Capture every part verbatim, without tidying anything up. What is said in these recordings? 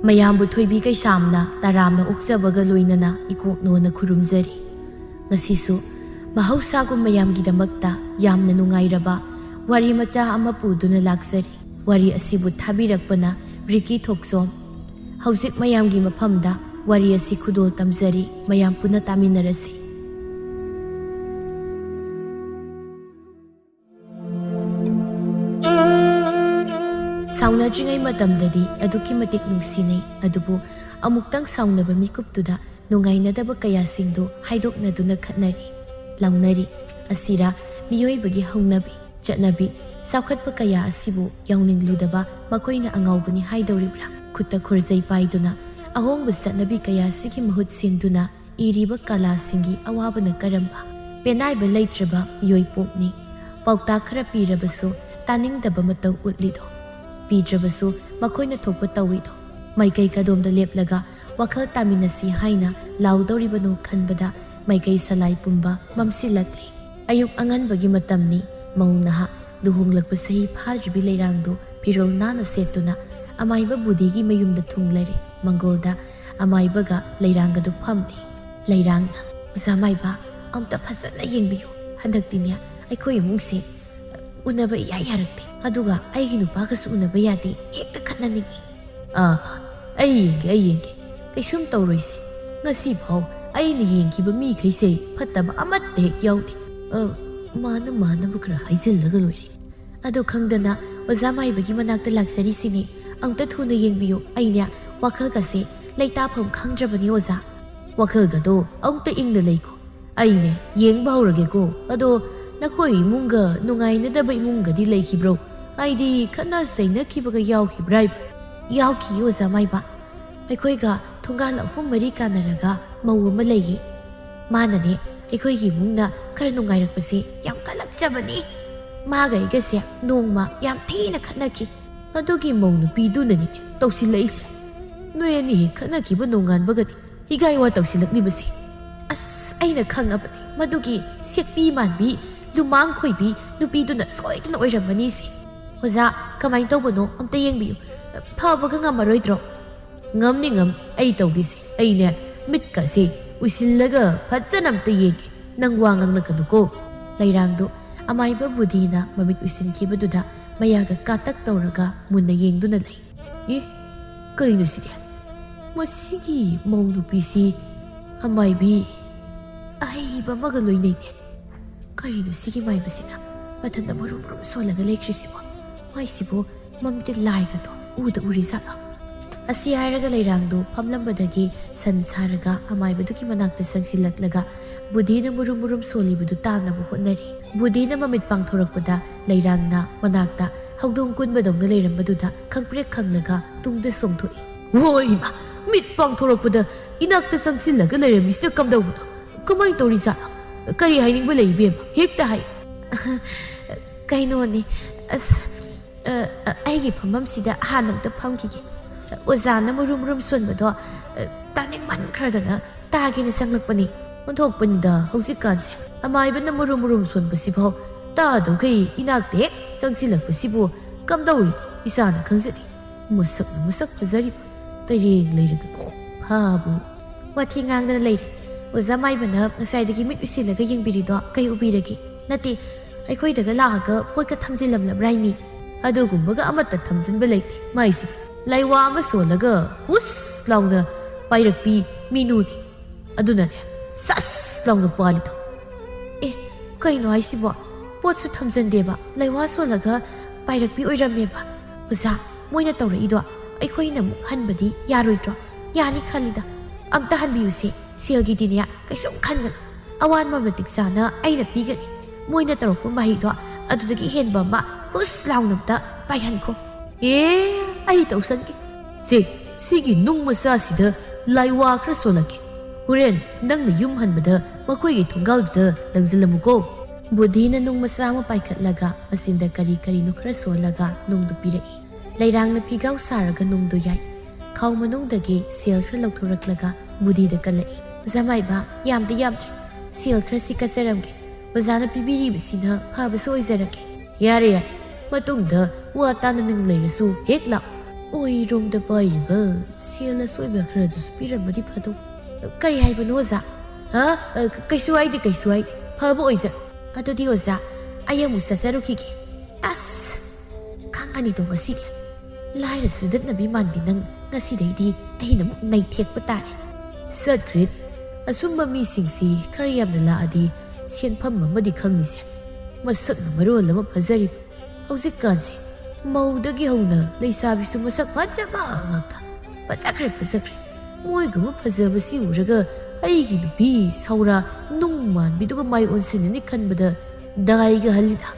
ꯃꯌꯥꯝꯕꯨ ꯊꯣꯏꯕꯤ ꯀꯩꯁꯥꯝꯅ ꯇꯔꯥꯝꯅ ꯑꯣꯛꯆꯕꯒ ꯂꯣꯏꯅꯅ ꯏꯀꯣꯛꯅꯣꯅ ꯈꯨꯔꯨꯝꯖꯔꯤ꯫ ꯉꯁꯤꯁꯨ ꯃꯍꯧꯁꯥꯒꯨꯝ ꯃꯌꯥꯝꯒꯤꯗꯃꯛꯇ ꯌꯥꯝꯅ ꯅꯨꯡꯉꯥꯏꯔꯕ ꯋꯥꯔꯤ ꯃꯆꯥ ꯑꯃ ꯄꯨꯗꯨꯅ ꯂꯥꯛꯆꯔꯤ꯫ ꯋꯥꯔꯤ ꯑꯁꯤꯕꯨ ꯊꯥꯕꯤꯔꯛꯄꯅ ꯔꯤꯀꯤ ꯊꯣꯛꯆꯣꯝ꯫ ꯍꯧꯖꯤꯛ ꯃꯌꯥꯝꯒꯤ ꯃꯐꯝꯗ ꯋꯥꯔꯤ ꯑꯁꯤ ꯈꯨꯗꯣꯜ ꯇꯝꯖꯔꯤ, ꯃꯌꯥꯝ ꯄꯨꯟꯅ ꯇꯥꯃꯤꯟꯅꯔꯁꯤ꯫ ꯁꯥꯎꯅꯗ꯭ꯔꯤꯉꯩ ꯃꯇꯝꯗꯗꯤ ꯑꯗꯨꯛꯀꯤ ꯃꯇꯤꯛ ꯅꯨꯡꯁꯤꯅꯩ, ꯑꯗꯨꯕꯨ ꯑꯃꯨꯛꯇꯪ ꯁꯥꯎꯅꯕ ꯃꯤꯀꯨꯞꯇꯨꯗ ꯅꯨꯡꯉꯥꯏꯅꯗꯕ ꯀꯌꯥꯁꯤꯡꯗꯨ ꯍꯥꯏꯗꯣꯛꯅꯗꯨꯅ ꯈꯠꯅꯔꯤ, ꯂꯥꯎꯅꯔꯤ꯫ ꯑꯁꯤꯔꯥ ꯃꯤꯑꯣꯏꯕꯒꯤ ꯍꯧꯅꯕꯤ, ꯆꯠꯅꯕꯤ, ꯆꯥꯎꯈꯠꯄ ꯀꯌꯥ ꯑꯁꯤꯕꯨ ꯌꯥꯎꯅꯤꯡꯂꯨꯗꯕ ꯃꯈꯣꯏꯅ ꯑꯉꯥꯎꯕꯅꯤ ꯍꯥꯏꯗꯧꯔꯤꯕ꯭ꯔꯥ? ꯈꯨꯠꯇ ꯈꯨꯔꯖꯩ ꯄꯥꯏꯗꯨꯅ ꯑꯍꯣꯡꯕ ꯆꯠꯅꯕꯤ ꯀꯌꯥ ꯑꯁꯤꯒꯤ ꯃꯍꯨꯠ ꯁꯤꯟꯗꯨꯅ ꯏꯔꯤꯕ ꯀꯂꯥꯁꯤꯡꯒꯤ ꯑꯋꯥꯕꯅ ꯀꯔꯝꯕ? ꯄꯦꯅꯥꯏꯕ ꯂꯩꯇ꯭ꯔꯕ ꯃꯤꯑꯣꯏ ꯄꯣꯛꯅꯤ꯫ ꯄꯥꯎꯇꯥꯛ ꯈꯔ ꯄꯤꯔꯕꯁꯨ ꯇꯥꯅꯤꯡꯗꯕ ꯃꯇꯧ ꯎꯠꯂꯤꯗꯣ? ꯄꯤꯗ꯭ꯔꯕꯁꯨ ꯃꯈꯣꯏꯅ ꯊꯣꯛꯄ ꯇꯧꯏꯗꯣ? ꯃꯥꯏꯀꯩ ꯀꯗꯣꯝꯗ ꯂꯦꯞꯂꯒ ꯋꯥꯈꯜ ꯇꯥꯃꯤꯟꯅꯁꯤ ꯍꯥꯏꯅ ꯂꯥꯎꯗꯧꯔꯤꯕꯅꯣ ꯈꯟꯕꯗ ꯃꯥꯏꯀꯩ ꯁꯂꯥꯏ ꯄꯨꯝꯕ ꯃꯝꯁꯤꯜꯂꯛꯂꯤ꯫ ꯑꯌꯨꯛ ꯑꯉꯟꯕꯒꯤ ꯃꯇꯝꯅꯤ꯫ ꯃꯧ ꯅꯍꯥ ꯂꯨꯍꯣꯡꯂꯛꯄ ꯆꯍꯤ ꯐꯥꯗ꯭ꯔꯤꯕꯤ ꯂꯩꯔꯥꯡꯗꯨ ꯐꯤꯔꯣꯜ ꯅꯥꯟꯅ ꯁꯦꯠꯇꯨꯅ ꯑꯃꯥꯏꯕ ꯕꯨꯙꯤꯒꯤ ꯃꯌꯨꯝꯗ ꯊꯨꯡꯂꯔꯦ꯫ ꯃꯪꯒꯣꯜꯗ ꯑꯃꯥꯏꯕꯒ ꯂꯩꯔꯥꯡꯒꯗꯨ ꯐꯝꯂꯤ꯫ ꯂꯩꯔꯥꯡꯅ, "ꯑꯣꯖꯥ ꯃꯥꯏꯕ, ꯑꯝꯇ ꯐꯖꯅ ꯌꯦꯡꯕꯤꯌꯨ꯫ ꯍꯟꯗꯛꯇꯤꯅꯦ, ꯑꯩꯈꯣꯏ ꯏꯃꯨꯡꯁꯦ ꯎꯅꯕ ꯏꯌꯥ ꯌꯥꯔꯛꯇꯦ꯫ ꯑꯗꯨꯒ ꯑꯩꯒꯤ ꯅꯨꯄꯥꯒꯁꯨ ꯎꯅꯕ ꯌꯥꯗꯦ꯫ ꯍꯦꯛꯇ ꯈꯠꯅꯅꯤꯡꯉꯤ꯫" "ꯑꯥ, ꯑꯩ ꯌꯦꯡꯒꯦ, ꯑꯩ ꯌꯦꯡꯒꯦ꯫ ꯀꯩꯁꯨꯝ ꯇꯧꯔꯣꯏꯁꯦ꯫ ꯉꯁꯤ ꯐꯥꯎ ꯑꯩꯅ ꯌꯦꯡꯈꯤꯕ ꯃꯤꯈꯩꯁꯦ ꯐꯠꯇꯕ ꯑꯃꯠꯇ ꯍꯦꯛ ꯌꯥꯎꯗꯦ꯫ ꯑ, ꯃꯥꯅ ꯃꯥꯅꯕ ꯈꯔ ꯍꯥꯏꯖꯤꯜꯂꯒ ꯂꯣꯏꯔꯦ꯫" ꯑꯗꯨ ꯈꯪꯗꯅ ꯑꯣꯖꯥ ꯃꯥꯏꯕꯒꯤ ꯃꯅꯥꯛꯇ ꯂꯥꯛꯆꯔꯤꯁꯤꯅꯤ꯫ ꯑꯃꯨꯛꯇ ꯊꯨꯅ ꯌꯦꯡꯕꯤꯌꯨ꯫ ꯑꯩꯅꯦ ꯋꯥꯈꯜꯒꯁꯦ ꯂꯩꯇꯥꯐꯝ ꯈꯪꯗ꯭ꯔꯕꯅꯤ ꯑꯣꯖꯥ꯫ "ꯋꯥꯈꯜꯒꯗꯣ ꯑꯃꯨꯛꯇ ꯏꯪꯅ ꯂꯩꯈꯣ꯫ ꯑꯩꯅꯦ ꯌꯦꯡꯕ ꯍꯧꯔꯒꯦꯀꯣ꯫ ꯑꯗꯣ ꯅꯈꯣꯏ ꯏꯃꯨꯡꯒ ꯅꯨꯡꯉꯥꯏꯅꯗꯕ ꯏꯃꯨꯡꯒꯗꯤ ꯂꯩꯈꯤꯕ꯭ꯔꯣ? ꯍꯥꯏꯗꯤ ꯈꯠꯅ ꯆꯩꯅꯈꯤꯕꯒ ꯌꯥꯎꯈꯤꯕ꯭ꯔꯥ ꯍꯥꯏꯕ?" "ꯌꯥꯎꯈꯤ ꯑꯣꯖꯥ ꯃꯥꯏꯕ꯫ ꯑꯩꯈꯣꯏꯒ ꯊꯣꯡꯒꯥꯜ ꯑꯍꯨꯝ ꯃꯔꯤ ꯀꯥꯟꯅꯔꯒ ꯃꯧ ꯑꯃ ꯂꯩꯌꯦ꯫ ꯃꯥꯅꯅꯦ ꯑꯩꯈꯣꯏꯒꯤ ꯏꯃꯨꯡꯅ ꯈꯔ ꯅꯨꯡꯉꯥꯏꯔꯛꯄꯁꯦ ꯌꯥꯝ ꯀꯜꯂꯛꯆꯕꯅꯤ꯫ ꯃꯥꯒ ꯑꯩꯒꯁꯦ ꯅꯣꯡꯃ ꯌꯥꯝ ꯊꯤꯅ ꯈꯠꯅꯈꯤ꯫" "ꯑꯗꯨꯒꯤ ꯃꯧ ꯅꯨꯄꯤꯗꯨꯅꯅꯤꯅꯦ ꯇꯧꯁꯤꯜꯂꯛꯏꯁꯦ꯫ ꯅꯣꯏ ꯑꯅꯤ ꯍꯦꯛ ꯈꯠꯅꯈꯤꯕ ꯅꯣꯡꯉꯥꯟꯕꯒꯗꯤ ꯍꯤꯒꯥꯏ ꯋꯥ ꯇꯧꯁꯤꯜꯂꯛꯂꯤꯕꯁꯦ꯫" ꯑꯁ, ꯑꯩꯅ ꯈꯪꯉꯕꯅꯤ, ꯃꯗꯨꯒꯤ ꯁꯦꯛꯄꯤ ꯃꯥꯟꯕꯤ, ꯂꯨꯃꯥꯡ ꯈꯣꯏꯕꯤ ꯅꯨꯄꯤꯗꯨꯅ ꯁꯣꯏꯗꯅ ꯑꯣꯏꯔꯝꯃꯅꯤꯁꯦ꯫ ꯑꯣꯖꯥ, ꯀꯃꯥꯏꯅ ꯇꯧꯕꯅꯣ ꯑꯝꯇ ꯌꯦꯡꯕꯤꯌꯨ꯫ ꯐꯕꯒ ꯉꯝꯃꯔꯣꯏꯗ꯭ꯔꯣ? ꯉꯝꯅꯤ, ꯉꯝꯅꯤ, ꯑꯩ ꯇꯧꯒꯦꯁꯦ꯫ ꯑꯩꯅꯦ, ꯃꯤꯠꯀꯁꯦ ꯎꯏꯁꯤꯜꯂꯒ ꯐꯖꯅ ꯑꯝꯇ ꯌꯦꯡꯒꯦ꯫ ꯅꯪ ꯋꯥ ꯉꯥꯡꯂꯛꯀꯅꯨꯀꯣ꯫ ꯂꯩꯔꯥꯡꯗꯨ ꯑꯃꯥꯏꯕ ꯕꯨꯙꯤꯅ ꯃꯃꯤꯠ ꯎꯏꯁꯤꯟꯈꯤꯕꯗꯨꯗ ꯃꯌꯥꯒ ꯀꯥꯇꯛ ꯇꯧꯔꯒ ꯃꯨꯟꯅ ꯌꯦꯡꯗꯨꯅ ꯂꯩ꯫ ꯑꯦ, ꯀꯩꯅꯣ ꯁꯤꯗꯤ? ꯃꯁꯤꯒꯤ ꯃꯧ ꯅꯨꯄꯤꯁꯤ ꯑꯃꯥꯏꯕꯤ ꯑꯍꯩꯕ ꯑꯃꯒ ꯂꯣꯏꯅꯩꯅꯦ꯫ ꯀꯔꯤꯅꯣ ꯁꯤꯒꯤ ꯃꯥꯏꯕꯁꯤꯅ ꯃꯊꯟꯇ ꯃꯔꯨꯝ ꯃꯔꯨꯝ ꯁꯣꯜꯂꯒ ꯂꯩꯈ꯭ꯔꯤꯁꯤꯕꯣ? ꯃꯥꯏꯁꯤꯕꯨ ꯃꯝꯇꯤ ꯂꯥꯏꯒꯗꯣ ꯎꯗ ꯎꯔꯤ ꯖꯥꯠꯂꯣ? ꯑꯁꯤ ꯍꯥꯏꯔꯒ ꯂꯩꯔꯥꯡꯗꯨ ꯐꯝꯂꯝꯕꯗꯒꯤ ꯁꯟ ꯁꯥꯔꯒ ꯑꯃꯥꯏꯕꯗꯨꯒꯤ ꯃꯅꯥꯛꯇ ꯆꯪꯁꯤꯜꯂꯛꯂꯒ ꯕꯨꯙꯤꯅ ꯃꯨꯔꯨꯝ ꯃꯨꯔꯨꯝ ꯁꯣꯜꯂꯤꯕꯗꯨ ꯇꯥꯅꯕ ꯍꯣꯠꯅꯔꯤ꯫ ꯕꯨꯙꯤꯅ ꯃꯃꯤꯠ ꯄꯥꯡꯊꯣꯔꯛꯄꯗ ꯂꯩꯔꯥꯡꯅ ꯃꯅꯥꯛꯇ ꯍꯧꯗꯣꯡ ꯀꯨꯟꯕꯗꯧꯅ ꯂꯩꯔꯝꯕꯗꯨꯗ ꯈꯪꯄ꯭ꯔꯦꯛ ꯈꯪꯂꯒ ꯇꯨꯡꯗ ꯆꯣꯡꯊꯣꯛꯏ꯫ ꯍꯣꯏ ꯏꯃꯥ! ꯃꯤꯠ ꯄꯥꯡꯊꯣꯔꯛꯄꯗ ꯏꯅꯥꯛꯇ ꯆꯪꯁꯤꯜꯂꯒ ꯂꯩꯔꯝꯃꯤꯁꯤꯅ ꯀꯝꯗꯧꯕꯅꯣ? ꯀꯃꯥꯏꯅ ꯇꯧꯔꯤꯖꯥꯠꯅꯣ? ꯀꯔꯤ ꯍꯥꯏꯅꯤꯡꯕ ꯂꯩ, ꯏꯕꯦꯝꯃ? ꯍꯦꯛꯇ ꯍꯥꯏ꯫ ꯀꯩꯅꯣꯅꯦ, ꯑꯁ, ꯑ, ꯑ, ꯑꯩꯒꯤ ꯐꯝꯐꯝꯁꯤꯗ ꯍꯥꯟꯅ ꯑꯝꯇ ꯐꯝꯈꯤꯒꯦ꯫ ꯑꯣꯖꯥꯅ ꯃꯔꯨꯝ ꯃꯔꯨꯝ ꯁꯣꯟꯕꯗꯣ, ꯑ, ꯇꯥꯅꯤꯡꯃꯟꯈ꯭ꯔꯗꯅ ꯇꯥꯒꯦꯅ ꯆꯪꯂꯛꯄꯅꯤ꯫ ꯑꯣꯟꯊꯣꯛꯄꯅꯤꯗ, ꯍꯧꯖꯤꯛꯀꯥꯟꯁꯦ ꯑꯃꯥꯏꯕꯅ ꯃꯔꯨꯝ ꯃꯔꯨꯝ ꯁꯣꯟꯕꯁꯤꯐꯥꯎ ꯇꯥꯗꯧꯈꯩ ꯏꯅꯥꯛꯇ ꯍꯦꯛ ꯆꯪꯁꯤꯜꯂꯛꯄꯁꯤꯕꯨ ꯀꯝꯗꯧꯔꯤꯅꯣ ꯏꯆꯥꯅ ꯈꯪꯖꯗꯦ꯫ ꯃꯁꯛꯅ ꯃꯁꯛ ꯐꯖꯔꯤꯕ, ꯇꯩꯔꯦꯡ ꯂꯩꯔꯒ ꯀꯣꯛ ꯐꯥꯕꯨ꯫ ꯋꯥꯊꯤ ꯉꯥꯡꯗꯅ ꯂꯩꯔꯦ꯫ ꯑꯣꯖꯥ ꯃꯥꯏꯕꯅ ꯉꯁꯥꯏꯗꯒꯤ ꯃꯤꯠ ꯎꯏꯁꯤꯜꯂꯒ ꯌꯦꯡꯕꯤꯔꯤꯗꯣ ꯀꯩ ꯎꯕꯤꯔꯒꯦ? ꯅꯠꯇꯦ, ꯑꯩꯈꯣꯏꯗꯒ ꯂꯥꯛꯑꯒ ꯄꯣꯠꯀ ꯊꯝꯖꯤꯜꯂꯝꯂꯕ꯭ꯔꯥ ꯍꯥꯏꯃꯤ? ꯑꯗꯨꯒꯨꯝꯕꯒ ꯑꯃꯠꯇ ꯊꯝꯖꯤꯟꯕ ꯂꯩꯇꯦ ꯃꯥꯏꯁꯤꯗꯤ꯫ ꯂꯥꯏꯋꯥ ꯑꯃ ꯁꯣꯜꯂꯒ ꯍꯨꯁ ꯂꯥꯎꯅ ꯄꯥꯏꯔꯛꯄꯤ ꯃꯤꯅꯨꯅꯤ꯫ ꯑꯗꯨꯅꯅꯦ ꯁꯁ ꯂꯥꯎꯅ ꯄꯥꯜꯂꯤꯗꯣ꯫ ꯑꯦ, ꯀꯩꯅꯣ ꯍꯥꯏꯁꯤꯕꯣ? ꯄꯣꯠꯁꯨ ꯊꯝꯖꯟꯗꯦꯕ, ꯂꯩꯋꯥ ꯁꯣꯜꯂꯒ ꯄꯥꯏꯔꯛꯄꯤ ꯑꯣꯏꯔꯝꯃꯦꯕ꯫ ꯑꯣꯖꯥ, ꯃꯣꯏꯅ ꯇꯧꯔꯛꯏꯗꯣ ꯑꯩꯈꯣꯏꯅ ꯑꯃꯨꯛ ꯍꯟꯕꯗꯤ ꯌꯥꯔꯣꯏꯗ꯭ꯔꯣ? ꯌꯥꯅꯤ ꯈꯜꯂꯤꯗ꯫ ꯑꯝꯇ ꯍꯟꯕꯤꯌꯨꯁꯦ, ꯁꯦꯜꯒꯤꯗꯤꯅꯦ ꯀꯩꯁꯨꯝ ꯈꯟꯒꯅꯨ꯫ ꯑꯋꯥꯟꯕ ꯃꯇꯤꯛ ꯆꯥꯅ ꯑꯩꯅ ꯄꯤꯒꯅꯤ꯫ ꯃꯣꯏꯅ ꯇꯧꯔꯛꯄ ꯃꯍꯩꯗꯣ ꯑꯗꯨꯗꯒꯤ ꯍꯦꯟꯕ ꯑꯃ ꯍꯨꯁ ꯂꯥꯎꯅ ꯑꯝꯇ ꯄꯥꯏꯍꯟꯈꯣ꯫ ꯑꯦ, ꯑꯩ ꯇꯧꯁꯟꯒꯦ꯫ ꯁꯦ, ꯁꯤꯒꯤ ꯅꯨꯡ ꯃꯆꯥꯁꯤꯗ ꯂꯥꯏꯋꯥ ꯈꯔ ꯁꯣꯜꯂꯛꯀꯦ꯫ ꯍꯣꯔꯦꯟ ꯅꯪꯅ ꯌꯨꯝ ꯍꯟꯕꯗ ꯃꯈꯣꯏꯒꯤ ꯊꯣꯡꯒꯥꯜꯗꯨꯗ ꯂꯪꯁꯤꯜꯂꯝꯃꯨꯀꯣ꯫ ꯕꯨꯙꯤꯅ ꯅꯨꯡ ꯃꯆꯥ ꯑꯃ ꯄꯥꯏꯈꯠꯂꯒ ꯃꯆꯤꯟꯗ ꯀꯔꯤ ꯀꯔꯤꯅꯣ ꯈꯔ ꯁꯣꯜꯂꯒ ꯅꯨꯡꯗꯨ ꯄꯤꯔꯛꯏ꯫ ꯂꯩꯔꯥꯡꯅ ꯐꯤꯒꯥꯎ ꯁꯥꯔꯒ ꯅꯨꯡꯗꯨ ꯌꯥꯏ꯫ ꯈꯥꯎ ꯃꯅꯨꯡꯗꯒꯤ ꯁꯦꯜ ꯈꯔ ꯂꯧꯊꯣꯔꯛꯂꯒ ꯕꯨꯙꯤꯗ ꯀꯜꯂꯛꯏ꯫ ꯑꯣꯖꯥ ꯃꯥꯏꯕ, ꯌꯥꯝꯗꯤ ꯌꯥꯝꯗ꯭ꯔꯦ꯫ ꯁꯦꯜ ꯈꯔꯁꯤ ꯀꯠꯆꯔꯝꯒꯦ꯫ ꯑꯣꯖꯥꯅ ꯄꯤꯕꯤꯔꯤꯕꯁꯤꯅ ꯐꯕꯁꯨ ꯑꯣꯏꯖꯔꯒꯦ꯫ ꯌꯥꯔꯦ, ꯌꯥꯔꯦ꯫ ꯃꯇꯨꯡꯗ ꯋꯥ ꯇꯥꯅꯅꯤꯡ ꯂꯩꯔꯁꯨ ꯍꯦꯛ ꯂꯥꯛꯑꯣ꯫ ꯑꯣꯏꯔꯣꯝꯗ ꯄꯥꯏꯔꯤꯕ ꯁꯦꯜ ꯑꯁꯣꯏꯕ ꯈꯔꯗꯨꯁꯨ ꯄꯤꯔꯝꯃꯗꯤ ꯐꯗꯧ꯫ ꯀꯔꯤ ꯍꯥꯏꯕꯅꯣ, ꯑꯣꯖꯥ? ꯍꯥ? ꯑ, ꯀꯩꯁꯨ ꯍꯥꯏꯗꯦ, ꯀꯩꯁꯨ ꯍꯥꯏꯗꯦ꯫ ꯐꯕ ꯑꯣꯏꯖꯔꯣ꯫ ꯑꯗꯨꯗꯤ ꯑꯣꯖꯥ, ꯑꯩ ꯑꯃꯨꯛ ꯆꯠꯆꯔꯨꯈꯤꯒꯦ꯫ ꯑꯁ! ꯈꯪꯉꯅꯤꯗꯣ ꯉꯁꯤꯗꯤ꯫ ꯂꯥꯏꯔ ꯁꯨꯗꯠꯅꯕꯤ ꯃꯥꯟꯕꯤ ꯅꯪ, ꯉꯁꯤꯗꯩꯗꯤ ꯑꯩꯅ ꯑꯃꯨꯛ ꯅꯩꯊꯦꯛꯄ ꯇꯥꯔꯦ꯫ ꯆꯠꯈ꯭ꯔꯦ꯫ ꯑꯁꯨꯝꯕ ꯃꯤꯁꯤꯡꯁꯤ ꯈꯔ ꯌꯥꯝꯅ ꯂꯥꯛꯑꯗꯤ ꯁꯦꯟꯐꯝ ꯑꯃꯗꯤ ꯈꯪꯅꯤꯁꯦ꯫ ꯃꯁꯛꯅ ꯃꯔꯣꯜ ꯑꯃ ꯐꯖꯔꯤꯕ꯫ ꯍꯧꯖꯤꯛꯀꯥꯟꯁꯦ ꯃꯧꯗꯒꯤ ꯍꯧꯅ ꯂꯩꯁꯥꯕꯤꯁꯨ ꯃꯁꯛ ꯐꯖꯕ ꯉꯥꯛꯇ꯫ ꯐꯖꯈ꯭ꯔꯦ, ꯐꯖꯈ꯭ꯔꯦ꯫ ꯃꯣꯏꯒꯨꯝꯕ ꯐꯖꯕꯁꯤ ꯎꯔꯒ ꯑꯩꯒꯤ ꯅꯨꯄꯤ ꯁꯧꯔꯥ ꯅꯨꯡ ꯃꯥꯟꯕꯤꯗꯨꯒ ꯃꯥꯏ ꯑꯣꯟꯁꯤꯟꯅꯅꯤ ꯈꯟꯕꯗ ꯗꯥꯏꯒ ꯍꯜꯂꯤꯗ꯫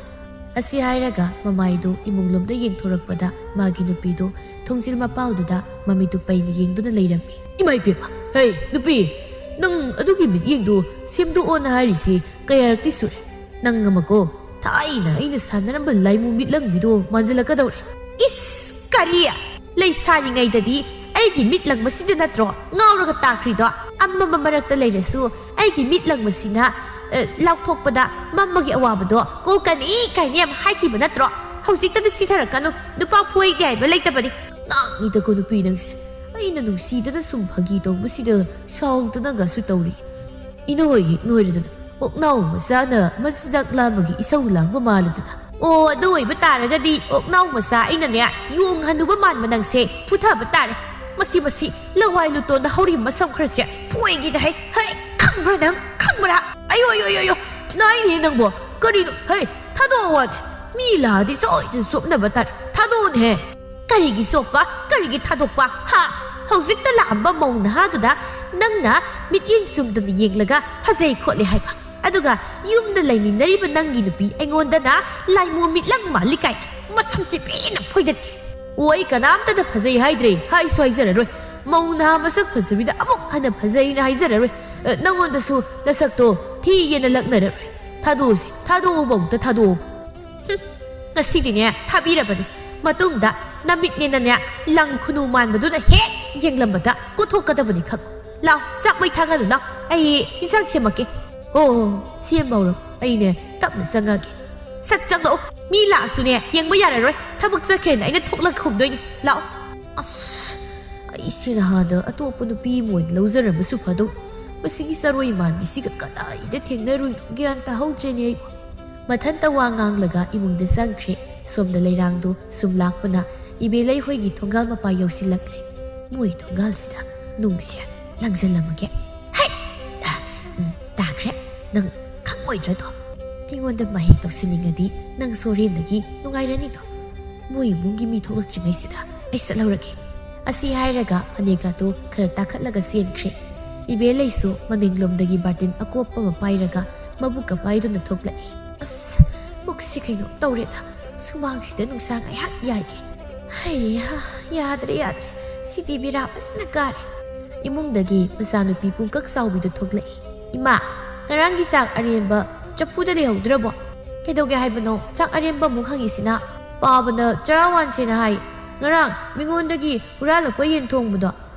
ꯑꯁꯤ ꯍꯥꯏꯔꯒ ꯃꯃꯥꯏꯗꯨ ꯏꯃꯨꯡꯂꯣꯝꯗ ꯌꯦꯡꯊꯣꯔꯛꯄꯗ ꯃꯥꯒꯤ ꯅꯨꯄꯤꯗꯨ ꯊꯣꯡꯖꯤꯜ ꯃꯄꯥꯜꯗꯨꯗ ꯃꯃꯤꯠꯇꯨ ꯄꯩꯅ ꯌꯦꯡꯗꯨꯅ ꯂꯩꯔꯝꯃꯤ꯫ ꯏꯃꯥ ꯏꯕꯦꯝꯃ, ꯍꯦ ꯅꯨꯄꯤ, ꯅꯪ ꯑꯗꯨꯒꯤ ꯃꯤꯠꯌꯦꯡꯗꯨ ꯁꯦꯝꯗꯣꯛꯑꯣꯅ ꯍꯥꯏꯔꯤꯁꯤ ꯀꯌꯥꯔꯛꯇꯤ ꯁꯨꯔꯦ? ꯅꯪ ꯑꯃꯀꯣ, ꯊꯥꯏꯅ ꯑꯩꯅ ꯁꯥꯟꯅꯔꯝꯕ ꯂꯥꯏꯃꯨ ꯃꯤꯠꯂꯪꯕꯤꯗꯣ ꯃꯥꯟꯁꯤꯜꯂꯛꯀꯗꯧꯔꯦ꯫ ꯏꯁ! ꯀꯔꯤ? ꯂꯩꯁꯥꯔꯤꯉꯩꯗꯗꯤ ꯑꯩꯒꯤ ꯃꯤꯠ ꯂꯪꯕꯁꯤꯗ ꯅꯠꯇ꯭ꯔꯣ ꯉꯥꯎꯔꯒ ꯇꯥꯈ꯭ꯔꯤꯗꯣ? ꯑꯃꯝꯕ ꯃꯔꯛꯇ ꯂꯩꯔꯁꯨ ꯑꯩꯒꯤ ꯃꯤꯠ ꯂꯪꯕꯁꯤꯅ, ꯑ, ꯂꯥꯎꯊꯣꯛꯄꯗ ꯃꯝꯕꯒꯤ ꯑꯋꯥꯕꯗꯣ ꯀꯣꯛꯀꯅꯤ ꯀꯥꯏꯅ ꯌꯥꯝ ꯍꯥꯏꯈꯤꯕ ꯅꯠꯇ꯭ꯔꯣ? ꯍꯧꯖꯤꯛꯇꯗ ꯁꯤꯊꯔꯛꯀꯅꯨ, ꯅꯨꯄꯥ ꯐꯨꯏꯒꯦ ꯍꯥꯏꯕ ꯂꯩꯇꯕꯅꯤ꯫ ꯉꯥꯡꯉꯤꯗꯀꯣ ꯅꯨꯄꯤ ꯅꯪꯁꯦ꯫ ꯑꯩꯅ ꯅꯨꯡꯁꯤꯗꯅ ꯁꯨꯝ ꯐꯥꯒꯤ ꯇꯧꯕꯁꯤꯗ ꯁꯥꯎꯗꯅꯒꯁꯨ ꯇꯧꯔꯤ꯫ ꯏꯅꯣꯏ ꯍꯦꯛ ꯅꯣꯏꯔꯗꯅ ꯑꯣꯛꯅꯥꯎ ꯃꯆꯥꯅ ꯃꯆꯤꯟꯖꯥꯛ ꯂꯥꯝꯕꯒꯤ ꯏꯁꯧ ꯂꯥꯡꯕ ꯃꯥꯜꯂꯗꯅ꯫ ꯑꯣ, ꯑꯗꯨ ꯑꯣꯏꯕ ꯇꯥꯔꯒꯗꯤ ꯑꯣꯛꯅꯥꯎ ꯃꯆꯥ ꯑꯩꯅꯅꯦ, ꯌꯣꯡ ꯍꯅꯨꯕ ꯃꯥꯟꯕ ꯅꯪꯁꯦ ꯐꯨꯊꯕ ꯇꯥꯔꯦ꯫ ꯃꯁꯤ, ꯃꯁꯤ, ꯂꯋꯥꯏ ꯂꯨꯇꯣꯟꯗ ꯍꯧꯔꯤ ꯃꯁꯝ ꯈꯔꯁꯦ ꯐꯣꯏꯒꯦꯗ ꯍꯩ꯫ ꯍꯩ, ꯈꯪꯕ꯭ꯔꯥ ꯅꯪ? ꯈꯪꯕ꯭ꯔꯥ? ꯑꯌꯣ, ꯑꯌꯣ, ꯑꯌꯣ, ꯑꯌꯣ, ꯅꯥꯏꯅꯦ ꯅꯪꯕꯣ꯫ ꯀꯔꯤꯅꯣ? ꯍꯩ, ꯊꯥꯗꯣꯛꯑꯣ ꯍꯥꯏꯕ꯫ ꯃꯤ ꯂꯥꯛꯑꯗꯤ ꯁꯣꯏꯗꯅ ꯆꯣꯞꯅꯕ ꯇꯥꯔꯦ꯫ ꯊꯥꯗꯣꯛꯑꯣꯅꯦꯍꯦ꯫ ꯀꯔꯤꯒꯤ ꯆꯣꯞꯄ? ꯀꯔꯤꯒꯤ ꯊꯥꯗꯣꯛꯄ? ꯍꯥ? ꯍꯧꯖꯤꯛꯇ ꯂꯥꯛꯑꯝꯕ ꯃꯧ ꯅꯍꯥꯗꯨꯗ ꯅꯪꯅ ꯃꯤꯠꯌꯦꯡ ꯆꯨꯝꯗꯅ ꯌꯦꯡꯂꯒ ꯐꯖꯩ ꯈꯣꯠꯂꯦ ꯍꯥꯏꯕ꯫ ꯑꯗꯨꯒ ꯌꯨꯝꯗ ꯂꯩꯃꯤꯟꯅꯔꯤꯕ ꯅꯪꯒꯤ ꯅꯨꯄꯤ ꯑꯩꯉꯣꯟꯗꯅ ꯂꯥꯏꯃꯨ ꯃꯤꯠꯂꯪ ꯃꯥꯜꯂꯤ ꯀꯥꯏꯅ ꯃꯁꯝꯁꯦ ꯄꯦꯟꯅ ꯐꯣꯏꯗꯠꯀꯦ꯫ ꯑꯣ, ꯑꯩ ꯀꯅꯥꯝꯇꯅ ꯐꯖꯩ ꯍꯥꯏꯗ꯭ꯔꯦ, ꯍꯥꯏꯁꯨ ꯍꯥꯏꯖꯔꯔꯣꯏ꯫ ꯃꯧ ꯅꯍꯥ ꯃꯁꯛ ꯐꯖꯕꯤꯗ ꯑꯃꯨꯛ ꯍꯟꯅ ꯐꯖꯩꯅ ꯍꯥꯏꯖꯔꯔꯣꯏ꯫ ꯑ, ꯅꯪꯉꯣꯟꯗꯁꯨ ꯅꯁꯛꯇꯣ ꯊꯤꯌꯦꯅ ꯂꯛꯅꯔꯔꯣꯏ꯫ ꯊꯥꯗꯣꯛꯑꯁꯤ, ꯊꯥꯗꯣꯛꯑꯣ ꯃꯧꯗ ꯊꯥꯗꯣꯛꯑꯣ꯫ ꯍꯨꯝ, ꯉꯁꯤꯗꯤꯅꯦ ꯊꯥꯕꯤꯔꯕꯅꯤ꯫ ꯃꯇꯨꯡꯗ ꯅꯃꯤꯠꯅꯦꯅꯅꯦ ꯂꯪ ꯈꯨꯅꯨ ꯃꯥꯟꯕꯗꯨꯅ ꯍꯦꯛ ꯌꯦꯡꯂꯝꯕꯗ ꯀꯣꯊꯣꯛꯀꯗꯕꯅꯤ ꯈꯪꯉꯨ꯫ ꯂꯥꯛꯑꯣ, ꯆꯥꯛ ꯃꯩ ꯊꯥꯒꯠꯂꯨ ꯂꯥꯛꯑꯣ꯫ ꯑꯩ ꯏꯟꯁꯥꯡ ꯁꯦꯝꯃꯛꯀꯦ꯫ ꯑꯣ, ꯁꯦꯝꯃꯧꯔꯣ꯫ ꯑꯩꯅꯦ ꯇꯞꯅ ꯆꯪꯉꯛꯀꯦ꯫ ꯁꯠ ꯆꯪꯉꯛꯑꯣ꯫ ꯃꯤ ꯂꯥꯛꯑꯁꯨꯅꯦ ꯌꯦꯡꯕ ꯌꯥꯔꯔꯣꯏ꯫ ꯊꯕꯛ ꯆꯠꯈ꯭ꯔꯦꯅ ꯑꯩꯅ ꯊꯣꯛꯂꯛ ꯈꯨꯝꯗꯣꯏꯅꯤ꯫ ꯂꯥꯛꯑꯣ꯫ ꯑꯁ, ꯑꯩꯁꯦ ꯅꯍꯥꯟꯗ ꯑꯇꯣꯞꯄ ꯅꯨꯄꯤ ꯑꯃ ꯑꯣꯏꯅ ꯂꯧꯖꯔꯝꯕꯁꯨ ꯐꯗꯧ꯫ ꯃꯁꯤꯒꯤ ꯆꯔꯣꯏ ꯃꯥꯟꯕꯤꯁꯤꯒ ꯀꯗꯥꯏꯗ ꯊꯦꯡꯅꯔꯨꯏꯅꯣ ꯒ꯭ꯌꯥꯟ ꯇꯥꯍꯧꯗ꯭ꯔꯦꯅꯦ ꯑꯩꯕꯨ꯫ ꯃꯊꯟꯇ ꯋꯥ ꯉꯥꯡꯂꯒ ꯏꯃꯨꯡꯗ ꯆꯪꯈ꯭ꯔꯦ꯫ ꯁꯣꯝꯗ ꯂꯩꯔꯥꯡꯗꯣ ꯁꯨꯝ ꯂꯥꯛꯄꯅ ꯏꯕꯦꯂꯩ ꯍꯣꯏꯒꯤ ꯊꯣꯡꯒꯥꯜ ꯃꯄꯥ ꯌꯧꯁꯤꯜꯂꯛꯂꯦ꯫ ꯃꯣꯏ ꯊꯣꯡꯒꯥꯜꯁꯤꯗ ꯅꯨꯡꯁꯦ ꯂꯪꯖꯜꯂꯝꯃꯒꯦ꯫ ꯍꯩ! ꯎꯝ, ꯇꯥꯈ꯭ꯔꯦ꯫ ꯅꯪ ꯈꯪꯉꯣꯏꯗ꯭ꯔꯗꯣ? ꯑꯩꯉꯣꯟꯗ ꯃꯍꯩ ꯇꯧꯁꯤꯟꯅꯤꯡꯉꯗꯤ ꯅꯪ ꯁꯣꯔꯦꯟꯗꯒꯤ ꯅꯨꯡꯉꯥꯏꯔꯅꯤꯗꯣ꯫ ꯃꯣꯏ ꯏꯃꯨꯡꯒꯤ ꯃꯤ ꯊꯣꯛꯂꯛꯇ꯭ꯔꯤꯉꯩꯁꯤꯗ ꯑꯩ ꯆꯠꯍꯧꯔꯒꯦ꯫ ꯑꯁꯤ ꯍꯥꯏꯔꯒ ꯐꯅꯦꯛꯀꯥꯗꯣ ꯈꯔ ꯇꯥꯈꯠꯂꯒ ꯆꯦꯟꯈ꯭ꯔꯦ꯫ ꯏꯕꯦꯂꯩꯁꯨ ꯃꯅꯤꯡꯂꯣꯝꯗꯒꯤ ꯕꯥꯔꯇꯤꯟ ꯑꯀꯣꯞꯄ ꯑꯃ ꯄꯥꯏꯔꯒ ꯃꯕꯨꯛꯀ ꯄꯥꯏꯗꯨꯅ ꯊꯣꯛꯂꯛꯏ꯫ ꯑꯁ, ꯄꯨꯛꯁꯤ ꯀꯩꯅꯣ ꯇꯧꯔꯦꯗ꯫ ꯁꯨꯃꯥꯡꯁꯤꯗ ꯅꯨꯡꯁꯥ ꯉꯥꯏꯍꯥꯛ ꯌꯥꯏꯒꯦ꯫ ꯍꯩꯍꯥ, ꯌꯥꯗ꯭ꯔꯦ, ꯌꯥꯗ꯭ꯔꯦ꯫ ꯁꯤꯗꯤ ꯕꯦꯔꯥ ꯐꯖꯅ ꯀꯥꯔꯦ꯫ ꯏꯃꯨꯡꯗꯒꯤ ꯃꯆꯥꯅꯨꯄꯤ ꯄꯨꯡꯀꯛ ꯆꯥꯎꯕꯤꯗꯨ ꯊꯣꯛꯂꯛꯏ꯫ "ꯏꯃꯥ, ꯉꯔꯥꯡꯒꯤ ꯆꯥꯛ ꯑꯔꯦꯝꯕ ꯆꯐꯨꯗ ꯂꯩꯍꯧꯗ꯭ꯔꯕꯣ?" "ꯀꯩꯗꯧꯒꯦ ꯍꯥꯏꯕꯅꯣ? ꯆꯥꯛ ꯑꯔꯦꯝꯕ ꯑꯃꯨꯛ ꯍꯪꯉꯤꯁꯤꯅ?" "ꯄꯥꯕꯅ ꯆꯔꯥ ꯋꯥꯟꯁꯦꯅ ꯍꯥꯏ꯫ ꯉꯔꯥꯡ ꯃꯤꯉꯣꯟꯗꯒꯤ ꯍꯨꯔꯥꯜꯂꯛꯄ ꯌꯦꯟ ꯊꯣꯡꯕꯗꯣ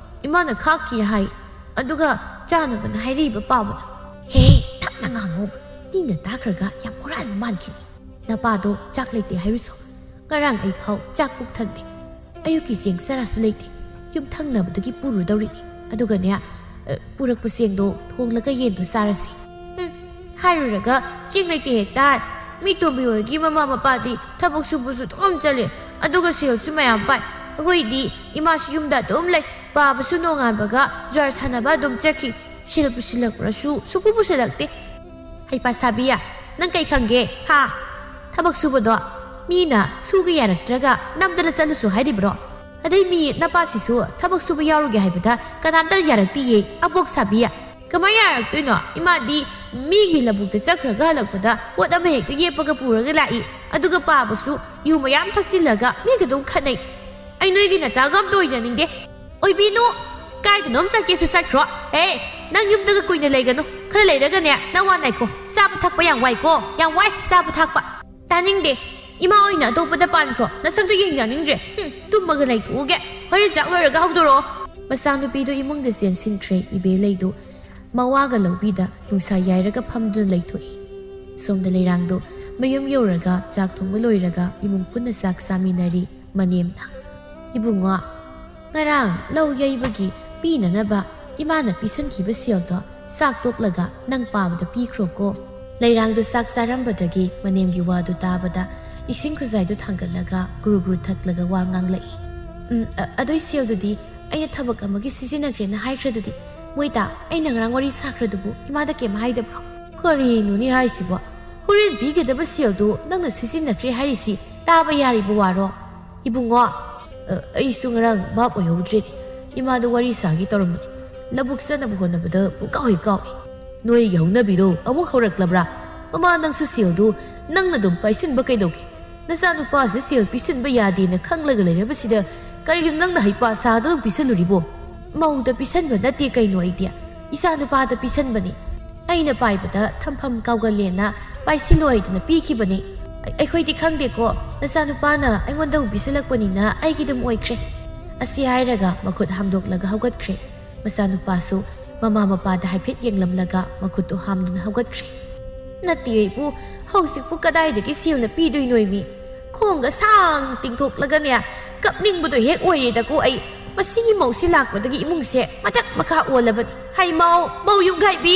ꯏꯃꯥꯅ ꯈꯥꯛꯈꯤ ꯍꯥꯏ꯫ ꯑꯗꯨꯒ ꯆꯥꯅꯕꯅ ꯍꯥꯏꯔꯛꯏꯕ ꯄꯥꯕꯅ꯫" "ꯍꯦ, ꯇꯞꯅ ꯉꯥꯡꯉꯨ꯫ ꯃꯤꯅ ꯇꯥꯈ꯭ꯔꯒ ꯌꯥꯝ ꯍꯨꯔꯥꯟꯕ ꯃꯥꯟꯈꯤꯅꯤ꯫ ꯅꯄꯥꯗꯣ ꯆꯥꯛ ꯂꯩꯇꯦ ꯍꯥꯏꯔꯨꯁꯣ꯫ ꯉꯔꯥꯡ ꯑꯩ ꯐꯥꯎ ꯆꯥꯛ ꯄꯨꯛ ꯊꯟꯗꯦ꯫ ꯑꯌꯨꯛꯀꯤ ꯆꯦꯡ ꯆꯔꯥꯁꯨ ꯂꯩꯇꯦ꯫ ꯌꯨꯝꯊꯪꯅꯕꯗꯒꯤ ꯄꯨꯔꯨꯗꯧꯔꯤꯅꯤ꯫ ꯑꯗꯨꯒꯅꯦ, ꯑ, ꯄꯨꯔꯛꯄ ꯆꯦꯡꯗꯣ ꯊꯣꯡꯂꯒ ꯌꯦꯟꯗꯣ ꯆꯥꯔꯁꯤ꯫" ꯎꯝ, ꯍꯥꯏꯔꯨꯔꯒ ꯆꯦꯡ ꯂꯩꯇꯦ ꯍꯦꯛꯇ ꯍꯥꯏ꯫ ꯃꯤ ꯇꯣꯝꯕꯤ ꯍꯣꯏꯒꯤ ꯃꯃꯥ ꯃꯄꯥꯗꯤ ꯊꯕꯛ ꯁꯨꯕꯁꯨ ꯑꯗꯨꯝ ꯆꯠꯂꯦ꯫ ꯑꯗꯨꯒ ꯁꯦꯜꯁꯨ ꯃꯌꯥꯝ ꯄꯥꯏ꯫ ꯑꯩꯈꯣꯏꯗꯤ ꯏꯃꯥꯁꯨ ꯌꯨꯝꯗ ꯑꯗꯨꯝ ꯂꯩ꯫ ꯄꯥꯕꯁꯨ ꯅꯣꯡꯉꯥꯟꯕꯒ ꯖ꯭ꯋꯥꯔ ꯁꯥꯟꯅꯕ ꯑꯗꯨꯝ ꯆꯠꯈꯤ꯫ ꯁꯦꯜ ꯄꯨꯁꯤꯜꯂꯛꯄ꯭ꯔꯁꯨ ꯁꯨꯄꯨ ꯄꯨꯁꯤꯜꯂꯛꯇꯦ꯫ ꯍꯩꯄꯥ ꯁꯥꯕꯤ, ꯅꯪ ꯀꯩ ꯈꯪꯒꯦ? ꯍꯥ? ꯊꯕꯛ ꯁꯨꯕꯗꯣ ꯃꯤꯅ ꯁꯨꯒꯦ ꯌꯥꯔꯛꯇ꯭ꯔꯒ ꯅꯝꯗꯅ ꯆꯠꯂꯨꯁꯨ ꯍꯥꯏꯔꯤꯕ꯭ꯔꯣ? ꯑꯗꯩ ꯃꯤ ꯅꯄꯥꯁꯤꯁꯨ ꯊꯕꯛ ꯁꯨꯕ ꯌꯥꯎꯔꯨꯒꯦ ꯍꯥꯏꯕꯗ ꯀꯅꯥꯝꯇꯅ ꯌꯥꯔꯛꯇꯤꯌꯦ, ꯑꯕꯣꯛ ꯁꯥꯕꯤ꯫ ꯀꯃꯥꯏ ꯌꯥꯔꯛꯇꯣꯏꯅꯣ? ꯏꯃꯥꯗꯤ ꯃꯤꯒꯤ ꯂꯧꯕꯨꯛꯇ ꯆꯠꯈ꯭ꯔꯒ ꯍꯜꯂꯛꯄꯗ ꯄꯣꯠ ꯑꯃ ꯍꯦꯛꯇ ꯌꯦꯞꯄꯒ ꯄꯨꯔꯒ ꯂꯥꯛꯏ꯫ ꯑꯗꯨꯒ ꯄꯥꯕꯁꯨ ꯌꯨ ꯃꯌꯥꯝ ꯊꯛꯆꯤꯜꯂꯒ ꯃꯤꯒ ꯑꯗꯨꯝ ꯈꯠꯅꯩ꯫ ꯑꯩ ꯅꯣꯏꯒꯤ ꯅꯆꯥꯒ ꯑꯝꯇ ꯑꯣꯏꯖꯅꯤꯡꯗꯦ꯫ ꯑꯣꯏꯕꯤꯅꯨ! ꯀꯥꯏꯗꯅꯣꯝ ꯆꯠꯀꯦꯁꯨ ꯆꯠꯈ꯭ꯔꯣ꯫ ꯑꯦ, ꯅꯪ ꯌꯨꯝꯗꯒ ꯀꯨꯏꯅ ꯂꯩꯒꯅꯨ꯫ ꯈꯔ ꯂꯩꯔꯒꯅꯦ, ꯅꯋꯥ ꯅꯥꯏꯈꯣ꯫ ꯆꯥꯕ ꯊꯛꯄ ꯌꯥꯝ ꯋꯥꯏꯀꯣ, ꯌꯥꯝ ꯋꯥꯏ ꯆꯥꯕ ꯊꯛꯄ꯫ ꯇꯥꯅꯤꯡꯗꯦ꯫ ꯏꯃꯥ ꯑꯣꯏꯅ ꯑꯇꯣꯞꯄꯗ ꯄꯥꯟꯈ꯭ꯔꯣ꯫ ꯅꯁꯛꯇꯣ ꯌꯦꯡꯖꯅꯤꯡꯗ꯭ꯔꯦ꯫ ꯍꯨꯝ, ꯇꯨꯝꯃꯒ ꯂꯩꯊꯣꯛꯎꯒꯦ꯫ ꯍꯣꯔꯦꯟ ꯆꯥꯛ ꯂꯣꯏꯔꯒ ꯍꯧꯗꯣꯔꯛꯑꯣ꯫ ꯃꯆꯥꯅꯨꯄꯤꯗꯨ ꯏꯃꯨꯡꯗ ꯆꯦꯟꯁꯤꯟꯈ꯭ꯔꯦ꯫ ꯏꯕꯦꯂꯩꯗꯨ ꯃꯋꯥꯒ ꯂꯧꯕꯤꯗ ꯅꯨꯡꯁꯥ ꯌꯥꯏꯔꯒ ꯐꯝꯗꯨꯅ ꯂꯩꯊꯣꯛꯏ꯫ ꯁꯣꯝꯗ ꯂꯩꯔꯥꯡꯗꯨ ꯃꯌꯨꯝ ꯌꯧꯔꯒ ꯆꯥꯛ ꯊꯣꯡꯕ ꯂꯣꯏꯔꯒ ꯏꯃꯨꯡ ꯄꯨꯟꯅ ꯆꯥꯛ ꯆꯥꯃꯤꯟꯅꯔꯤ꯫ ꯃꯅꯦꯝꯅ, "ꯏꯕꯨꯡꯉꯣ, ꯉꯔꯥꯡ ꯂꯧ ꯌꯩꯕꯒꯤ ꯄꯤꯅꯅꯕ ꯏꯃꯥꯅ ꯄꯤꯁꯟꯈꯤꯕ ꯁꯦꯜꯗꯣ ꯆꯥꯛ ꯇꯣꯛꯂꯒ ꯅꯪ ꯄꯥꯕꯗ ꯄꯤꯈ꯭ꯔꯣꯀꯣ꯫" ꯂꯩꯔꯥꯡꯗꯨ ꯆꯥꯛ ꯆꯥꯔꯝꯕꯗꯒꯤ ꯃꯅꯦꯝꯒꯤ ꯋꯥꯗꯨ ꯇꯥꯕꯗ ꯏꯁꯤꯡ ꯈꯨꯖꯥꯏꯗꯨ ꯊꯥꯡꯒꯠꯂꯒ ꯒꯨꯔꯨ ꯒꯨꯔꯨ ꯊꯛꯂꯒ ꯋꯥ ꯉꯥꯡꯂꯛꯏ꯫ "ꯎꯝ, ꯑ-, ꯑꯗꯨꯏ ꯁꯦꯜꯗꯨꯗꯤ ꯑꯩꯅ ꯊꯕꯛ ꯑꯃꯒꯤ ꯁꯤꯖꯤꯟꯅꯈ꯭ꯔꯦꯅ ꯍꯥꯏꯈ꯭ꯔꯗꯨꯗꯤ꯫ ꯃꯣꯏꯗ ꯑꯩꯅ ꯉꯔꯥꯡ ꯋꯥꯔꯤ ꯁꯥꯈ꯭ꯔꯗꯨꯕꯨ ꯏꯃꯥꯗ ꯀꯩꯝ ꯍꯥꯏꯗꯕ꯭ꯔꯣ?" "ꯀꯔꯤꯅꯣꯅꯦ ꯍꯥꯏꯁꯤꯕꯣ? ꯍꯣꯔꯦꯟ ꯄꯤꯒꯗꯕ ꯁꯦꯜꯗꯨ ꯅꯪꯅ ꯁꯤꯖꯤꯟꯅꯈ꯭ꯔꯦ ꯍꯥꯏꯔꯤꯁꯤ ꯇꯥꯕ ꯌꯥꯔꯤꯕ ꯋꯥꯔꯣ?" "ꯏꯕꯨꯡꯉꯣ, ꯑ, ꯑꯩꯁꯨ ꯉꯔꯥꯡ ꯚꯥꯞ ꯑꯣꯏꯍꯧꯗ꯭ꯔꯦꯅꯦ꯫ ꯏꯃꯥꯗ ꯋꯥꯔꯤ ꯁꯥꯒꯦ ꯇꯧꯔꯝꯕꯅꯤ꯫ ꯂꯧꯕꯨꯛ ꯆꯠꯅꯕ ꯍꯣꯠꯅꯕꯗ ꯄꯨꯡꯀꯥꯎ ꯍꯦꯛ ꯀꯥꯎꯏ꯫" "ꯅꯣꯏꯒꯤ ꯍꯧꯅꯕꯤꯗꯣ ꯑꯃꯨꯛ ꯍꯧꯔꯛꯂꯕ꯭ꯔꯥ? ꯃꯃꯥ, ꯅꯪꯁꯨ ꯁꯦꯜꯗꯨ ꯅꯪꯅ ꯑꯗꯨꯝ ꯄꯥꯏꯁꯤꯟꯕ ꯀꯩꯗꯧꯒꯦ? ꯅꯆꯥꯅꯨꯄꯥꯁꯤ ꯁꯦꯜ ꯄꯤꯁꯤꯟꯕ ꯌꯥꯗꯦꯅ ꯈꯪꯂꯒ ꯂꯩꯔꯕꯁꯤꯗ ꯀꯔꯤꯒꯤꯅꯣ ꯅꯪꯅ ꯍꯩꯄꯥ ꯁꯥꯗꯨꯅ ꯄꯤꯁꯜꯂꯨꯔꯤꯕꯣ?" "ꯃꯧꯗ ꯄꯤꯁꯟꯕ ꯅꯠꯇꯦ ꯀꯩꯅꯣ, ꯑꯩꯗꯤ ꯏꯆꯥꯅꯨꯄꯥꯗ ꯄꯤꯁꯟꯕꯅꯤ꯫ ꯑꯩꯅ ꯄꯥꯏꯕꯗ ꯊꯝꯐꯝ ꯀꯥꯎꯒꯜꯂꯦꯅ ꯄꯥꯏꯁꯤꯜꯂꯣ ꯍꯥꯏꯗꯨꯅ ꯄꯤꯈꯤꯕꯅꯤ꯫ ꯑꯩ-, ꯑꯩꯈꯣꯏꯗꯤ ꯈꯪꯗꯦꯀꯣ, ꯅꯆꯥꯅꯨꯄꯥꯅ ꯑꯩꯉꯣꯟꯗ ꯑꯃꯨꯛ ꯄꯤꯁꯜꯂꯛꯄꯅꯤꯅ ꯑꯩꯒꯤ ꯑꯗꯨꯝ ꯑꯣꯏꯈ꯭ꯔꯦ꯫" ꯑꯁꯤ ꯍꯥꯏꯔꯒ ꯃꯈꯨꯠ ꯍꯥꯝꯗꯣꯛꯂꯒ ꯍꯧꯒꯠꯈ꯭ꯔꯦ꯫ ꯃꯆꯥꯅꯨꯄꯥꯁꯨ ꯃꯃꯥ ꯃꯄꯥꯗ ꯍꯥꯏꯐꯦꯠ ꯌꯦꯡꯂꯝꯂꯒ ꯃꯈꯨꯠꯇꯨ ꯍꯥꯝꯗꯨꯅ ꯍꯧꯒꯠꯈ꯭ꯔꯦ꯫ "ꯅꯠꯇꯦ ꯏꯄꯨ, ꯍꯧꯖꯤꯛꯄꯨ ꯀꯗꯥꯏꯗꯒꯤ ꯁꯦꯜꯅ ꯄꯤꯗꯣꯏꯅꯣ ꯃꯤ? ꯈꯣꯡꯒ ꯁꯥꯡ ꯇꯤꯡꯊꯣꯛꯂꯒꯅꯦ, ꯀꯞꯅꯤꯡꯕꯗꯣ ꯍꯦꯛ ꯑꯣꯏꯔꯦꯗꯀꯣ ꯑꯩ꯫ ꯃꯁꯤꯒꯤ ꯃꯧꯁꯤ ꯂꯥꯛꯄꯗꯒꯤ ꯏꯃꯨꯡꯁꯦ ꯃꯊꯛ ꯃꯈꯥ ꯑꯣꯜꯂꯕꯅꯤ꯫ ꯍꯩ ꯃꯧ, ꯃꯧ ꯌꯨꯝꯈꯥꯏꯕꯤ,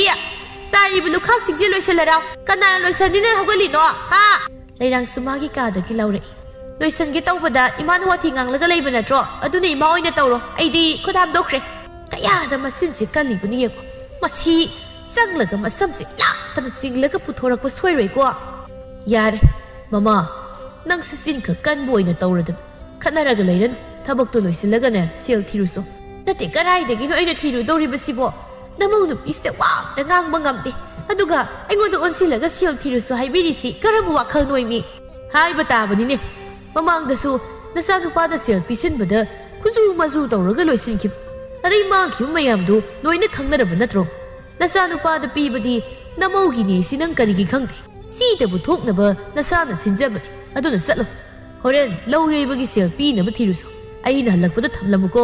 ꯆꯥꯔꯤꯕ ꯂꯨꯈꯥꯛꯁꯤꯡꯁꯦ ꯂꯣꯏꯁꯤꯜꯂꯔꯥꯎ꯫ ꯀꯅꯥꯅ ꯂꯣꯏꯁꯤꯟꯅꯤꯅ ꯍꯧꯒꯠꯂꯤꯅꯣ, ꯍꯥ?" ꯂꯩꯔꯥꯡꯁꯨ ꯃꯥꯒꯤ ꯀꯥꯗꯒꯤ ꯂꯧꯔꯛꯏ꯫ "ꯂꯣꯏꯁꯤꯟꯒꯦ ꯇꯧꯕꯗ ꯏꯃꯥꯅ ꯋꯥꯊꯤ ꯉꯥꯡꯂꯒ ꯂꯩꯕ ꯅꯠꯇ꯭ꯔꯣ? ꯑꯗꯨꯅ ꯏꯃꯥ ꯑꯣꯏꯅ ꯇꯧꯔꯣ, ꯑꯩꯗꯤ ꯈꯨꯠ ꯍꯥꯝꯗꯣꯛꯈ꯭ꯔꯦ꯫" ꯀꯌꯥꯗ ꯃꯆꯤꯟꯁꯤ ꯀꯜꯂꯤꯕꯅꯣ ꯌꯦꯡꯉꯣ꯫ ꯃꯁꯤ ꯆꯪꯂꯒ ꯃꯁꯝꯁꯦ ꯂꯥꯛꯇꯅ ꯆꯤꯡꯂꯒ ꯄꯨꯊꯣꯔꯛꯄ ꯁꯣꯏꯔꯣꯏꯀꯣ꯫ "ꯌꯥꯔꯦ, ꯃꯃꯥ, ꯅꯪꯁꯨ ꯆꯤꯟ ꯈꯛ ꯀꯟꯕ ꯑꯣꯏꯅ ꯇꯧꯔꯗꯅ꯫ ꯈꯠꯅꯔꯒ ꯂꯩꯔꯅꯨ, ꯊꯕꯛꯇꯣ ꯂꯣꯏꯁꯤꯜꯂꯒꯅꯦ ꯁꯦꯜ ꯊꯤꯔꯨꯁꯣ꯫" "ꯅꯠꯇꯦ, ꯀꯗꯥꯏꯗꯒꯤꯅꯣ ꯑꯩꯅ ꯊꯤꯔꯨꯗꯧꯔꯤꯕꯁꯤꯕꯣ? ꯅꯃꯧ ꯅꯨꯄꯤꯁꯤꯗ ꯋꯥ ꯑꯝꯇ ꯉꯥꯡꯕ ꯉꯝꯗꯦ, ꯑꯗꯨꯒ ꯑꯩꯉꯣꯟꯗ ꯑꯣꯟꯁꯤꯜꯂꯒ ꯁꯦꯜ ꯊꯤꯔꯨꯁꯣ ꯍꯥꯏꯕꯤꯔꯤꯁꯤ ꯀꯔꯝꯕ ꯋꯥꯈꯜꯅꯣ ꯃꯤ?" "ꯍꯥꯏꯕ ꯇꯥꯕꯅꯤꯅꯦ, ꯃꯃꯥꯡꯗꯁꯨ ꯅꯆꯥꯅꯨꯄꯥꯗ ꯁꯦꯜ ꯄꯤꯁꯤꯟꯕꯗ ꯈꯨꯖꯨ ꯃꯖꯨ ꯇꯧꯔꯒ ꯂꯣꯏꯁꯤꯟꯈꯤꯕ, ꯑꯗꯩ ꯃꯥꯡꯈꯤꯕ ꯃꯌꯥꯝꯗꯨ ꯂꯣꯏꯅ ꯈꯪꯅꯔꯕ ꯅꯠꯇ꯭ꯔꯣ? ꯅꯆꯥꯅꯨꯄꯥꯗ ꯄꯤꯕꯗꯤ ꯅꯃꯧꯒꯤꯅꯦ ꯁꯤ ꯅꯪ ꯀꯔꯤꯒꯤ ꯈꯪꯗꯦ? ꯁꯤꯗꯕꯨ ꯊꯣꯛꯅꯕ ꯅꯁꯥꯅ ꯁꯤꯟꯖꯕꯅꯤ꯫ ꯑꯗꯨꯅ ꯆꯠꯂꯣ, ꯍꯣꯔꯦꯟ ꯂꯧ ꯌꯩꯕꯒꯤ ꯁꯦꯜ ꯄꯤꯅꯕ ꯊꯤꯔꯨꯁꯣ꯫ ꯑꯩꯅ ꯍꯜꯂꯛꯄꯗ ꯊꯝꯂꯝꯃꯨꯀꯣ꯫"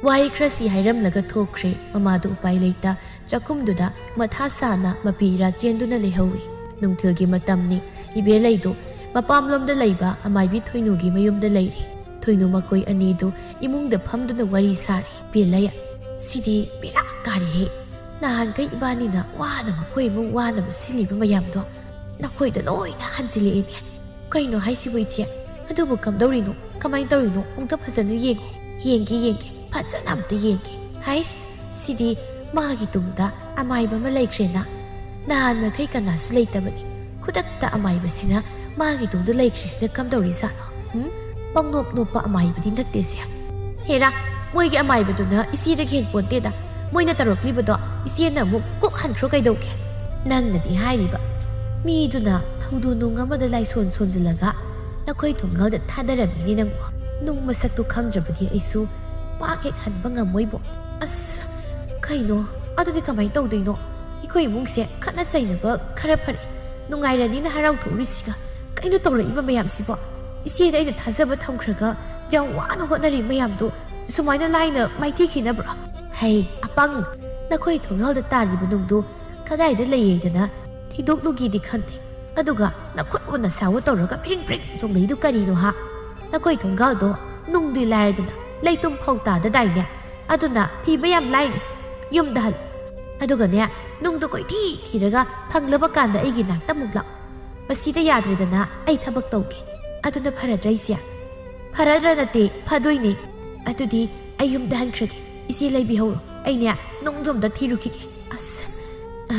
ꯋꯥꯍꯩ ꯈꯔꯁꯤ ꯍꯥꯏꯔꯝꯂꯒ ꯊꯣꯛꯈ꯭ꯔꯦ꯫ ꯃꯃꯥꯗꯨ ꯎꯄꯥꯏ ꯂꯩꯇ ꯆꯥꯛꯈꯨꯝꯗꯨꯗ ꯃꯊꯥ ꯁꯥꯅ ꯃꯄꯤ ꯏꯔꯥ ꯆꯦꯟꯗꯨꯅ ꯂꯩꯍꯧꯏ꯫ ꯅꯨꯡꯊꯤꯜꯒꯤ ꯃꯇꯝꯅꯤ꯫ ꯏꯕꯦꯂꯩꯗꯨ ꯃꯄꯥꯝꯂꯣꯝꯗ ꯂꯩꯕ ꯑꯃꯥꯏꯕꯤ ꯊꯣꯏꯅꯨꯒꯤ ꯃꯌꯨꯝꯗ ꯂꯩꯔꯤ꯫ ꯊꯣꯏꯅꯨ ꯃꯈꯣꯏ ꯑꯅꯤꯗꯨ ꯏꯃꯨꯡꯗ ꯐꯝꯗꯨꯅ ꯋꯥꯔꯤ ꯁꯥꯔꯤ꯫ "ꯏꯕꯦꯂꯩ, ꯁꯤꯗꯤ ꯕꯦꯔꯥ ꯀꯥꯔꯦꯍꯦ꯫ ꯅꯍꯥꯟꯈꯩ ꯏꯕꯥꯅꯤꯅ ꯋꯥꯅ ꯃꯈꯣꯏ ꯏꯃꯨꯡ ꯋꯥꯅꯕ ꯁꯤꯜꯂꯤꯕ ꯃꯌꯥꯝꯗꯣ ꯅꯈꯣꯏꯗ ꯂꯣꯏꯅ ꯍꯟꯖꯤꯜꯂꯛꯑꯦꯅꯦ꯫ ꯀꯩꯅꯣ ꯍꯥꯏꯁꯤꯕꯨ ꯏꯆꯦ? ꯑꯗꯨꯕꯨ ꯀꯝꯗꯧꯔꯤꯅꯣ? ꯀꯃꯥꯏꯅ ꯇꯧꯔꯤꯅꯣ? ꯑꯃꯨꯛꯇ ꯐꯖꯅ ꯌꯦꯡꯉꯣ꯫" "ꯌꯦꯡꯒꯦ, ꯌꯦꯡꯒꯦ꯫ ꯐꯖꯅ ꯑꯝꯇ ꯌꯦꯡꯒꯦ꯫" "ꯍꯥꯏꯁ, ꯁꯤꯗꯤ ꯃꯥꯒꯤ ꯇꯨꯡꯗ ꯑꯃꯥꯏꯕ ꯑꯃ ꯂꯩꯈ꯭ꯔꯦꯅ꯫ ꯅꯍꯥꯟ ꯃꯈꯩ ꯀꯅꯥꯁꯨ ꯂꯩꯇꯕꯅꯤ꯫ ꯈꯨꯗꯛꯇ ꯑꯃꯥꯏꯕꯁꯤꯅ ꯃꯥꯒꯤ ꯇꯨꯡꯗ ꯂꯩꯈ꯭ꯔꯤꯁꯤꯅ ꯀꯝꯗꯧꯔꯤꯖꯥꯠꯅꯣ? ꯎꯝ? ꯄꯪꯅꯣꯞ ꯅꯣꯞꯄ ꯑꯃꯥꯏꯕꯗꯤ ꯅꯠꯇꯦꯁꯦ꯫" "ꯍꯦꯔꯥ, ꯃꯣꯏꯒꯤ ꯑꯃꯥꯏꯕꯗꯨꯅ ꯏꯆꯦꯗꯒꯤ ꯍꯦꯟꯄꯣꯟꯇꯦꯗ꯫ ꯃꯣꯏꯅ ꯇꯧꯔꯛꯂꯤꯕꯗꯣ ꯏꯆꯦꯅ ꯑꯃꯨꯛ ꯀꯣꯛ ꯍꯟꯈ꯭ꯔꯣ ꯀꯩꯗꯧꯒꯦ?" "ꯅꯪꯅꯗꯤ ꯍꯥꯏꯔꯤꯕ, ꯃꯤꯗꯨꯅ ꯊꯧꯗꯣ ꯅꯨꯡ ꯑꯃꯗ ꯂꯥꯏꯁꯣꯟ ꯁꯣꯟꯖꯤꯜꯂꯒ ꯅꯈꯣꯏ ꯊꯣꯡꯒꯜꯗ ꯊꯥꯗꯔꯝꯃꯤꯅꯦ ꯅꯪꯕꯨ꯫ ꯅꯨꯡ ꯃꯁꯛꯇꯨ ꯈꯪꯗ꯭ꯔꯕꯗꯤ ꯑꯩꯁꯨ ꯄꯥꯛ ꯍꯦꯛ ꯍꯟꯕ ꯉꯝꯃꯣꯏꯕꯣ꯫" "ꯑꯁ, ꯀꯩꯅꯣ? ꯑꯗꯨꯗꯤ ꯀꯃꯥꯏꯅ ꯇꯧꯗꯣꯏꯅꯣ? ꯑꯩꯈꯣꯏ ꯏꯃꯨꯡꯁꯦ ꯈꯠꯅ ꯆꯩꯅꯕ ꯈꯔ ꯐꯔꯦ꯫ ꯅꯨꯡꯉꯥꯏꯔꯅꯤꯅ ꯍꯔꯥꯎꯊꯣꯛꯎꯔꯤꯁꯤꯒ ꯀꯩꯅꯣ ꯇꯧꯔꯛꯏꯕ ꯃꯌꯥꯝꯁꯤꯕꯣ? ꯏꯆꯦꯗ ꯑꯩꯅ ꯊꯥꯖꯕ ꯊꯝꯈ꯭ꯔꯒ ꯌꯥꯝ ꯋꯥꯅ ꯍꯣꯠꯅꯔꯤ ꯃꯌꯥꯝꯗꯣ ꯁꯨꯃꯥꯏꯅ ꯂꯥꯏꯅ ꯃꯥꯏꯊꯤꯈꯤꯅꯕ꯭ꯔꯣ?" "ꯍꯩ, ꯑꯄꯪ, ꯅꯈꯣꯏ ꯊꯣꯡꯒꯥꯜꯗ ꯇꯥꯔꯤꯕ ꯅꯨꯡꯗꯨ ꯀꯗꯥꯏꯗ ꯂꯩꯌꯦꯗꯅ ꯊꯤꯗꯣꯛꯂꯨꯒꯦꯗꯤ ꯈꯟꯗꯦ꯫ ꯑꯗꯨꯒ ꯅꯈꯨꯠ ꯑꯣꯟꯅ ꯁꯥꯎ ꯇꯧꯔꯒ ꯐꯤꯔꯤꯡ ꯐꯤꯔꯤꯡ ꯆꯣꯡꯂꯛꯏꯗꯨ ꯀꯔꯤꯅꯣ ꯍꯥ? ꯅꯈꯣꯏ ꯊꯣꯡꯒꯥꯜꯗꯣ ꯅꯨꯡꯗꯤ ꯂꯥꯏꯔꯗꯅ ꯂꯩꯇꯨꯝ ꯐꯥꯎ ꯇꯥꯗꯗꯥꯏꯅꯦ? ꯑꯗꯨꯅ ꯊꯤꯕ ꯌꯥꯝ ꯂꯥꯏꯅꯤ꯫ ꯌꯨꯝꯗ ꯍꯜꯂꯨ꯫ ꯑꯗꯨꯒꯅꯦ, ꯅꯨꯡꯗꯣ ꯀꯣꯏꯊꯤ ꯊꯤꯔꯒ ꯐꯪꯂꯕ ꯀꯥꯟꯗ ꯑꯩꯒꯤ ꯅꯥꯛꯇ ꯑꯃꯨꯛ ꯂꯥꯛꯎ꯫ ꯃꯁꯤꯗ ꯌꯥꯗ꯭ꯔꯦꯗꯅ ꯑꯩ ꯊꯕꯛ ꯇꯧꯒꯦ꯫ ꯑꯗꯨꯅ ꯐꯔꯗ꯭ꯔꯥ ꯏꯆꯦ?" "ꯐꯔꯗ꯭ꯔꯥ ꯅꯠꯇꯦ, ꯐꯗꯣꯏꯅꯦ꯫ ꯑꯗꯨꯗꯤ ꯑꯩ ꯌꯨꯝꯗ ꯍꯟꯈ꯭ꯔꯒꯦ꯫ ꯏꯆꯦ ꯂꯩꯕꯤꯍꯧꯔꯣ꯫ ꯑꯩꯅꯦ ꯅꯨꯡꯗꯣ ꯑꯝꯇ ꯊꯤꯔꯨꯈꯤꯒꯦ꯫" "ꯑꯁ, ꯑ,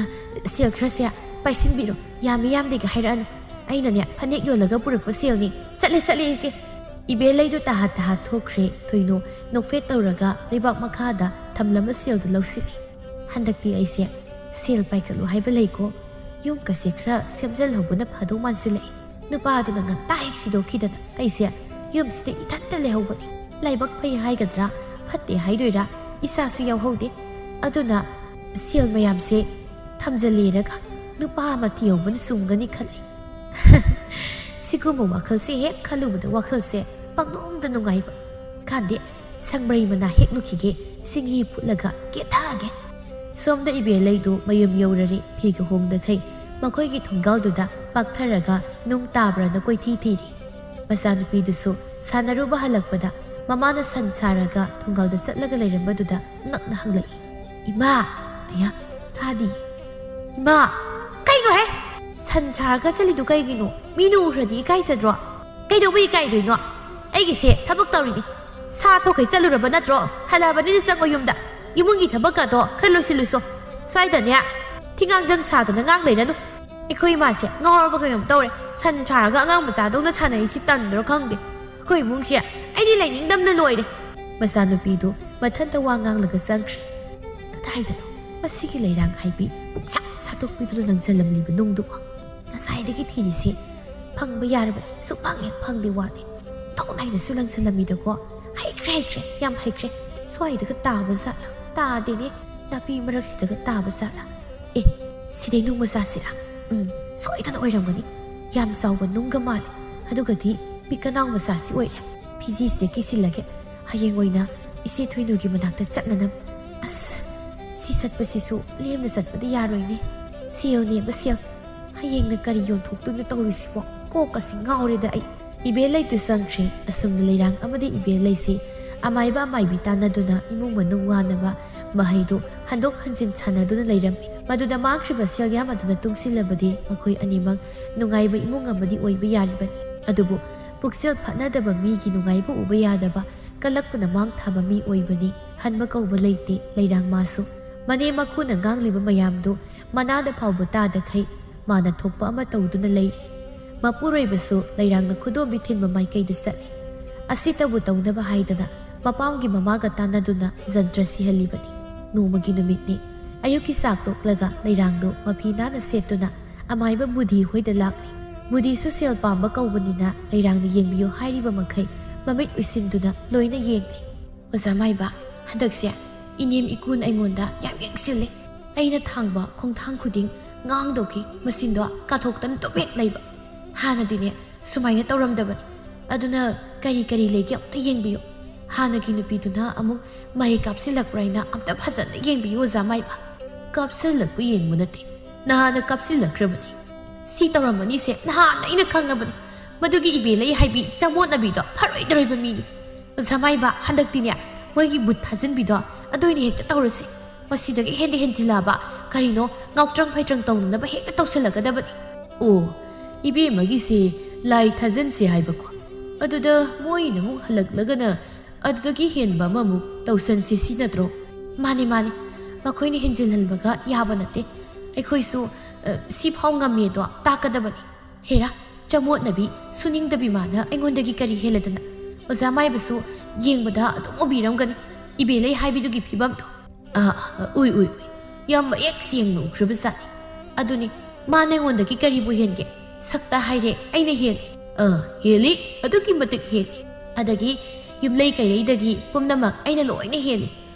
ꯁꯦꯜ ꯈꯔꯁꯦ ꯄꯥꯏꯁꯤꯟꯕꯤꯔꯣ꯫ ꯌꯥꯝꯃꯤ ꯌꯥꯝꯗꯦꯒ ꯍꯥꯏꯔꯛꯑꯅꯨ꯫ ꯑꯩꯅꯅꯦ ꯐꯅꯦꯛ ꯌꯣꯜꯂꯒ ꯄꯨꯔꯛꯄ ꯁꯦꯜꯅꯤ꯫ ꯆꯠꯂꯦ, ꯆꯠꯂꯦ ꯏꯆꯦ꯫" ꯏꯕꯦꯂꯩꯗꯨ ꯇꯍꯥ ꯇꯍꯥ ꯊꯣꯛꯈ꯭ꯔꯦ꯫ ꯊꯣꯏꯅꯨ ꯅꯣꯛꯐꯦꯠ ꯇꯧꯔꯒ ꯂꯩꯕꯥꯛ ꯃꯈꯥꯗ ꯊꯝꯂꯝꯕ ꯁꯦꯜꯗꯨ ꯂꯧꯁꯤꯜꯂꯤ꯫ "ꯍꯟꯗꯛꯇꯤ ꯑꯩꯁꯦ ꯁꯦꯜ ꯄꯥꯏꯈꯠꯂꯨ ꯍꯥꯏꯕ ꯂꯩꯀꯣ꯫ ꯌꯨꯝꯒꯁꯦ ꯈꯔ ꯁꯦꯝꯖꯤꯜꯍꯧꯕꯅ ꯐꯗꯧ ꯃꯥꯟꯁꯤꯜꯂꯛꯏ꯫ ꯅꯨꯄꯥꯗꯨꯅ ꯉꯟꯇꯥ ꯍꯦꯛ ꯁꯤꯗꯣꯛꯈꯤꯗꯅ ꯑꯩꯁꯦ ꯌꯨꯝꯁꯤꯗ ꯏꯊꯟꯇ ꯂꯩꯍꯧꯕꯅꯤ꯫ ꯂꯥꯏꯕꯛ ꯐꯩ ꯍꯥꯏꯒꯗ꯭ꯔꯥ, ꯐꯠꯇꯦ ꯍꯥꯏꯗꯣꯏꯔꯥ, ꯏꯆꯥꯁꯨ ꯌꯥꯎꯍꯧꯗꯦ꯫ ꯑꯗꯨꯅ ꯁꯦꯜ ꯃꯌꯥꯝꯁꯦ ꯊꯝꯖꯤꯜꯂꯦꯔꯒ ꯅꯨꯄꯥ ꯑꯃ ꯊꯤꯍꯧꯕꯅ ꯆꯨꯝꯒꯅꯤ ꯈꯜꯂꯤ꯫" ꯁꯤꯒꯨꯝꯕ ꯋꯥꯈꯜꯁꯦ ꯍꯦꯛ ꯈꯜꯂꯨꯕꯗ ꯋꯥꯈꯜꯁꯦ ꯄꯪꯅꯨꯡꯗ ꯅꯨꯡꯉꯥꯏꯕ꯫ ꯀꯥꯟꯗꯦ, ꯁꯪꯕ꯭ꯔꯩ ꯃꯅꯥ ꯍꯦꯛꯂꯨꯈꯤꯒꯦ, ꯁꯤꯡꯍꯤ ꯐꯨꯠꯂꯒ ꯀꯦꯊꯒꯦ꯫ ꯁꯣꯝꯗ ꯏꯕꯦꯂꯩꯗꯨ ꯃꯌꯨꯝ ꯌꯧꯔꯔꯦ꯫ ꯐꯤꯒ ꯍꯣꯡꯗꯈꯩ ꯃꯈꯣꯏꯒꯤ ꯊꯣꯡꯒꯥꯜꯗꯨꯗ ꯄꯥꯛꯊꯔꯒ ꯅꯨꯡ ꯇꯥꯕ꯭ꯔꯥꯅ ꯀꯣꯏꯊꯤ ꯊꯤꯔꯤ꯫ ꯃꯆꯥꯅꯨꯄꯤꯗꯨꯁꯨ ꯁꯥꯟꯅꯔꯨꯕ ꯍꯜꯂꯛꯄꯗ ꯃꯃꯥꯅ ꯁꯟ ꯁꯥꯔꯒ ꯊꯣꯡꯒꯥꯜꯗ ꯆꯠꯂꯒ ꯂꯩꯔꯝꯕꯗꯨꯗ ꯉꯛꯅ ꯍꯪꯂꯛꯏ, "ꯏꯃꯥ!" "ꯑꯌꯥ, ꯇꯥꯗꯤ꯫ ꯏꯃꯥ, ꯀꯩꯅꯣꯍꯦ? ꯁꯟ ꯁꯥꯔꯒ ꯆꯠꯂꯤꯗꯨ ꯀꯩꯒꯤꯅꯣ? ꯃꯤꯅ ꯎꯈ꯭ꯔꯗꯤ ꯏꯀꯥꯏꯖꯗ꯭ꯔꯣ?" "ꯀꯩꯗꯧꯕ ꯏꯀꯥꯏꯗꯣꯏꯅꯣ? ꯑꯩꯒꯤꯁꯦ ꯊꯕꯛ ꯇꯧꯔꯤꯅꯤ꯫ ꯁꯥ ꯊꯣꯛꯈꯩ ꯆꯠꯂꯨꯔꯕ ꯅꯠꯇ꯭ꯔꯣ? ꯍꯜꯂꯛꯑꯕꯅꯤꯅ ꯆꯪꯉꯣ ꯌꯨꯝꯗ꯫ ꯏꯃꯨꯡꯒꯤ ꯊꯕꯛꯀꯗꯣ ꯈꯔ ꯂꯣꯏꯁꯤꯜꯂꯨꯁꯣ꯫ ꯁ꯭ꯋꯥꯏꯗꯅꯦ ꯊꯤꯉꯥꯡꯖꯪ ꯁꯥꯗꯅ ꯉꯥꯡ ꯂꯩꯔꯅꯨ꯫ ꯑꯩꯈꯣꯏ ꯏꯃꯥꯁꯦ ꯉꯥꯎꯔꯕ ꯀꯩꯅꯣꯝ ꯇꯧꯔꯦ꯫ ꯁꯟ ꯁꯥꯔꯒ ꯑꯉꯥꯡ ꯃꯆꯥꯗꯧꯅ ꯁꯥꯟꯅꯔꯤꯁꯤ ꯇꯟꯗ꯭ꯔꯣ ꯈꯪꯗꯦ꯫ ꯑꯩꯈꯣꯏ ꯏꯃꯨꯡꯁꯦ ꯑꯩꯗꯤ ꯂꯩꯅꯤꯡꯗꯕꯅ ꯂꯣꯏꯔꯦ꯫" ꯃꯆꯥꯅꯨꯄꯤꯗꯨ ꯃꯊꯟꯇ ꯋꯥ ꯉꯥꯡꯂꯒ ꯆꯪꯈ꯭ꯔꯦ꯫ ꯀꯗꯥꯏꯗꯅꯣ ꯃꯁꯤꯒꯤ ꯂꯩꯔꯥꯡ ꯍꯥꯏꯕꯤ ꯄꯨꯡꯁꯥ ꯁꯥꯠꯇꯣꯛꯄꯤꯗꯨꯅ ꯂꯪꯁꯤꯜꯂꯝꯂꯤꯕ ꯅꯨꯡꯗꯨꯕꯣ? ꯉꯁꯥꯏꯗꯒꯤ ꯊꯤꯔꯤꯁꯦ ꯐꯪꯕ ꯌꯥꯔꯕꯅꯤ, ꯁꯨꯡꯐꯪ ꯍꯦꯛ ꯐꯪꯗꯦ ꯋꯥꯅꯤ꯫ ꯊꯣꯛ ꯍꯥꯏꯅꯁꯨ ꯂꯪꯁꯤꯜꯂꯝꯃꯤꯗꯀꯣ꯫ ꯍꯩꯈ꯭ꯔꯦ, ꯍꯩꯈ꯭ꯔꯦ, ꯌꯥꯝ ꯍꯩꯈ꯭ꯔꯦ꯫ ꯁ꯭ꯋꯥꯏꯗꯒ ꯇꯥꯕ ꯖꯥꯠꯂꯥ? ꯇꯥꯗꯦꯅꯦ, ꯅꯥꯄꯤ ꯃꯔꯛꯁꯤꯗꯒ ꯇꯥꯕ ꯖꯥꯠꯂꯥ? ꯑꯦ, ꯁꯤꯗꯩ ꯅꯨꯡ ꯃꯆꯥꯁꯤꯔꯥ? ꯎꯝ, ꯁꯣꯏꯗꯅ ꯑꯣꯏꯔꯝꯒꯅꯤ꯫ ꯌꯥꯝ ꯆꯥꯎꯕ ꯅꯨꯡꯒ ꯃꯥꯜꯂꯦ꯫ ꯑꯗꯨꯒꯗꯤ ꯄꯤꯛꯀꯅꯥꯎ ꯃꯆꯥꯁꯤ ꯑꯣꯏꯔꯦ꯫ ꯐꯤꯖꯤꯁꯤꯗ ꯀꯤꯁꯤꯜꯂꯒꯦ꯫ ꯍꯌꯦꯡ ꯑꯣꯏꯅ ꯏꯆꯦ ꯊꯣꯏꯅꯨꯒꯤ ꯃꯅꯥꯛꯇ ꯆꯠꯅꯅꯕ꯫ ꯑꯁ, ꯁꯤ ꯆꯠꯄꯁꯤꯁꯨ ꯂꯦꯝꯅ ꯆꯠꯄꯗꯤ ꯌꯥꯔꯣꯏꯅꯦ꯫ ꯁꯦꯜꯅꯦꯕ ꯁꯦꯜ꯫ ꯍꯌꯦꯡꯅ ꯀꯔꯤ ꯌꯣꯟꯊꯣꯛꯇꯣꯏꯅꯣ ꯇꯧꯔꯤꯁꯤꯕꯣ? ꯀꯣꯛꯀꯁꯤ ꯉꯥꯎꯔꯦꯗ ꯑꯩ꯫ ꯏꯕꯦꯜꯂꯩꯗꯨ ꯆꯪꯈ꯭ꯔꯦ꯫ ꯑꯁꯨꯝꯅ ꯂꯩꯔꯥꯡ ꯑꯃꯗꯤ ꯏꯕꯦꯜꯂꯩꯁꯤ ꯑꯃꯥꯏꯕ ꯑꯃꯥꯏꯕꯤ ꯇꯥꯟꯅꯗꯨꯅ ꯏꯃꯨꯡ ꯃꯅꯨꯡ ꯋꯥꯅꯕ ꯃꯍꯩꯗꯨ ꯍꯟꯗꯣꯛ ꯍꯟꯖꯤꯟ ꯁꯥꯟꯅꯗꯨꯅ ꯂꯩꯔꯝꯃꯤ꯫ ꯃꯗꯨꯗ ꯃꯥꯡꯈ꯭ꯔꯤꯕ ꯁꯦꯜ ꯌꯥꯝ ꯑꯗꯨꯅ ꯇꯨꯡꯁꯤꯜꯂꯕꯗꯤ ꯃꯈꯣꯏ ꯑꯅꯤꯃꯛ ꯅꯨꯡꯉꯥꯏꯕ ꯏꯃꯨꯡ ꯑꯃꯗꯤ ꯑꯣꯏꯕ ꯌꯥꯔꯤꯕꯅꯤ꯫ ꯑꯗꯨꯕꯨ ꯄꯨꯛꯆꯦꯜ ꯐꯠꯅꯗꯕ ꯃꯤꯒꯤ ꯅꯨꯡꯉꯥꯏꯕ ꯎꯕ ꯌꯥꯗꯕ ꯀꯜꯂꯛꯄꯅ ꯃꯥꯡ ꯊꯥꯕ ꯃꯤ ꯑꯣꯏꯕꯅꯤ꯫ ꯍꯟꯕ ꯀꯧꯕ ꯂꯩꯇꯦ ꯂꯩꯔꯥꯡ ꯃꯥꯁꯨ꯫ ꯃꯅꯦꯝ ꯃꯀꯨꯅ ꯉꯥꯡꯂꯤꯕ ꯃꯌꯥꯝꯗꯨ ꯃꯅꯥꯗ ꯐꯥꯎꯕ ꯇꯥꯗꯈꯩ ꯃꯥꯅ ꯊꯣꯛꯄ ꯑꯃ ꯇꯧꯗꯨꯅ ꯂꯩꯔꯤ꯫ ꯃꯄꯨꯔꯣꯏꯕꯁꯨ ꯂꯩꯔꯥꯡꯅ ꯈꯨꯗꯣꯝꯕꯤ ꯊꯤꯟꯕ ꯃꯥꯏꯀꯩꯗ ꯆꯠꯂꯤ꯫ ꯑꯁꯤꯇꯕꯨ ꯇꯧꯅꯕ ꯍꯥꯏꯗꯅ ꯃꯄꯥꯝꯒꯤ ꯃꯃꯥꯒ ꯇꯥꯟꯅꯗꯨꯅ ꯖꯟꯇ꯭ꯔ ꯁꯤꯍꯜꯂꯤꯕꯅꯤ꯫ ꯅꯣꯡꯃꯒꯤ ꯅꯨꯃꯤꯠꯅꯤ꯫ ꯑꯌꯨꯛꯀꯤ ꯆꯥꯛ ꯇꯣꯛꯂꯒ ꯂꯩꯔꯥꯡꯗꯨ ꯃꯐꯤ ꯅꯥꯟꯅ ꯁꯦꯠꯇꯨꯅ ꯑꯃꯥꯏꯕ ꯕꯨꯙꯤ ꯍꯣꯏꯗ ꯂꯥꯛꯂꯤ꯫ ꯕꯨꯙꯤꯁꯨ ꯁꯦꯜ ꯄꯥꯝꯕ ꯀꯧꯕꯅꯤꯅ ꯂꯩꯔꯥꯡꯅ ꯌꯦꯡꯕꯤꯌꯨ ꯍꯥꯏꯔꯤꯕ ꯃꯈꯩ ꯃꯃꯤꯠ ꯎꯏꯁꯤꯟꯗꯨꯅ ꯂꯣꯏꯅ ꯌꯦꯡꯂꯤ꯫ "ꯑꯣꯖꯥ ꯃꯥꯏꯕ, ꯍꯟꯗꯛꯁꯦ ꯏꯅꯦꯝ ꯏꯀꯨꯅ ꯑꯩꯉꯣꯟꯗ ꯌꯥꯝ ꯌꯦꯡꯁꯤꯜꯂꯦ꯫ ꯑꯩꯅ ꯊꯥꯡꯕ ꯈꯣꯡꯊꯥꯡ ꯈꯨꯗꯤꯡ ꯉꯥꯡꯗꯧꯈꯤ, ꯃꯆꯤꯟꯗꯣ ꯀꯥꯊꯣꯛꯇꯅ ꯇꯨꯃꯤꯟ ꯂꯩꯕ꯫ ꯍꯥꯟꯅꯗꯤꯅꯦ ꯁꯨꯃꯥꯏꯅ ꯇꯧꯔꯝꯗꯕꯅꯤ꯫ ꯑꯗꯨꯅ ꯀꯔꯤ ꯀꯔꯤ ꯂꯩꯒꯦ ꯑꯝꯇ ꯌꯦꯡꯕꯤꯌꯨ꯫" ꯍꯥꯟꯅꯒꯤ ꯅꯨꯄꯤꯗꯨꯅ ꯑꯃꯨꯛ ꯃꯍꯩ ꯀꯥꯞꯁꯤꯜꯂꯛꯄ꯭ꯔꯥ ꯍꯥꯏꯅ ꯑꯝꯇ ꯐꯖꯅ ꯌꯦꯡꯕꯤꯌꯨ, ꯑꯣꯖꯥ ꯃꯥꯏꯕ꯫ ꯀꯥꯞꯁꯤꯜꯂꯛꯄ ꯌꯦꯡꯕ ꯅꯠꯇꯦ, ꯅꯍꯥꯟꯅ ꯀꯥꯞꯁꯤꯜꯂꯛꯈ꯭ꯔꯕꯅꯤ꯫ ꯁꯤ ꯇꯧꯔꯝꯃꯅꯤꯁꯦ ꯅꯍꯥꯟꯅ ꯑꯩꯅ ꯈꯪꯉꯕꯅꯤ꯫ ꯃꯗꯨꯒꯤ ꯏꯕꯦ ꯂꯩ ꯍꯥꯏꯕꯤ ꯆꯃꯣꯠꯅꯕꯤꯗꯣ ꯐꯔꯣꯏꯗꯧꯔꯤꯕ ꯃꯤꯅꯤ꯫ ꯑꯣꯖꯥ ꯃꯥꯏꯕ, ꯍꯟꯗꯛꯇꯤꯅꯦ, ꯃꯣꯏꯒꯤ ꯕꯨꯠ ꯊꯥꯖꯤꯟꯕꯤꯗꯣ ꯑꯗꯨ ꯑꯣꯏꯅ ꯍꯦꯛꯇ ꯇꯧꯔꯁꯤ꯫ ꯃꯁꯤꯗꯒꯤ ꯍꯦꯟꯗꯤ ꯍꯦꯟꯖꯤꯜꯂꯛꯑꯕ ꯀꯔꯤꯅꯣ ꯉꯥꯎꯇ꯭ꯔꯪ ꯐꯩꯇ꯭ꯔꯪ ꯇꯧꯅꯅꯕ ꯍꯦꯛꯇ ꯇꯧꯁꯤꯜꯂꯛꯀꯗꯕꯅꯤ꯫ ꯑꯣ, ꯏꯕꯦꯝꯃꯒꯤꯁꯦ ꯂꯥꯏ ꯊꯥꯖꯤꯟꯁꯦ ꯍꯥꯏꯕꯀꯣ꯫ ꯑꯗꯨꯗ ꯃꯣꯏꯅ ꯑꯃꯨꯛ ꯍꯜꯂꯛꯂꯒꯅ ꯑꯗꯨꯗꯒꯤ ꯍꯦꯟꯕ ꯑꯃꯃꯨꯛ ꯇꯧꯁꯟꯁꯦ ꯁꯤ ꯅꯠꯇ꯭ꯔꯣ? ꯃꯥꯅꯤ, ꯃꯥꯅꯤ꯫ ꯃꯈꯣꯏꯅ ꯍꯦꯟꯖꯤꯜꯍꯟꯕꯒ ꯌꯥꯕ ꯅꯠꯇꯦ꯫ ꯑꯩꯈꯣꯏꯁꯨ, ꯑ, ꯁꯤꯐꯥꯎ ꯉꯝꯃꯦꯗꯣ ꯇꯥꯛꯀꯗꯕꯅꯤ꯫ ꯍꯦꯔꯥ, ꯆꯃꯣꯠꯅꯕꯤ, ꯁꯨꯅꯤꯡꯗꯕꯤ ꯃꯥꯅ ꯑꯩꯉꯣꯟꯗꯒꯤ ꯀꯔꯤ ꯍꯦꯜꯂꯗꯅ? ꯑꯣꯖꯥ ꯃꯥꯏꯕꯁꯨ ꯌꯦꯡꯕꯗ ꯑꯗꯨꯝ ꯎꯕꯤꯔꯝꯒꯅꯤ ꯏꯕꯦ ꯂꯩ ꯍꯥꯏꯕꯤꯗꯨꯒꯤ ꯐꯤꯕꯝꯗꯣ꯫ ꯑꯥ, ꯑꯥ, ꯎꯏ, ꯎꯏ, ꯎꯏ꯫ ꯌꯥꯝ ꯃꯌꯦꯛ ꯁꯦꯡꯅ ꯎꯈ꯭ꯔꯕꯖꯥꯠꯅꯤ꯫ ꯑꯗꯨꯅꯤ, ꯃꯥꯅ ꯑꯩꯉꯣꯟꯗꯒꯤ ꯀꯔꯤꯕꯨ ꯍꯦꯟꯒꯦ? ꯁꯛꯇ ꯍꯥꯏꯔꯦ, ꯑꯩꯅ ꯍꯦꯜꯂꯤ꯫ ꯑꯥ, ꯍꯦꯜꯂꯤ, ꯑꯗꯨꯛꯀꯤ ꯃꯇꯤꯛ ꯍꯦꯜꯂꯤ꯫ ꯑꯗꯒꯤ ꯌꯨꯝꯂꯩ ꯀꯩꯔꯩꯗꯒꯤ ꯄꯨꯝꯅꯃꯛ ꯑꯩꯅ ꯂꯣꯏꯅ ꯍꯦꯜꯂꯤ꯫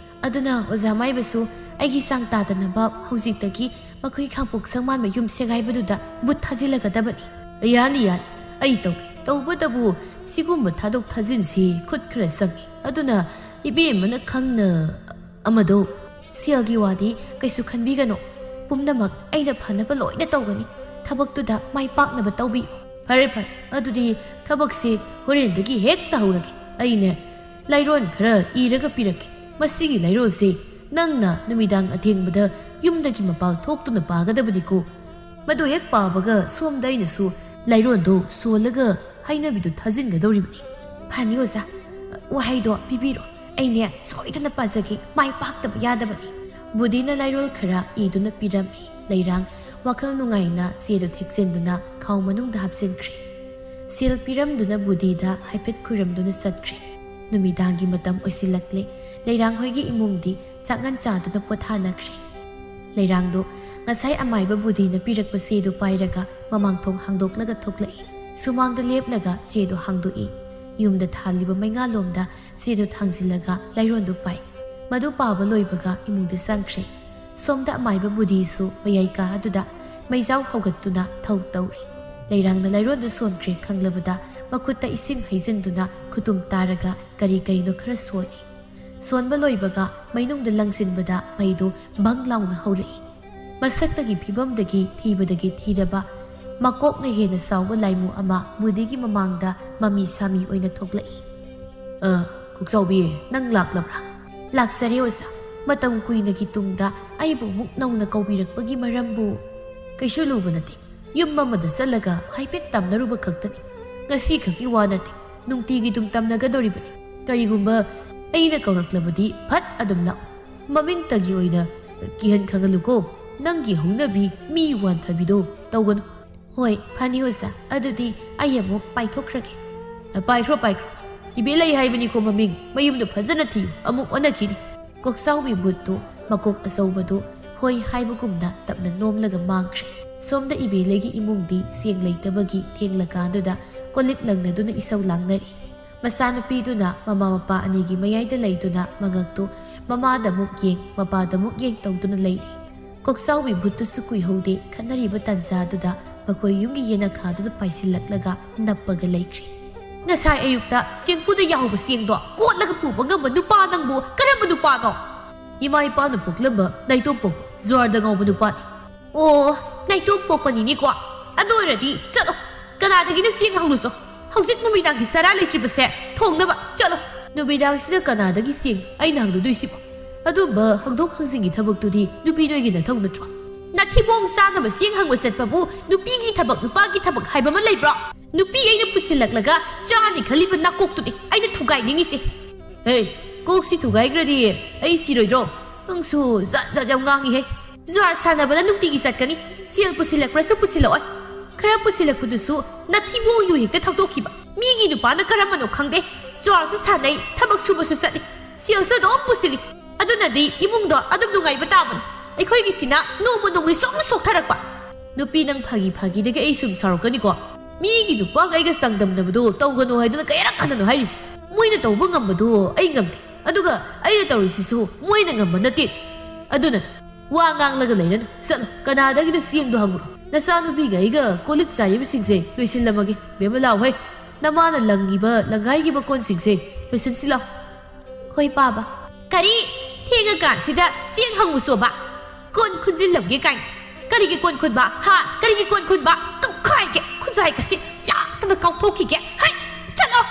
ꯑꯗꯨꯅ ꯑꯣꯖꯥ ꯃꯥꯏꯕꯁꯨ ꯑꯩꯒꯤ ꯆꯥꯡ ꯇꯥꯗꯅꯕ ꯍꯧꯖꯤꯛꯇꯒꯤ ꯃꯈꯣꯏ ꯈꯥꯡꯄꯣꯛꯁꯪ ꯃꯥꯟꯕ ꯌꯨꯝ ꯁꯦꯒꯥꯏꯕꯗꯨꯗ ꯕꯨꯠ ꯊꯥꯖꯤꯜꯂꯒꯗꯕꯅꯤ꯫ ꯌꯥꯅꯤ, ꯌꯥꯅꯤ, ꯑꯩ ꯇꯧꯒꯦ꯫ ꯇꯧꯕꯇꯕꯨ ꯁꯤꯒꯨꯝꯕ ꯊꯥꯗꯣꯛ ꯊꯥꯖꯤꯟꯁꯤ ꯈꯨꯠ ꯈꯔ ꯆꯪꯏ꯫ ꯑꯗꯨꯅ ꯏꯕꯦꯝꯃꯅ ꯈꯪꯅ ꯑꯃꯗꯣ, ꯁꯦꯜꯒꯤ ꯋꯥꯗꯤ ꯀꯩꯁꯨ ꯈꯟꯕꯤꯒꯅꯨ꯫ ꯄꯨꯝꯅꯃꯛ ꯑꯩꯅ ꯐꯅꯕ ꯂꯣꯏꯅ ꯇꯧꯒꯅꯤ꯫ ꯊꯕꯛꯇꯨꯗ ꯃꯥꯏ ꯄꯥꯛꯅꯕ ꯇꯧꯕꯤꯌꯨ꯫ ꯐꯔꯦ, ꯐꯔꯦ꯫ ꯑꯗꯨꯗꯤ ꯊꯕꯛꯁꯦ ꯍꯣꯔꯦꯟꯗꯒꯤ ꯍꯦꯛꯇ ꯍꯧꯔꯒꯦ꯫ ꯑꯩꯅꯦ, ꯂꯥꯏꯔꯣꯟ ꯈꯔ ꯏꯔꯒ ꯄꯤꯔꯛꯀꯦ꯫ ꯃꯁꯤꯒꯤ ꯂꯥꯏꯔꯣꯟꯁꯦ ꯅꯪꯅ ꯅꯨꯃꯤꯗꯥꯡ ꯑꯊꯦꯡꯕꯗ ꯌꯨꯝꯗꯒꯤ ꯃꯄꯥꯜ ꯊꯣꯛꯇꯨꯅ ꯄꯥꯒꯗꯕꯅꯤꯀꯣ꯫ ꯃꯗꯨ ꯍꯦꯛ ꯄꯥꯕꯒ ꯁꯣꯝꯗ ꯑꯩꯅꯁꯨ ꯂꯥꯏꯔꯣꯟꯗꯣ ꯁꯣꯜꯂꯒ ꯍꯩꯅꯕꯤꯗꯨ ꯊꯥꯖꯤꯟꯒꯗꯧꯔꯤꯕꯅꯤ꯫ ꯐꯅꯤ ꯑꯣꯖꯥ, ꯋꯥꯍꯩꯗꯣ ꯄꯤꯕꯤꯔꯣ꯫ ꯑꯩꯅꯦ ꯁꯣꯏꯗꯅ ꯄꯥꯖꯒꯦ, ꯃꯥꯏ ꯄꯥꯛꯇꯕ ꯌꯥꯗꯕꯅꯤ꯫ ꯕꯨꯙꯤꯅ ꯂꯥꯏꯔꯣꯜ ꯈꯔ ꯏꯗꯨꯅ ꯄꯤꯔꯝꯃꯤ꯫ ꯂꯩꯔꯥꯡ ꯋꯥꯈꯜ ꯅꯨꯡꯉꯥꯏꯅ ꯆꯦꯗꯨ ꯊꯦꯛꯆꯤꯟꯗꯨꯅ ꯈꯥꯎ ꯃꯅꯨꯡꯗ ꯍꯥꯞꯆꯤꯟꯈ꯭ꯔꯦ꯫ ꯁꯦꯜ ꯄꯤꯔꯝꯗꯨꯅ ꯕꯨꯙꯤꯗ ꯍꯥꯏꯐꯦꯠ ꯈꯨꯔꯝꯗꯨꯅ ꯆꯠꯈ꯭ꯔꯦ꯫ ꯅꯨꯃꯤꯗꯥꯡꯒꯤ ꯃꯇꯝ ꯑꯣꯏꯁꯤꯜꯂꯛꯂꯦ꯫ ꯂꯩꯔꯥꯡ ꯍꯣꯏꯒꯤ ꯏꯃꯨꯡꯗꯤ ꯆꯥꯛꯉꯟ ꯆꯥꯗꯨꯅ ꯄꯣꯊꯥꯅꯈ꯭ꯔꯦ꯫ ꯂꯩꯔꯥꯡꯗꯣ ꯉꯁꯥꯏ ꯑꯃꯥꯏꯕ ꯕꯨꯙꯤꯅ ꯄꯤꯔꯛꯄ ꯆꯦꯗꯨ ꯄꯥꯏꯔꯒ ꯃꯃꯥꯡ ꯊꯣꯡ ꯍꯥꯡꯗꯣꯛꯂꯒ ꯊꯣꯛꯂꯛꯏ꯫ ꯁꯨꯃꯥꯡꯗ ꯂꯦꯞꯂꯒ ꯆꯦꯗꯨ ꯍꯥꯡꯗꯣꯛꯏ꯫ ꯌꯨꯝꯗ ꯊꯥꯜꯂꯤꯕ ꯃꯩꯉꯥꯂꯣꯝꯗ ꯆꯦꯗꯨ ꯊꯥꯡꯖꯤꯜꯂꯒ ꯂꯥꯏꯔꯣꯟꯗꯨ ꯄꯥꯏ꯫ ꯃꯗꯨ ꯄꯥꯕ ꯂꯣꯏꯕꯒ ꯏꯃꯨꯡꯗ ꯆꯪꯈ꯭ꯔꯦ꯫ ꯁꯣꯝꯗ ꯑꯃꯥꯏꯕ ꯕꯨꯙꯤꯁꯨ ꯃꯌꯥꯏ ꯀꯥ ꯑꯗꯨꯗ ꯃꯩꯖꯥꯎ ꯍꯧꯒꯠꯇꯨꯅ ꯊꯧ ꯇꯧꯔꯤ꯫ ꯂꯩꯔꯥꯡꯅ ꯂꯥꯏꯔꯣꯟꯗꯨ ꯁꯣꯟꯈ꯭ꯔꯦ ꯈꯪꯂꯕꯗ ꯃꯈꯨꯠꯇ ꯏꯁꯤꯡ ꯍꯩꯖꯤꯟꯗꯨꯅ ꯈꯨꯇꯨꯝ ꯇꯥꯔꯒ ꯀꯔꯤ ꯀꯔꯤꯅꯣ ꯈꯔ ꯁꯣꯜꯂꯤ꯫ ꯁꯣꯟꯕ ꯂꯣꯏꯕꯒ ꯃꯩꯅꯨꯡꯗ ꯂꯪꯁꯤꯟꯕꯗ ꯃꯩꯗꯨ ꯕꯪ ꯂꯥꯎꯅ ꯍꯧꯔꯛꯏ꯫ ꯃꯁꯛꯇꯒꯤ ꯐꯤꯕꯝꯗꯒꯤ ꯊꯤꯕꯗꯒꯤ ꯊꯤꯔꯕ ꯃꯀꯣꯛꯅ ꯍꯦꯟꯅ ꯆꯥꯎꯕ ꯂꯥꯏꯃꯨ ꯑꯃ ꯃꯨꯗꯤꯒꯤ ꯃꯃꯥꯡꯗ ꯃꯃꯤ ꯁꯥꯃꯤ ꯑꯣꯏꯅ ꯊꯣꯛꯂꯛꯏ꯫ "ꯑ, ꯀꯣꯛꯆꯥꯎꯕꯤ, ꯅꯪ ꯂꯥꯛꯂꯕ꯭ꯔꯥ?" "ꯂꯥꯛꯆꯔꯦ ꯑꯣꯖꯥ꯫ ꯃꯇꯝ ꯀꯨꯏꯅꯒꯤ ꯇꯨꯡꯗ ꯑꯩꯕꯨ ꯑꯃꯨꯛ ꯅꯧꯅ ꯀꯧꯕꯤꯔꯛꯄꯒꯤ ꯃꯔꯝꯕꯨ?" "ꯀꯩꯁꯨ ꯂꯨꯕ ꯅꯠꯇꯦ꯫ ꯌꯨꯝ ꯑꯃꯗ ꯆꯠꯂꯒ ꯍꯥꯏꯐꯦꯠ ꯇꯝꯅꯔꯨꯕ ꯈꯛꯇꯅꯤ꯫ ꯉꯁꯤ ꯈꯛꯀꯤ ꯋꯥ ꯅꯠꯇꯦ, ꯅꯨꯡꯇꯤꯒꯤ ꯑꯗꯨꯝ ꯇꯝꯅꯒꯗꯧꯔꯤꯕꯅꯤ꯫ ꯀꯔꯤꯒꯨꯝꯕ ꯑꯩꯅ ꯀꯧꯔꯛꯂꯕꯗꯤ ꯐꯠ ꯑꯗꯨꯝ ꯂꯥꯛꯎ꯫ ꯃꯃꯤꯡꯇꯒꯤ ꯑꯣꯏꯅ ꯀꯤꯍꯟ ꯈꯪꯍꯜꯂꯨꯀꯣ, ꯅꯪꯒꯤ ꯍꯧꯅꯕꯤ ꯃꯤ ꯋꯥꯟꯊꯕꯤꯗꯣ ꯇꯧꯒꯅꯨ꯫" "ꯍꯣꯏ, ꯐꯅꯤ ꯑꯣꯖꯥ, ꯑꯗꯨꯗꯤ ꯑꯩ ꯑꯃꯨꯛ ꯄꯥꯏꯊꯣꯛꯈ꯭ꯔꯒꯦ꯫" "ꯄꯥꯏꯈ꯭ꯔꯣ, ꯄꯥꯏꯈ꯭ꯔꯣ꯫ ꯏꯕꯦ ꯂꯩ ꯍꯥꯏꯕꯅꯤꯀꯣ ꯃꯃꯤꯡ, ꯃꯌꯨꯝꯗꯣ ꯐꯖꯅ ꯊꯤꯌꯨ, ꯑꯃꯨꯛ ꯑꯣꯟꯅꯈꯤꯅꯤ꯫" ꯀꯣꯛꯆꯥꯎꯕꯤ ꯚꯨꯠꯇꯨ ꯃꯀꯣꯛ ꯑꯆꯧꯕꯗꯨ ꯍꯣꯏ ꯍꯥꯏꯕꯒꯨꯝꯅ ꯇꯞꯅ ꯅꯣꯝꯂꯒ ꯃꯥꯡꯈ꯭ꯔꯦ꯫ ꯁꯣꯝꯗ ꯏꯕꯦꯂꯩꯒꯤ ꯏꯃꯨꯡꯗꯤ ꯆꯦꯡ ꯂꯩꯇꯕꯒꯤ ꯊꯦꯡꯂꯀꯥꯟꯗꯨꯗ ꯀꯣꯜꯂꯤꯛ ꯂꯪꯅꯗꯨꯅ ꯏꯁꯧ ꯂꯥꯡꯅꯔꯤ꯫ ꯃꯆꯥꯅꯨꯄꯤꯗꯨꯅ ꯃꯃꯥ ꯃꯄꯥ ꯑꯅꯤꯒꯤ ꯃꯌꯥꯏꯗ ꯂꯩꯗꯨꯅ ꯃꯉꯛꯇꯨ ꯃꯃꯥꯗ ꯑꯃꯨꯛ ꯌꯦꯡ, ꯃꯄꯥꯗ ꯑꯃꯨꯛ ꯌꯦꯡ ꯇꯧꯗꯨꯅ ꯂꯩꯔꯤ꯫ ꯀꯣꯛꯆꯥꯎꯕꯤ ꯚꯨꯠꯇꯨꯁꯨ ꯀꯨꯏꯍꯧꯗꯦ, ꯈꯠꯅꯔꯤꯕ ꯇꯥꯟꯖꯥꯗꯨꯗ ꯃꯈꯣꯏ ꯌꯨꯝꯒꯤ ꯌꯦꯅꯈꯥꯗꯨꯗ ꯄꯥꯏꯁꯤꯜꯂꯛꯂꯒ ꯅꯞꯄꯒ ꯂꯩꯈ꯭ꯔꯦ꯫ "ꯉꯁꯥꯏ ꯑꯌꯨꯛꯇ ꯆꯦꯡꯐꯨꯗ ꯌꯥꯍꯧꯕ ꯆꯦꯡꯗꯣ ꯀꯣꯠꯂꯒ ꯄꯨꯕ ꯉꯝꯕ ꯅꯨꯄꯥ ꯅꯪꯕꯨ ꯀꯔꯝꯕ ꯅꯨꯄꯥꯅꯣ?" "ꯏꯃꯥ ꯏꯄꯥꯅ ꯄꯣꯛꯂꯝꯕ ꯅꯥꯏꯇꯣꯝ ꯄꯣꯛꯄ ꯖꯨꯋꯥꯔꯗ ꯉꯥꯎꯕ ꯅꯨꯄꯥꯅꯤ꯫" "ꯑꯣ, ꯅꯥꯏꯇꯣꯝ ꯄꯣꯛꯄꯅꯤꯅꯦꯀꯣ꯫ ꯑꯗꯨ ꯑꯣꯏꯔꯗꯤ ꯆꯠꯂꯣ, ꯀꯅꯥꯗꯒꯤꯅꯣ ꯆꯦꯡ ꯍꯪꯂꯨꯆꯣ꯫ ꯍꯧꯖꯤꯛ ꯅꯨꯃꯤꯗꯥꯡꯒꯤ ꯆꯔꯥ ꯂꯩꯇ꯭ꯔꯤꯕꯁꯦ ꯊꯣꯡꯅꯕ ꯆꯠꯂꯣ꯫" "ꯅꯨꯃꯤꯗꯥꯡꯁꯤꯗ ꯀꯅꯥꯗꯒꯤ ꯆꯦꯡ ꯑꯩꯅ ꯍꯪꯂꯨꯗꯣꯏꯁꯤꯕꯣ? ꯑꯗꯨꯝꯕ ꯍꯪꯗꯣꯛ ꯍꯪꯖꯤꯟꯒꯤ ꯊꯕꯛꯇꯨꯗꯤ ꯅꯨꯄꯤ ꯅꯣꯏꯒꯤ ꯅꯊꯧ ꯅꯠꯇ꯭ꯔꯣ?" "ꯅꯊꯤꯕꯣꯡ ꯆꯥꯅꯕ ꯆꯦꯡ ꯍꯪꯕ ꯆꯠꯄꯕꯨ ꯅꯨꯄꯤꯒꯤ ꯊꯕꯛ, ꯅꯨꯄꯥꯒꯤ ꯊꯕꯛ ꯍꯥꯏꯕ ꯑꯃ ꯂꯩꯕ꯭ꯔꯣ? ꯅꯨꯄꯤ ꯑꯩꯅ ꯄꯨꯁꯤꯜꯂꯛꯂꯒ ꯆꯥꯅꯤ ꯈꯜꯂꯤꯕ ꯅꯥꯀꯣꯛꯇꯨꯅꯤ ꯑꯩꯅ ꯊꯨꯒꯥꯏꯅꯤꯡꯉꯤꯁꯦ꯫" "ꯍꯦ, ꯀꯣꯛꯁꯤ ꯊꯨꯒꯥꯏꯈ꯭ꯔꯗꯤ ꯑꯩ ꯁꯤꯔꯣꯏꯗ꯭ꯔꯣ? ꯅꯪꯁꯨ ꯖꯥꯠ ꯖꯥꯠ ꯌꯥꯝ ꯉꯥꯡꯉꯤꯍꯦ꯫ ꯖꯨꯋꯥꯔ ꯁꯥꯟꯅꯕꯅ ꯅꯨꯡꯇꯤꯒꯤ ꯆꯠꯀꯅꯤ, ꯁꯦꯜ ꯄꯨꯁꯤꯜꯂꯛꯄ꯭ꯔꯁꯨ ꯄꯨꯁꯤꯜꯂꯛꯑꯣꯏ꯫ ꯈꯔ ꯄꯨꯁꯤꯜꯂꯛꯄꯗꯨꯁꯨ ꯅꯊꯤꯕꯣꯡ ꯌꯨ ꯍꯦꯛꯇ ꯊꯛꯇꯣꯛꯈꯤꯕ꯫ ꯃꯤꯒꯤ ꯅꯨꯄꯥꯅ ꯀꯔꯝꯕꯅꯣ ꯈꯪꯗꯦ, ꯖꯨꯋꯥꯔꯁꯨ ꯁꯥꯟꯅꯩ, ꯊꯕꯛ ꯁꯨꯕꯁꯨ ꯆꯠꯂꯤ, ꯁꯦꯜꯁꯨ ꯑꯗꯨꯝ ꯄꯨꯁꯤꯜꯂꯤ꯫ ꯑꯗꯨꯅꯗꯤ ꯏꯃꯨꯡꯗꯣ ꯑꯗꯨꯝ ꯅꯨꯡꯉꯥꯏꯕ ꯇꯥꯕꯅꯤ꯫ ꯑꯩꯈꯣꯏꯒꯤꯁꯤꯅ ꯅꯣꯡꯃ ꯅꯣꯡꯃꯒꯤ ꯁꯨꯝ ꯁꯣꯛꯊꯔꯛꯄ꯫" "ꯅꯨꯄꯤ, ꯅꯪ ꯐꯥꯒꯤ ꯐꯥꯒꯤꯗꯒꯤ ꯑꯩ ꯁꯨꯝ ꯁꯥꯎꯔꯛꯀꯅꯤꯀꯣ꯫ ꯃꯤꯒꯤ ꯅꯨꯄꯥꯒ ꯑꯩꯒ ꯆꯥꯡꯗꯝꯅꯕꯗꯣ ꯇꯧꯒꯅꯨ ꯍꯥꯏꯗꯅ ꯀꯌꯥꯔꯛ ꯍꯟꯅꯅꯣ ꯍꯥꯏꯔꯤꯁꯦ? ꯃꯣꯏꯅ ꯇꯧꯕ ꯉꯝꯕꯗꯣ ꯑꯩ ꯉꯝꯗꯦ, ꯑꯗꯨꯒ ꯑꯩꯅ ꯇꯧꯔꯤꯁꯤꯁꯨ ꯃꯣꯏꯅ ꯉꯝꯕ ꯅꯠꯇꯦ꯫ ꯑꯗꯨꯅ ꯋꯥ ꯉꯥꯡꯂꯒ ꯂꯩꯔꯅꯨ, ꯆꯠꯂꯣ, ꯀꯅꯥꯗꯒꯤꯅꯣ ꯆꯦꯡꯗꯣ ꯍꯪꯉꯨꯔꯣ꯫ ꯅꯆꯥꯅꯨꯄꯤꯒ ꯑꯩꯒ ꯀꯣꯜꯂꯤꯛ ꯆꯥꯏꯔꯤꯕꯁꯤꯡꯁꯦ ꯂꯣꯏꯁꯤꯜꯂꯝꯃꯒꯦ꯫ ꯕꯦꯝꯃ, ꯂꯥꯎ ꯍꯩ꯫" ꯅꯃꯥꯅ ꯂꯪꯉꯤꯕ ꯂꯪꯒꯥꯏꯒꯤ ꯃꯀꯣꯟꯁꯤꯡꯁꯦ ꯂꯣꯏꯁꯤꯟꯁꯤꯜꯂꯣ꯫ ꯍꯣꯏ, ꯄꯥꯕ꯫ ꯀꯔꯤ? ꯊꯦꯡꯉꯀꯥꯟꯁꯤꯗ ꯆꯦꯡ ꯍꯪꯉꯨꯁꯣꯕ? ꯀꯣꯟ ꯈꯨꯟꯖꯤꯜꯂꯝꯒꯦ ꯀꯥꯏꯅ꯫ ꯀꯔꯤꯒꯤ ꯀꯣꯟ ꯈꯨꯟꯕ? ꯍꯥ? ꯀꯔꯤꯒꯤ ꯀꯣꯟ ꯈꯨꯟꯕ? ꯀꯧꯈꯥꯏꯒꯦ, ꯈꯨꯖꯥꯏꯒꯁꯤ ꯂꯥꯛꯇꯅ ꯀꯥꯎꯊꯣꯛꯈꯤꯒꯦ꯫ ꯍꯩ! ꯆꯠꯂꯣ!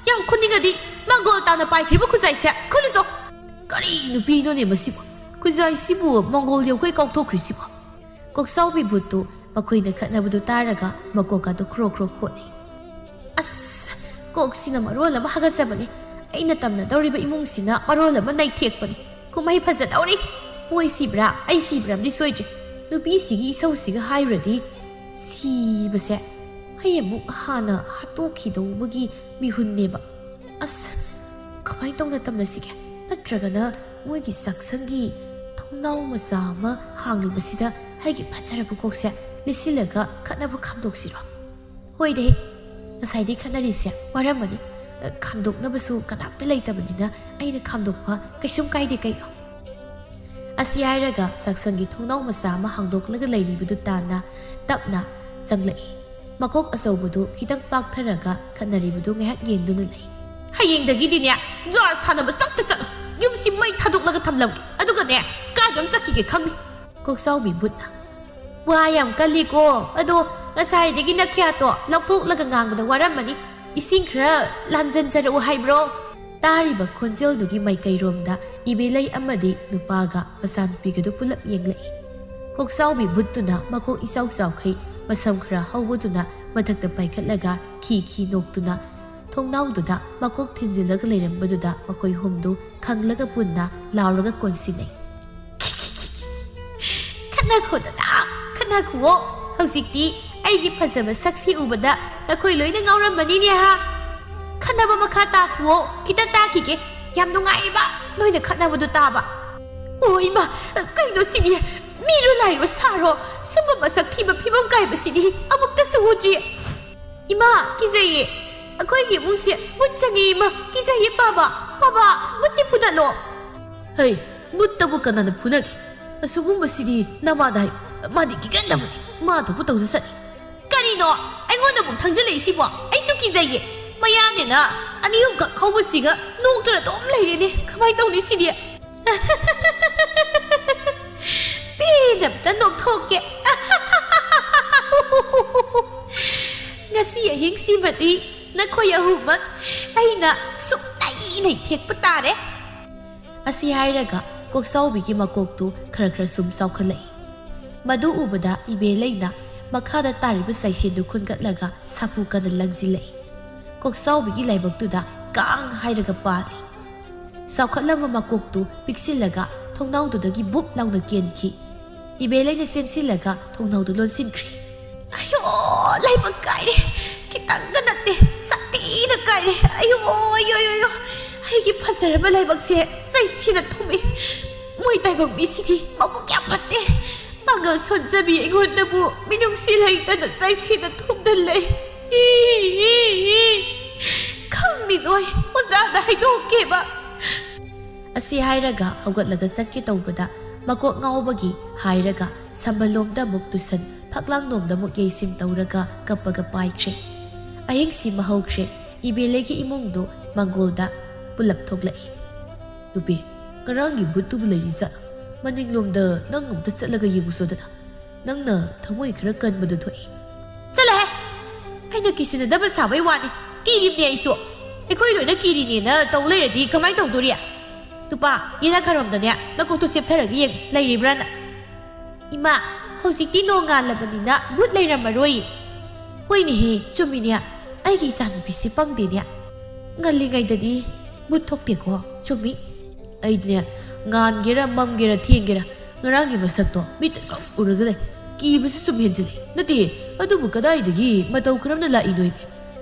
ꯌꯥꯝ ꯈꯨꯟꯅꯤꯡꯉꯗꯤ ꯃꯪꯒꯣꯜ ꯇꯥꯅ ꯄꯥꯏꯈ꯭ꯔꯤꯕ ꯈꯨꯖꯥꯏꯁꯦ ꯈꯨꯜꯂꯨꯆꯣ꯫ ꯀꯔꯤ ꯅꯨꯄꯤꯅꯣꯅꯦ ꯃꯁꯤꯕꯨ? ꯈꯨꯖꯥꯏꯁꯤꯕꯨ ꯃꯪꯒꯣꯜ ꯌꯧꯈꯩ ꯀꯥꯎꯊꯣꯛꯈ꯭ꯔꯤꯁꯤꯕꯨ? ꯀꯣꯛꯆꯥꯎꯕꯤ ꯕꯨꯠꯇꯨ ꯃꯈꯣꯏꯅ ꯈꯠꯅꯕꯗꯨ ꯇꯥꯔꯒ ꯃꯀꯣꯛ ꯑꯗꯨ ꯈ꯭ꯔꯣ ꯈ꯭ꯔꯣ ꯈꯣꯠꯂꯤ꯫ ꯑꯁ, ꯀꯣꯛꯁꯤꯅ ꯃꯔꯣꯜ ꯑꯃ ꯍꯥꯒꯠꯆꯕꯅꯤ꯫ ꯑꯩꯅ ꯇꯝꯅꯗꯧꯔꯤꯕ ꯏꯃꯨꯡꯁꯤꯅ ꯃꯔꯣꯜ ꯑꯃ ꯅꯩꯊꯦꯛꯄꯅꯤ꯫ ꯀꯨꯝꯍꯩ ꯐꯖꯗꯧꯔꯤ꯫ ꯃꯣꯏ ꯁꯤꯕ꯭ꯔꯥ, ꯑꯩ ꯁꯤꯕ꯭ꯔꯥ ꯑꯃꯗꯤ ꯁꯣꯏꯗ꯭ꯔꯤ꯫ ꯅꯨꯄꯤꯁꯤꯒꯤ ꯏꯁꯧꯁꯤꯒ ꯍꯥꯏꯔꯨꯔꯗꯤ ꯁꯤꯕꯁꯦ ꯑꯩ ꯑꯃꯨꯛ ꯍꯥꯟꯅ ꯍꯥꯠꯇꯣꯛꯈꯤꯗꯧꯕꯒꯤ ꯃꯤꯍꯨꯟꯅꯦꯕ꯫ ꯑꯁ, ꯀꯃꯥꯏꯅ ꯇꯧꯅ ꯇꯝꯅꯁꯤꯒꯦ? ꯅꯠꯇ꯭ꯔꯒꯅ ꯃꯣꯏꯒꯤ ꯆꯥꯛꯁꯪꯒꯤ ꯊꯣꯡꯅꯥꯎ ꯃꯆꯥ ꯑꯃ ꯍꯥꯡꯂꯤꯕꯁꯤꯗ ꯑꯩꯒꯤ ꯐꯖꯔꯕ ꯀꯣꯛꯁꯦ ꯂꯤꯠꯁꯤꯜꯂꯒ ꯈꯠꯅꯕ ꯈꯥꯝꯗꯣꯛꯁꯤꯔꯣ? ꯍꯣꯏꯗꯦ, ꯉꯁꯥꯏꯗꯤ ꯈꯠꯅꯔꯤꯁꯦ ꯋꯥꯔꯝꯃꯅꯤ꯫ ꯈꯥꯝꯗꯣꯛꯅꯕꯁꯨ ꯀꯅꯥꯝꯇ ꯂꯩꯇꯕꯅꯤꯅ ꯑꯩꯅ ꯈꯥꯝꯗꯣꯛꯄ ꯀꯩꯁꯨꯝ ꯀꯥꯏꯗꯦ ꯀꯩꯅꯣ꯫ ꯑꯁꯤ ꯍꯥꯏꯔꯒ ꯆꯥꯛꯁꯪꯒꯤ ꯊꯣꯡꯅꯥꯎ ꯃꯆꯥ ꯑꯃ ꯍꯥꯡꯗꯣꯛꯂꯒ ꯂꯩꯔꯤꯕꯗꯨ ꯇꯥꯟꯅ ꯇꯞꯅ ꯆꯪꯂꯛꯏ꯫ ꯃꯀꯣꯛ ꯑꯆꯧꯕꯗꯨ ꯈꯤꯇꯪ ꯄꯥꯛꯊꯔꯒ ꯈꯠꯅꯔꯤꯕꯗꯨ ꯉꯥꯏꯍꯥꯛ ꯌꯦꯡꯗꯨꯅ ꯂꯩ꯫ ꯍꯌꯦꯡꯗꯒꯤꯗꯤꯅꯦ ꯖꯨꯋꯥꯔ ꯁꯥꯟꯅꯕ ꯆꯠꯇ ꯆꯠꯂꯣ꯫ ꯌꯨꯝꯁꯤ ꯃꯩ ꯊꯥꯗꯣꯛꯂꯒ ꯊꯝꯂꯝꯒꯦ꯫ ꯑꯗꯨꯒꯅꯦ ꯀꯥꯏꯗ ꯑꯃ ꯆꯠꯈꯤꯒꯦ ꯈꯪꯗꯦ꯫ ꯀꯣꯛꯆꯥꯎꯕꯤ ꯕꯨꯠꯅ, "ꯋꯥ ꯌꯥꯝ ꯀꯜꯂꯤꯀꯣ꯫ ꯑꯗꯣ ꯉꯁꯥꯏꯗꯒꯤ ꯅꯈ꯭ꯌꯥꯠꯇꯣ ꯂꯧꯊꯣꯛꯂꯒ ꯉꯥꯡꯕꯗ ꯋꯥꯔꯝꯃꯅꯤ꯫ ꯏꯁꯤꯡ ꯈꯔ ꯂꯥꯟꯖꯟꯖꯔꯛꯎ ꯍꯥꯏꯕ꯭ꯔꯣ?" ꯇꯥꯔꯤꯕ ꯈꯣꯟꯖꯦꯜꯗꯨꯒꯤ ꯃꯥꯏꯀꯩꯔꯣꯝꯗ ꯏꯕꯦꯂꯩ ꯑꯃꯗꯤ ꯅꯨꯄꯥꯒ ꯃꯆꯥꯅꯨꯄꯤꯒꯗꯨ ꯄꯨꯂꯞ ꯌꯦꯡꯂꯛꯏ꯫ ꯀꯣꯛꯆꯥꯎꯕꯤ ꯕꯨꯠꯇꯨꯅ ꯃꯀꯣꯛ ꯏꯆꯥꯎ ꯆꯥꯎꯈꯩ, ꯃꯁꯝ ꯈꯔ ꯍꯧꯕꯗꯨꯅ ꯃꯊꯛꯇ ꯄꯥꯏꯈꯠꯂꯒ ꯈꯤ ꯈꯤ ꯅꯣꯛꯇꯨꯅ ꯊꯣꯡꯅꯥꯎꯗꯨꯗ ꯃꯀꯣꯛ ꯊꯤꯟꯖꯤꯜꯂꯒ ꯂꯩꯔꯝꯕꯗꯨꯗ ꯃꯈꯣꯏ ꯍꯨꯝꯗꯨ ꯈꯪꯂꯒ ꯄꯨꯟꯅ ꯂꯥꯎꯔꯒ ꯀꯣꯟꯁꯤꯟꯅꯩ꯫ "ꯈꯠꯅꯈꯣꯗꯅ, ꯈꯠꯅꯈꯨꯑꯣ꯫ ꯍꯧꯖꯤꯛꯇꯤ ꯑꯩꯒꯤ ꯐꯖꯕ ꯁꯛꯁꯤ ꯎꯕꯗ ꯅꯈꯣꯏ ꯂꯣꯏꯅ ꯉꯥꯎꯔꯝꯃꯅꯤꯅꯦ ꯍꯥ? ꯈꯠꯅꯕ ꯃꯈꯥ ꯇꯥꯈꯨꯑꯣ꯫ ꯈꯤꯇ ꯇꯥꯈꯤꯒꯦ꯫ ꯌꯥꯝ ꯅꯨꯡꯉꯥꯏꯕ ꯅꯣꯏꯅ ꯈꯠꯅꯕꯗꯨ ꯇꯥꯕ꯫ ꯑꯣ ꯏꯃꯥ, ꯀꯩꯅꯣ ꯁꯤꯗꯤ? ꯃꯤꯔꯣ ꯂꯥꯏꯔꯣ ꯁꯥꯔꯣ? ꯁꯨꯝꯕ ꯃꯁꯛ ꯊꯤꯕ ꯐꯤꯕꯝ ꯀꯥꯏꯕꯁꯤꯗꯤ ꯑꯃꯨꯛꯇꯁꯨ ꯎꯗ꯭ꯔꯤ꯫ ꯏꯃꯥ, ꯀꯤꯖꯩꯌꯦ꯫ ꯑꯩꯈꯣꯏꯒꯤ ꯏꯃꯨꯡꯁꯦ ꯃꯨꯠ ꯆꯪꯉꯦ ꯏꯃꯥ꯫ ꯀꯤꯖꯩꯌꯦ ꯄꯥꯕ꯫ ꯄꯥꯕ, ꯃꯨꯠꯁꯤ ꯐꯨꯗꯠꯂꯣ꯫ ꯍꯩ, ꯃꯨꯠꯇꯕꯨ ꯀꯅꯥꯅ ꯐꯨꯅꯒꯦ? ꯑꯁꯤꯒꯨꯝꯕꯁꯤꯗꯤ ꯅꯃꯥꯗ ꯍꯥꯏ꯫ ꯃꯥꯗꯤ ꯀꯤꯒꯟꯗꯕꯅꯤ꯫ ꯃꯥ ꯊꯣꯛꯄ ꯇꯧꯖꯁꯅꯤ꯫ ꯀꯔꯤꯅꯣ? ꯑꯩꯉꯣꯟꯗ ꯑꯃꯨꯛ ꯊꯪꯖꯤꯜꯂꯛꯏꯁꯤꯕꯣ? ꯑꯩꯁꯨ ꯀꯤꯖꯩꯌꯦ꯫ ꯃꯌꯥꯅꯦꯅ ꯑꯅꯤ ꯑꯍꯨꯝꯈꯛ ꯍꯧꯕꯁꯤꯒ ꯅꯣꯛꯇꯅ ꯑꯗꯨꯝ ꯂꯩꯔꯦꯅꯦ꯫ ꯀꯃꯥꯏꯅ ꯇꯧꯅꯤ ꯁꯤꯗꯤ? ꯄꯦꯟꯅ ꯑꯝꯇ ꯅꯣꯛꯊꯣꯛꯀꯦ꯫ ꯉꯁꯤ ꯑꯍꯤꯡꯁꯤꯃꯗꯤ ꯅꯈꯣꯏ ꯑꯍꯨꯝꯃꯛ ꯑꯩꯅ ꯁꯨꯛꯅꯩ ꯅꯩꯊꯦꯛꯄ ꯇꯥꯔꯦ꯫ ꯑꯁꯤ ꯍꯥꯏꯔꯒ ꯀꯣꯛꯆꯥꯎꯕꯤꯒꯤ ꯃꯀꯣꯛꯇꯨ ꯈꯔ ꯈꯔ ꯁꯨꯝ ꯆꯥꯎꯈꯠꯂꯛꯏ꯫ ꯃꯗꯨ ꯎꯕꯗ ꯏꯕꯦꯂꯩꯅ ꯃꯈꯥꯗ ꯇꯥꯔꯤꯕ ꯆꯩꯁꯦꯟꯗꯨ ꯈꯨꯟꯒꯠꯂꯒ ꯁꯥꯐꯨ ꯀꯟꯅ ꯂꯪꯁꯤꯜꯂꯛꯏ꯫ ꯀꯣꯛꯆꯥꯎꯕꯤꯒꯤ ꯂꯥꯏꯕꯛꯇꯨꯗ ꯀꯥꯡ ꯍꯥꯏꯔꯒ ꯄꯥꯜꯂꯤ꯫ ꯆꯥꯎꯈꯠꯂꯝꯕ ꯃꯀꯣꯛꯇꯨ ꯄꯤꯛꯁꯤꯜꯂꯒ ꯊꯣꯡꯅꯥꯎꯗꯨꯗꯒꯤ ꯕꯨꯞ ꯂꯥꯎꯅ ꯀꯦꯟꯈꯤ꯫ ꯏꯕꯦꯂꯩꯅ ꯆꯦꯟꯁꯤꯜꯂꯒ ꯊꯣꯡꯅꯥꯎꯗꯨ ꯂꯣꯟꯁꯤꯟꯈ꯭ꯔꯦ꯫ ꯑꯌꯣ, ꯂꯥꯏꯕꯛ ꯀꯥꯏꯔꯦ꯫ ꯈꯤꯇꯪꯒ ꯅꯠꯇꯦ, ꯁꯥꯊꯤꯅ ꯀꯥꯏꯔꯦ꯫ ꯑꯌꯣ, ꯑꯌꯣ, ꯑꯌꯣ, ꯑꯌꯣ꯫ ꯑꯩꯒꯤ ꯐꯖꯔꯕ ꯂꯥꯏꯕꯛꯁꯦ ꯆꯩꯁꯤꯅ ꯊꯨꯝꯃꯤ꯫ ꯃꯣꯏ ꯇꯥꯏꯕꯪ ꯃꯤꯁꯤꯗꯤ ꯃꯕꯨꯛ ꯌꯥꯝ ꯐꯠꯇꯦ꯫ ꯄꯥꯡꯒꯜ ꯁꯣꯟꯖꯕꯤ ꯑꯩꯉꯣꯟꯗꯕꯨ ꯃꯤꯅꯨꯡꯁꯤ ꯂꯩꯇꯅ ꯆꯩꯁꯤꯅ ꯊꯨꯝꯅ ꯂꯩ꯫ E, E, E. ꯈꯪꯅꯤ ꯅꯣꯏ, ꯑꯣꯖꯥꯗ ꯍꯥꯏꯗꯣꯛꯀꯦꯕ꯫ ꯑꯁꯤ ꯍꯥꯏꯔꯒ ꯍꯧꯒꯠꯂꯒ ꯆꯠꯀꯦ ꯇꯧꯕꯗ ꯃꯀꯣꯛ ꯉꯥꯎꯕꯒꯤ ꯍꯥꯏꯔꯒ ꯁꯝꯕꯜꯂꯣꯝꯗ ꯑꯃꯨꯛ ꯇꯨꯁꯟ, ꯐꯛꯂꯥꯡꯂꯣꯝꯗ ꯑꯃꯨꯛ ꯌꯩꯁꯤꯟ ꯇꯧꯔꯒ ꯀꯞꯄꯒ ꯄꯥꯏꯈ꯭ꯔꯦ꯫ ꯑꯍꯤꯡꯁꯤꯃ ꯍꯧꯈ꯭ꯔꯦ꯫ ꯏꯕꯦꯂꯩꯒꯤ ꯏꯃꯨꯡꯗꯨ ꯃꯪꯒꯣꯜꯗ ꯄꯨꯂꯞ ꯊꯣꯛꯂꯛꯏ꯫ ꯅꯨꯄꯤ, ꯉꯔꯥꯡꯒꯤ ꯚꯨꯠꯇꯨꯕꯨ ꯂꯩꯔꯤꯖꯥꯠꯂꯣ? ꯃꯅꯤꯡꯂꯣꯝꯗ ꯅꯪ ꯑꯃꯨꯛꯇ ꯆꯠꯂꯒ ꯌꯦꯡꯉꯨꯆꯣꯗꯅ꯫ ꯅꯪꯅ ꯊꯃꯣꯏ ꯈꯔ ꯀꯟꯕꯗꯨ ꯊꯣꯛꯏ꯫ ꯆꯠꯂꯣꯍꯦ! ꯑꯩꯅ ꯀꯤꯁꯤꯟꯅꯗꯕ ꯁꯥꯕꯩ ꯋꯥꯅꯤ꯫ ꯀꯤꯔꯤꯕꯅꯦ ꯑꯩꯁꯨ꯫ ꯑꯩꯈꯣꯏ ꯂꯣꯏꯅ ꯀꯤꯔꯤꯅꯦꯅ ꯇꯧ ꯂꯩꯔꯗꯤ ꯀꯃꯥꯏ ꯇꯧꯗꯣꯔꯤ? ꯅꯨꯄꯥ, ꯌꯦꯅꯈꯥꯔꯣꯝꯗꯅꯦ ꯅꯀꯣꯛꯇꯣ ꯆꯦꯞꯊꯔꯒ ꯌꯦꯡ, ꯂꯩꯔꯤꯕ꯭ꯔꯥꯅ꯫ ꯏꯃꯥ, ꯍꯧꯖꯤꯛꯇꯤ ꯅꯣꯡ ꯉꯥꯜꯂꯕꯅꯤꯅ ꯚꯨꯠ ꯂꯩꯔꯝꯃꯔꯣꯏ꯫ ꯍꯣꯏꯅꯦꯍꯦ, ꯆꯨꯝꯃꯤꯅꯦ꯫ ꯑꯩꯒꯤ ꯏꯆꯥꯅꯨꯄꯤꯁꯤ ꯄꯪꯗꯦꯅꯦ꯫ ꯉꯜꯂꯤꯉꯩꯗꯗꯤ ꯚꯨꯠ ꯊꯣꯛꯇꯦꯀꯣ꯫ ꯆꯨꯝꯃꯤ꯫ ꯑꯩꯗꯤꯅꯦ, ꯉꯥꯟꯒꯦꯔꯥ, ꯃꯝꯒꯦꯔꯥ, ꯊꯦꯡꯒꯦꯔꯥ, ꯉꯔꯥꯡꯒꯤ ꯃꯁꯛꯇꯣ ꯃꯤꯠꯇ ꯁꯨꯝ ꯎꯔꯒ ꯂꯩ꯫ ꯀꯤꯕꯁꯨ ꯁꯨꯝ ꯍꯦꯟꯖꯤꯜꯂꯤ꯫ ꯅꯠꯇꯦ, ꯑꯗꯨꯕꯨ ꯀꯗꯥꯏꯗꯒꯤ ꯃꯇꯧ ꯀꯔꯝꯅ ꯂꯥꯛꯏꯅꯣ ꯏꯕꯦꯝ?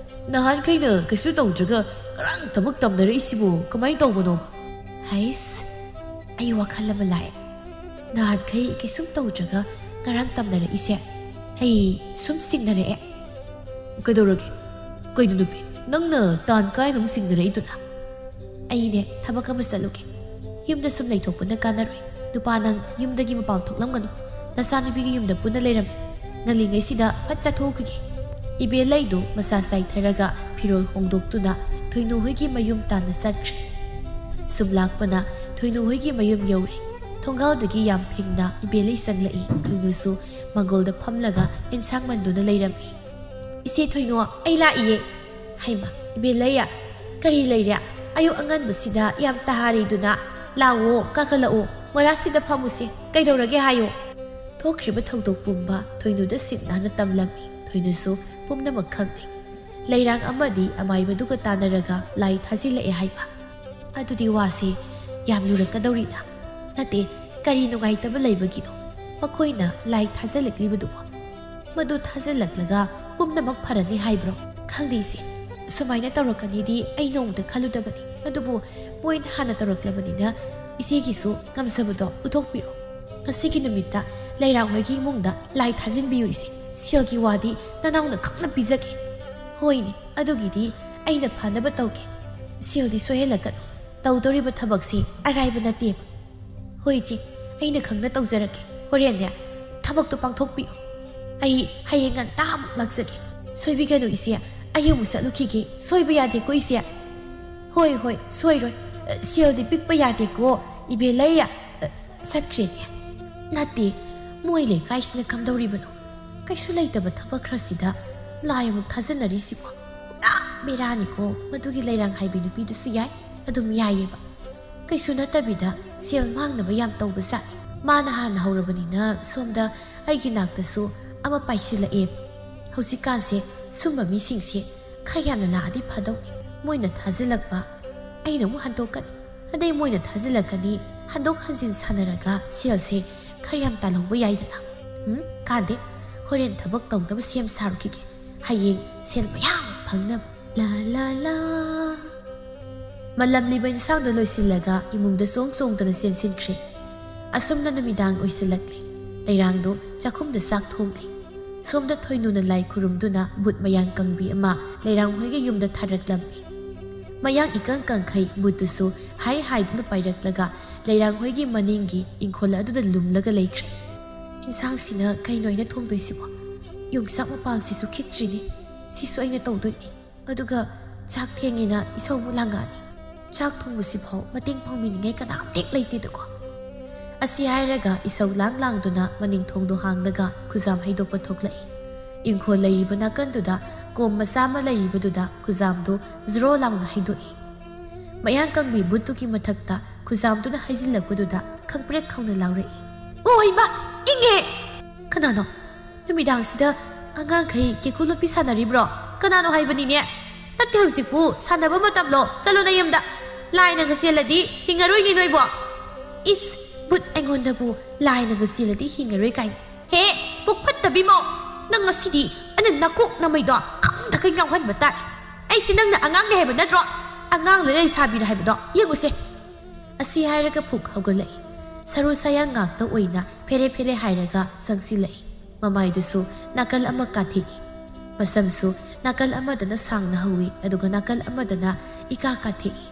ꯅꯍꯥꯟꯈꯩꯅ ꯀꯩꯁꯨ ꯇꯧꯗ꯭ꯔꯒ ꯉꯔꯥꯡ ꯊꯕꯛ ꯇꯝꯅꯔꯛꯏꯁꯤꯕꯨ ꯀꯃꯥꯏꯅ ꯇꯧꯕꯅꯣ? ꯍꯩꯁ, ꯑꯩ ꯋꯥꯈꯜ ꯑꯃ ꯂꯥꯛꯑꯦ꯫ ꯅꯍꯥꯟꯈꯩ ꯀꯩꯁꯨꯝ ꯇꯧꯗ꯭ꯔꯒ ꯉꯔꯥꯡ ꯇꯝꯅꯔꯛꯏꯁꯦ ꯑꯩ ꯁꯨꯝ ꯆꯤꯡꯅꯔꯛꯑꯦ꯫ ꯀꯩꯗꯧꯔꯒꯦ? ꯀꯩꯅꯣ ꯅꯨꯄꯤ, ꯅꯪꯅ ꯇꯥꯟ ꯀꯥꯏꯅ ꯑꯃꯨꯛ ꯆꯤꯡꯅꯔꯛꯏꯗꯨꯅ? ꯑꯩꯅꯦ ꯊꯕꯛ ꯑꯃ ꯆꯠꯂꯨꯒꯦ꯫ ꯌꯨꯝꯗ ꯁꯨꯝ ꯂꯩꯊꯣꯛꯄꯅ ꯀꯥꯟꯅꯔꯣꯏ꯫ ꯅꯨꯄꯥ, ꯅꯪ ꯌꯨꯝꯗꯒꯤ ꯃꯄꯥꯟ ꯊꯣꯛꯂꯝꯒꯅꯨ꯫ ꯅꯆꯥꯅꯨꯄꯤꯒꯤ ꯌꯨꯝꯗ ꯄꯨꯟꯅ ꯂꯩꯔꯝꯃꯨ꯫ ꯉꯜꯂꯤꯉꯩꯁꯤꯗ ꯐꯠ ꯆꯠꯊꯣꯛꯈꯤꯒꯦ꯫ ꯏꯕꯦꯂꯩꯗꯨ ꯃꯁꯥ ꯆꯥꯏꯊꯔꯒ ꯐꯤꯔꯣꯜ ꯍꯣꯡꯗꯣꯛꯇꯨꯅ ꯊꯣꯏꯅꯨ ꯍꯣꯏꯒꯤ ꯃꯌꯨꯝ ꯇꯥꯟꯅ ꯆꯠꯈ꯭ꯔꯦ꯫ ꯁꯨꯝ ꯂꯥꯛꯄꯅ ꯊꯣꯏꯅꯨ ꯍꯣꯏꯒꯤ ꯃꯌꯨꯝ ꯌꯧꯔꯦ꯫ ꯊꯣꯡꯒꯥꯜꯗꯒꯤ ꯌꯥꯝ ꯐꯤꯡꯅ ꯏꯕꯦꯂꯩ ꯆꯪꯂꯛꯏ꯫ ꯊꯣꯏꯅꯨꯁꯨ ꯃꯪꯒꯣꯜꯗ ꯐꯝꯂꯒ ꯏꯟꯁꯥꯡ ꯃꯟꯗꯨꯅ ꯂꯩꯔꯝꯃꯤ꯫ "ꯏꯆꯦ ꯊꯣꯏꯅꯨ, ꯑꯩ ꯂꯥꯛꯏꯌꯦ꯫" "ꯍꯩꯃ, ꯏꯕꯦꯂꯩ, ꯀꯔꯤ ꯂꯩꯔꯦ? ꯑꯌꯨꯛ ꯑꯉꯟꯕꯁꯤꯗ ꯌꯥꯝ ꯇꯍꯥꯔꯤꯗꯨꯅ꯫ ꯂꯥꯛꯑꯣ, ꯀꯥꯈꯠꯂꯛꯑꯣ, ꯃꯣꯔꯥꯁꯤꯗ ꯐꯝꯃꯨꯁꯦ꯫ ꯀꯩꯗꯧꯔꯒꯦ ꯍꯥꯏꯌꯣ?" ꯊꯣꯛꯈ꯭ꯔꯤꯕ ꯊꯧꯗꯣꯛ ꯄꯨꯝꯕ ꯊꯣꯏꯅꯨꯗ ꯁꯤꯠ ꯅꯥꯟꯅ ꯇꯝꯂꯝꯃꯤ꯫ ꯊꯣꯏꯅꯨꯁꯨ ꯄꯨꯝꯅꯃꯛ ꯈꯪꯂꯦ꯫ ꯂꯩꯔꯥꯡ ꯑꯃꯗꯤ ꯑꯃꯥꯏꯕꯗꯨꯒ ꯇꯥꯟꯅꯔꯒ ꯂꯥꯏ ꯊꯥꯖꯤꯜꯂꯛꯑꯦ ꯍꯥꯏꯕ꯫ ꯑꯗꯨꯗꯤ ꯋꯥꯁꯦ ꯌꯥꯝ ꯂꯨꯔꯛꯀꯗꯧꯔꯤꯗ꯫ ꯅꯠꯇꯦ, ꯀꯔꯤ ꯅꯨꯡꯉꯥꯏꯇꯕ ꯂꯩꯕꯒꯤꯅꯣ ꯃꯈꯣꯏꯅ ꯂꯥꯏ ꯊꯥꯖꯤꯜꯂꯛꯂꯤꯕꯗꯨꯕꯣ? ꯃꯗꯨ ꯊꯥꯖꯤꯜꯂꯛꯂꯒ ꯄꯨꯝꯅꯃꯛ ꯐꯔꯅꯤ ꯍꯥꯏꯕ꯭ꯔꯣ? ꯈꯪꯗꯦ ꯏꯆꯦ, ꯁꯨꯃꯥꯏꯅ ꯇꯧꯔꯛꯀꯅꯤꯗꯤ ꯑꯩ ꯅꯣꯡꯃꯇ ꯈꯜꯂꯨꯗꯕꯅꯤ꯫ ꯑꯗꯨꯕꯨ ꯃꯣꯏꯅ ꯍꯥꯟꯅ ꯇꯧꯔꯛꯂꯕꯅꯤꯅ ꯏꯆꯦꯒꯤꯁꯨ ꯉꯝꯖꯕꯗꯣ ꯎꯠꯊꯣꯛꯄꯤꯔꯣ꯫ ꯉꯁꯤꯒꯤ ꯅꯨꯃꯤꯠꯇ ꯂꯩꯔꯥꯡ ꯍꯣꯏꯒꯤ ꯏꯃꯨꯡꯗ ꯂꯥꯏ ꯊꯥꯖꯤꯟꯕꯤꯌꯨ ꯏꯆꯦ꯫ ꯁꯦꯜꯒꯤ ꯋꯥꯗꯤ ꯅꯅꯥꯎꯅ ꯈꯪꯅ ꯄꯤꯖꯒꯦ꯫ ꯍꯣꯏꯅꯦ, ꯑꯗꯨꯒꯤꯗꯤ ꯑꯩꯅ ꯐꯅꯕ ꯇꯧꯒꯦ꯫ ꯁꯦꯜꯗꯤ ꯁꯣꯏꯍꯜꯂꯛꯀꯅꯨ꯫ ꯇꯧꯗꯧꯔꯤꯕ ꯊꯕꯛꯁꯤ ꯑꯔꯥꯏꯕ ꯅꯠꯇꯦꯕ꯫ ꯍꯣꯏ ꯏꯆꯦ, ꯑꯩꯅ ꯈꯪꯅ ꯇꯧꯖꯔꯛꯀꯦ꯫ ꯍꯣꯔꯦꯟꯅꯦ, ꯊꯕꯛꯇꯣ ꯄꯥꯡꯊꯣꯛꯄꯤꯌꯨ꯫ ꯑꯩ ꯍꯌꯦꯡ ꯉꯟꯇꯥ ꯑꯃꯨꯛ ꯂꯥꯛꯆꯒꯦ꯫ ꯁꯣꯏꯕꯤꯒꯅꯨ ꯏꯆꯦ, ꯑꯩ ꯑꯃꯨꯛ ꯆꯠꯂꯨꯈꯤꯒꯦ꯫ ꯁꯣꯏꯕ ꯌꯥꯗꯦꯀꯣ ꯏꯆꯦ꯫ ꯍꯣꯏ, ꯍꯣꯏ, ꯁꯣꯏꯔꯣꯏ꯫ ꯑ, ꯁꯦꯜꯗꯤ ꯄꯤꯛꯄ ꯌꯥꯗꯦꯀꯣ, ꯏꯕꯦꯂꯩ꯫ ꯑ, ꯆꯠꯈ꯭ꯔꯦꯅꯦ꯫ ꯅꯠꯇꯦ, ꯃꯣꯏ ꯂꯩꯀꯥꯏꯁꯤꯅ ꯀꯝꯗꯧꯔꯤꯕꯅꯣ? ꯀꯩꯁꯨ ꯂꯩꯇꯕ ꯊꯕꯛ ꯈꯔꯁꯤꯗ ꯂꯥꯏ ꯑꯃꯨꯛ ꯊꯥꯖꯅꯔꯤꯁꯤꯕꯣ? ꯄꯨꯔꯥ ꯕꯦꯔꯥꯅꯤꯀꯣ꯫ ꯃꯗꯨꯒꯤ ꯂꯩꯔꯥꯡ ꯍꯥꯏꯕꯤ ꯅꯨꯄꯤꯗꯨꯁꯨ ꯌꯥꯏ, ꯑꯗꯨꯝ ꯌꯥꯏꯌꯦꯕ꯫ ꯀꯩꯁꯨ ꯅꯠꯇꯕꯤꯗ ꯁꯦꯜ ꯃꯥꯡꯅꯕ ꯌꯥꯝ ꯇꯧꯕ ꯖꯥꯠꯅꯤ꯫ ꯃꯥꯅ ꯍꯥꯟꯅ ꯍꯧꯔꯕꯅꯤꯅ ꯁꯣꯝꯗ ꯑꯩꯒꯤ ꯅꯥꯛꯇꯁꯨ ꯑꯃ ꯄꯥꯏꯁꯤꯜꯂꯛꯑꯦ꯫ ꯍꯧꯖꯤꯛꯀꯥꯟꯁꯦ ꯁꯨꯝꯕ ꯃꯤꯁꯤꯡꯁꯦ ꯈꯔ ꯌꯥꯝꯅ ꯂꯥꯛꯑꯗꯤ ꯐꯗꯧꯅꯤ꯫ ꯃꯣꯏꯅ ꯊꯥꯖꯤꯜꯂꯛꯄ, ꯑꯩꯅ ꯑꯃꯨꯛ ꯍꯟꯗꯣꯛꯀꯅꯤ꯫ ꯑꯗꯩ ꯃꯣꯏꯅ ꯊꯥꯖꯤꯜꯂꯛꯀꯅꯤ, ꯍꯟꯗꯣꯛ ꯍꯟꯖꯤꯟ ꯁꯥꯟꯅꯔꯒ ꯁꯦꯜꯁꯦ ꯈꯔ ꯌꯥꯝ ꯇꯥꯜꯍꯧꯕ ꯌꯥꯏꯗꯅ꯫ ꯎꯝ, ꯀꯥꯟꯗꯦ꯫ ꯍꯣꯔꯦꯟ ꯊꯕꯛ ꯇꯧꯅꯕ ꯁꯦꯝ ꯁꯥꯔꯨꯈꯤꯒꯦ꯫ ꯍꯌꯦꯡ ꯁꯦꯜ ꯃꯌꯥꯝ ꯐꯪꯅꯕ꯫ ꯂꯥ, ꯂꯥ, ꯂꯥ꯫ ꯃꯜꯂꯝꯂꯤꯕ ꯏꯟꯁꯥꯡꯗꯨ ꯂꯣꯏꯁꯤꯜꯂꯒ ꯏꯃꯨꯡꯗ ꯆꯣꯡ ꯆꯣꯡꯗꯅ ꯆꯦꯟꯁꯤꯟꯈ꯭ꯔꯦ꯫ ꯑꯁꯨꯝꯅ ꯅꯨꯃꯤꯗꯥꯡ ꯑꯣꯏꯁꯤꯜꯂꯛꯂꯦ꯫ ꯂꯩꯔꯥꯡꯗꯨ ꯆꯥꯛꯈꯨꯝꯗ ꯆꯥꯛ ꯊꯣꯡꯂꯤ꯫ ꯁꯣꯝꯗ ꯊꯣꯏꯅꯨꯅ ꯂꯥꯏ ꯈꯨꯔꯨꯝꯗꯨꯅ ꯕꯨꯠ ꯃꯌꯥꯡ ꯀꯪꯕꯤ ꯑꯃ ꯂꯩꯔꯥꯡ ꯍꯣꯏꯒꯤ ꯌꯨꯝꯗ ꯊꯥꯔꯛꯂꯝꯃꯤ꯫ ꯃꯌꯥꯡ ꯏꯀꯪ ꯀꯪꯈꯩ ꯕꯨꯠꯇꯨꯁꯨ ꯍꯥꯏ ꯍꯥꯏꯗꯨꯅ ꯄꯥꯏꯔꯛꯂꯒ ꯂꯩꯔꯥꯡ ꯍꯣꯏꯒꯤ ꯃꯅꯤꯡꯒꯤ ꯏꯪꯈꯣꯜ ꯑꯗꯨꯗ ꯂꯨꯝꯂꯒ ꯂꯩꯈ꯭ꯔꯦ꯫ ꯏꯟꯁꯥꯡꯁꯤꯅ ꯀꯩꯅꯣ ꯑꯩꯅ ꯊꯣꯡꯗꯣꯏꯁꯤꯕꯣ? ꯌꯣꯡꯆꯥꯛ ꯃꯄꯥꯜꯁꯤꯁꯨ ꯈꯤꯛꯇ꯭ꯔꯤꯅꯤ꯫ ꯁꯤꯁꯨ ꯑꯩꯅ ꯇꯧꯗꯣꯏꯅꯤ꯫ ꯑꯗꯨꯒ ꯆꯥꯛ ꯊꯦꯡꯉꯦꯅ ꯏꯁꯧ ꯑꯃꯨꯛ ꯂꯥꯡꯉꯛꯑꯅꯤ꯫ ꯆꯥꯛ ꯊꯣꯡꯕꯁꯤꯐꯥꯎ ꯃꯇꯦꯡ ꯄꯥꯡꯕꯤꯅꯤꯡꯉꯥꯏ ꯀꯅꯥꯝꯇ ꯍꯦꯛ ꯂꯩꯇꯦꯗꯀꯣ꯫ ꯑꯁꯤ ꯍꯥꯏꯔꯒ ꯏꯁꯧ ꯂꯥꯡ ꯂꯥꯡꯗꯨꯅ ꯃꯅꯤꯡ ꯊꯣꯡꯗꯣ ꯍꯥꯡꯂꯒ ꯈꯨꯖꯥꯝ ꯍꯩꯗꯣꯛꯄ ꯊꯣꯛꯂꯛꯏ꯫ ꯏꯪꯈꯣꯜ ꯂꯩꯔꯤꯕ ꯅꯥꯀꯟꯗꯨꯗ ꯀꯣꯝ ꯃꯆꯥ ꯑꯃ ꯂꯩꯔꯤꯕꯗꯨꯗ ꯈꯨꯖꯥꯝꯗꯨ ꯖ꯭ꯔꯣ ꯂꯥꯎꯅ ꯍꯩꯗꯣꯛꯏ꯫ ꯃꯌꯥꯡ ꯀꯪꯕꯤ ꯕꯨꯠꯇꯨꯒꯤ ꯃꯊꯛꯇ ꯈꯨꯖꯥꯝꯗꯨꯅ ꯍꯩꯖꯤꯜꯂꯛꯄꯗꯨꯗ ꯈꯪꯄ꯭ꯔꯦꯛ ꯈꯪꯅ ꯂꯥꯎꯔꯛꯏ꯫ "ꯑꯣ ꯏꯃꯥ, ꯏꯪꯉꯦ!" "ꯀꯅꯥꯅꯣ? ꯅꯨꯃꯤꯗꯥꯡꯁꯤꯗ ꯑꯉꯥꯡꯈꯩ ꯀꯦꯀꯨ ꯂꯣꯠꯄꯤ ꯁꯥꯟꯅꯔꯤꯕ꯭ꯔꯣ? ꯀꯅꯥꯅꯣ ꯍꯥꯏꯕꯅꯤꯅꯦ?" "ꯅꯠꯇꯦ, ꯍꯧꯖꯤꯛꯄꯨ ꯁꯥꯟꯅꯕ ꯃꯇꯝꯂꯣ? ꯆꯠꯂꯣ ꯅꯌꯨꯝꯗ꯫ ꯂꯥꯏꯅꯒ ꯆꯦꯜꯂꯗꯤ ꯍꯤꯡꯉꯔꯣꯏꯅꯦ ꯅꯣꯏꯕꯣ!" "ꯏꯁ, ꯕꯨꯠ ꯑꯩꯉꯣꯟꯗꯕꯨ ꯂꯥꯏꯅꯒ ꯆꯦꯜꯂꯗꯤ ꯍꯤꯡꯉꯔꯣꯏ ꯀꯥꯏꯅ꯫ ꯍꯦ, ꯄꯨꯛ ꯐꯠꯇꯕꯤꯃꯣ! ꯅꯪ ꯉꯁꯤꯗꯤ ꯑꯩꯅ ꯅꯀꯣꯛ ꯅꯃꯩꯗꯣ ꯈꯪꯗꯈꯩ ꯉꯥꯎꯍꯟꯕ ꯇꯥꯏ꯫ ꯑꯩꯁꯦ ꯅꯪꯅ ꯑꯉꯥꯡꯅꯦ ꯍꯥꯏꯕ ꯅꯠꯇ꯭ꯔꯣ? ꯑꯉꯥꯡ ꯂꯩ ꯁꯥꯕꯤꯔ ꯍꯥꯏꯕꯗꯣ ꯌꯦꯡꯉꯨꯁꯦ!" ꯑꯁꯤ ꯍꯥꯏꯔꯒ ꯐꯨꯛ ꯍꯧꯒꯠꯂꯛꯏ꯫ ꯁꯔꯨ ꯁꯌꯥꯡ ꯉꯥꯛꯇ ꯑꯣꯏꯅ ꯐꯦꯔꯦ ꯐꯦꯔꯦ ꯍꯥꯏꯔꯒ ꯆꯪꯁꯤꯜꯂꯛꯏ꯫ ꯃꯃꯥꯏꯗꯨꯁꯨ ꯅꯥꯀꯜ ꯑꯃ ꯀꯥꯊꯦꯛꯏ꯫ ꯃꯁꯝꯁꯨ ꯅꯥꯀꯜ ꯑꯃꯗꯅ ꯁꯥꯡꯅ ꯍꯧꯏ, ꯑꯗꯨꯒ ꯅꯥꯀꯜ ꯑꯃꯗꯅ ꯏꯀꯥ ꯀꯥꯊꯦꯛꯏ꯫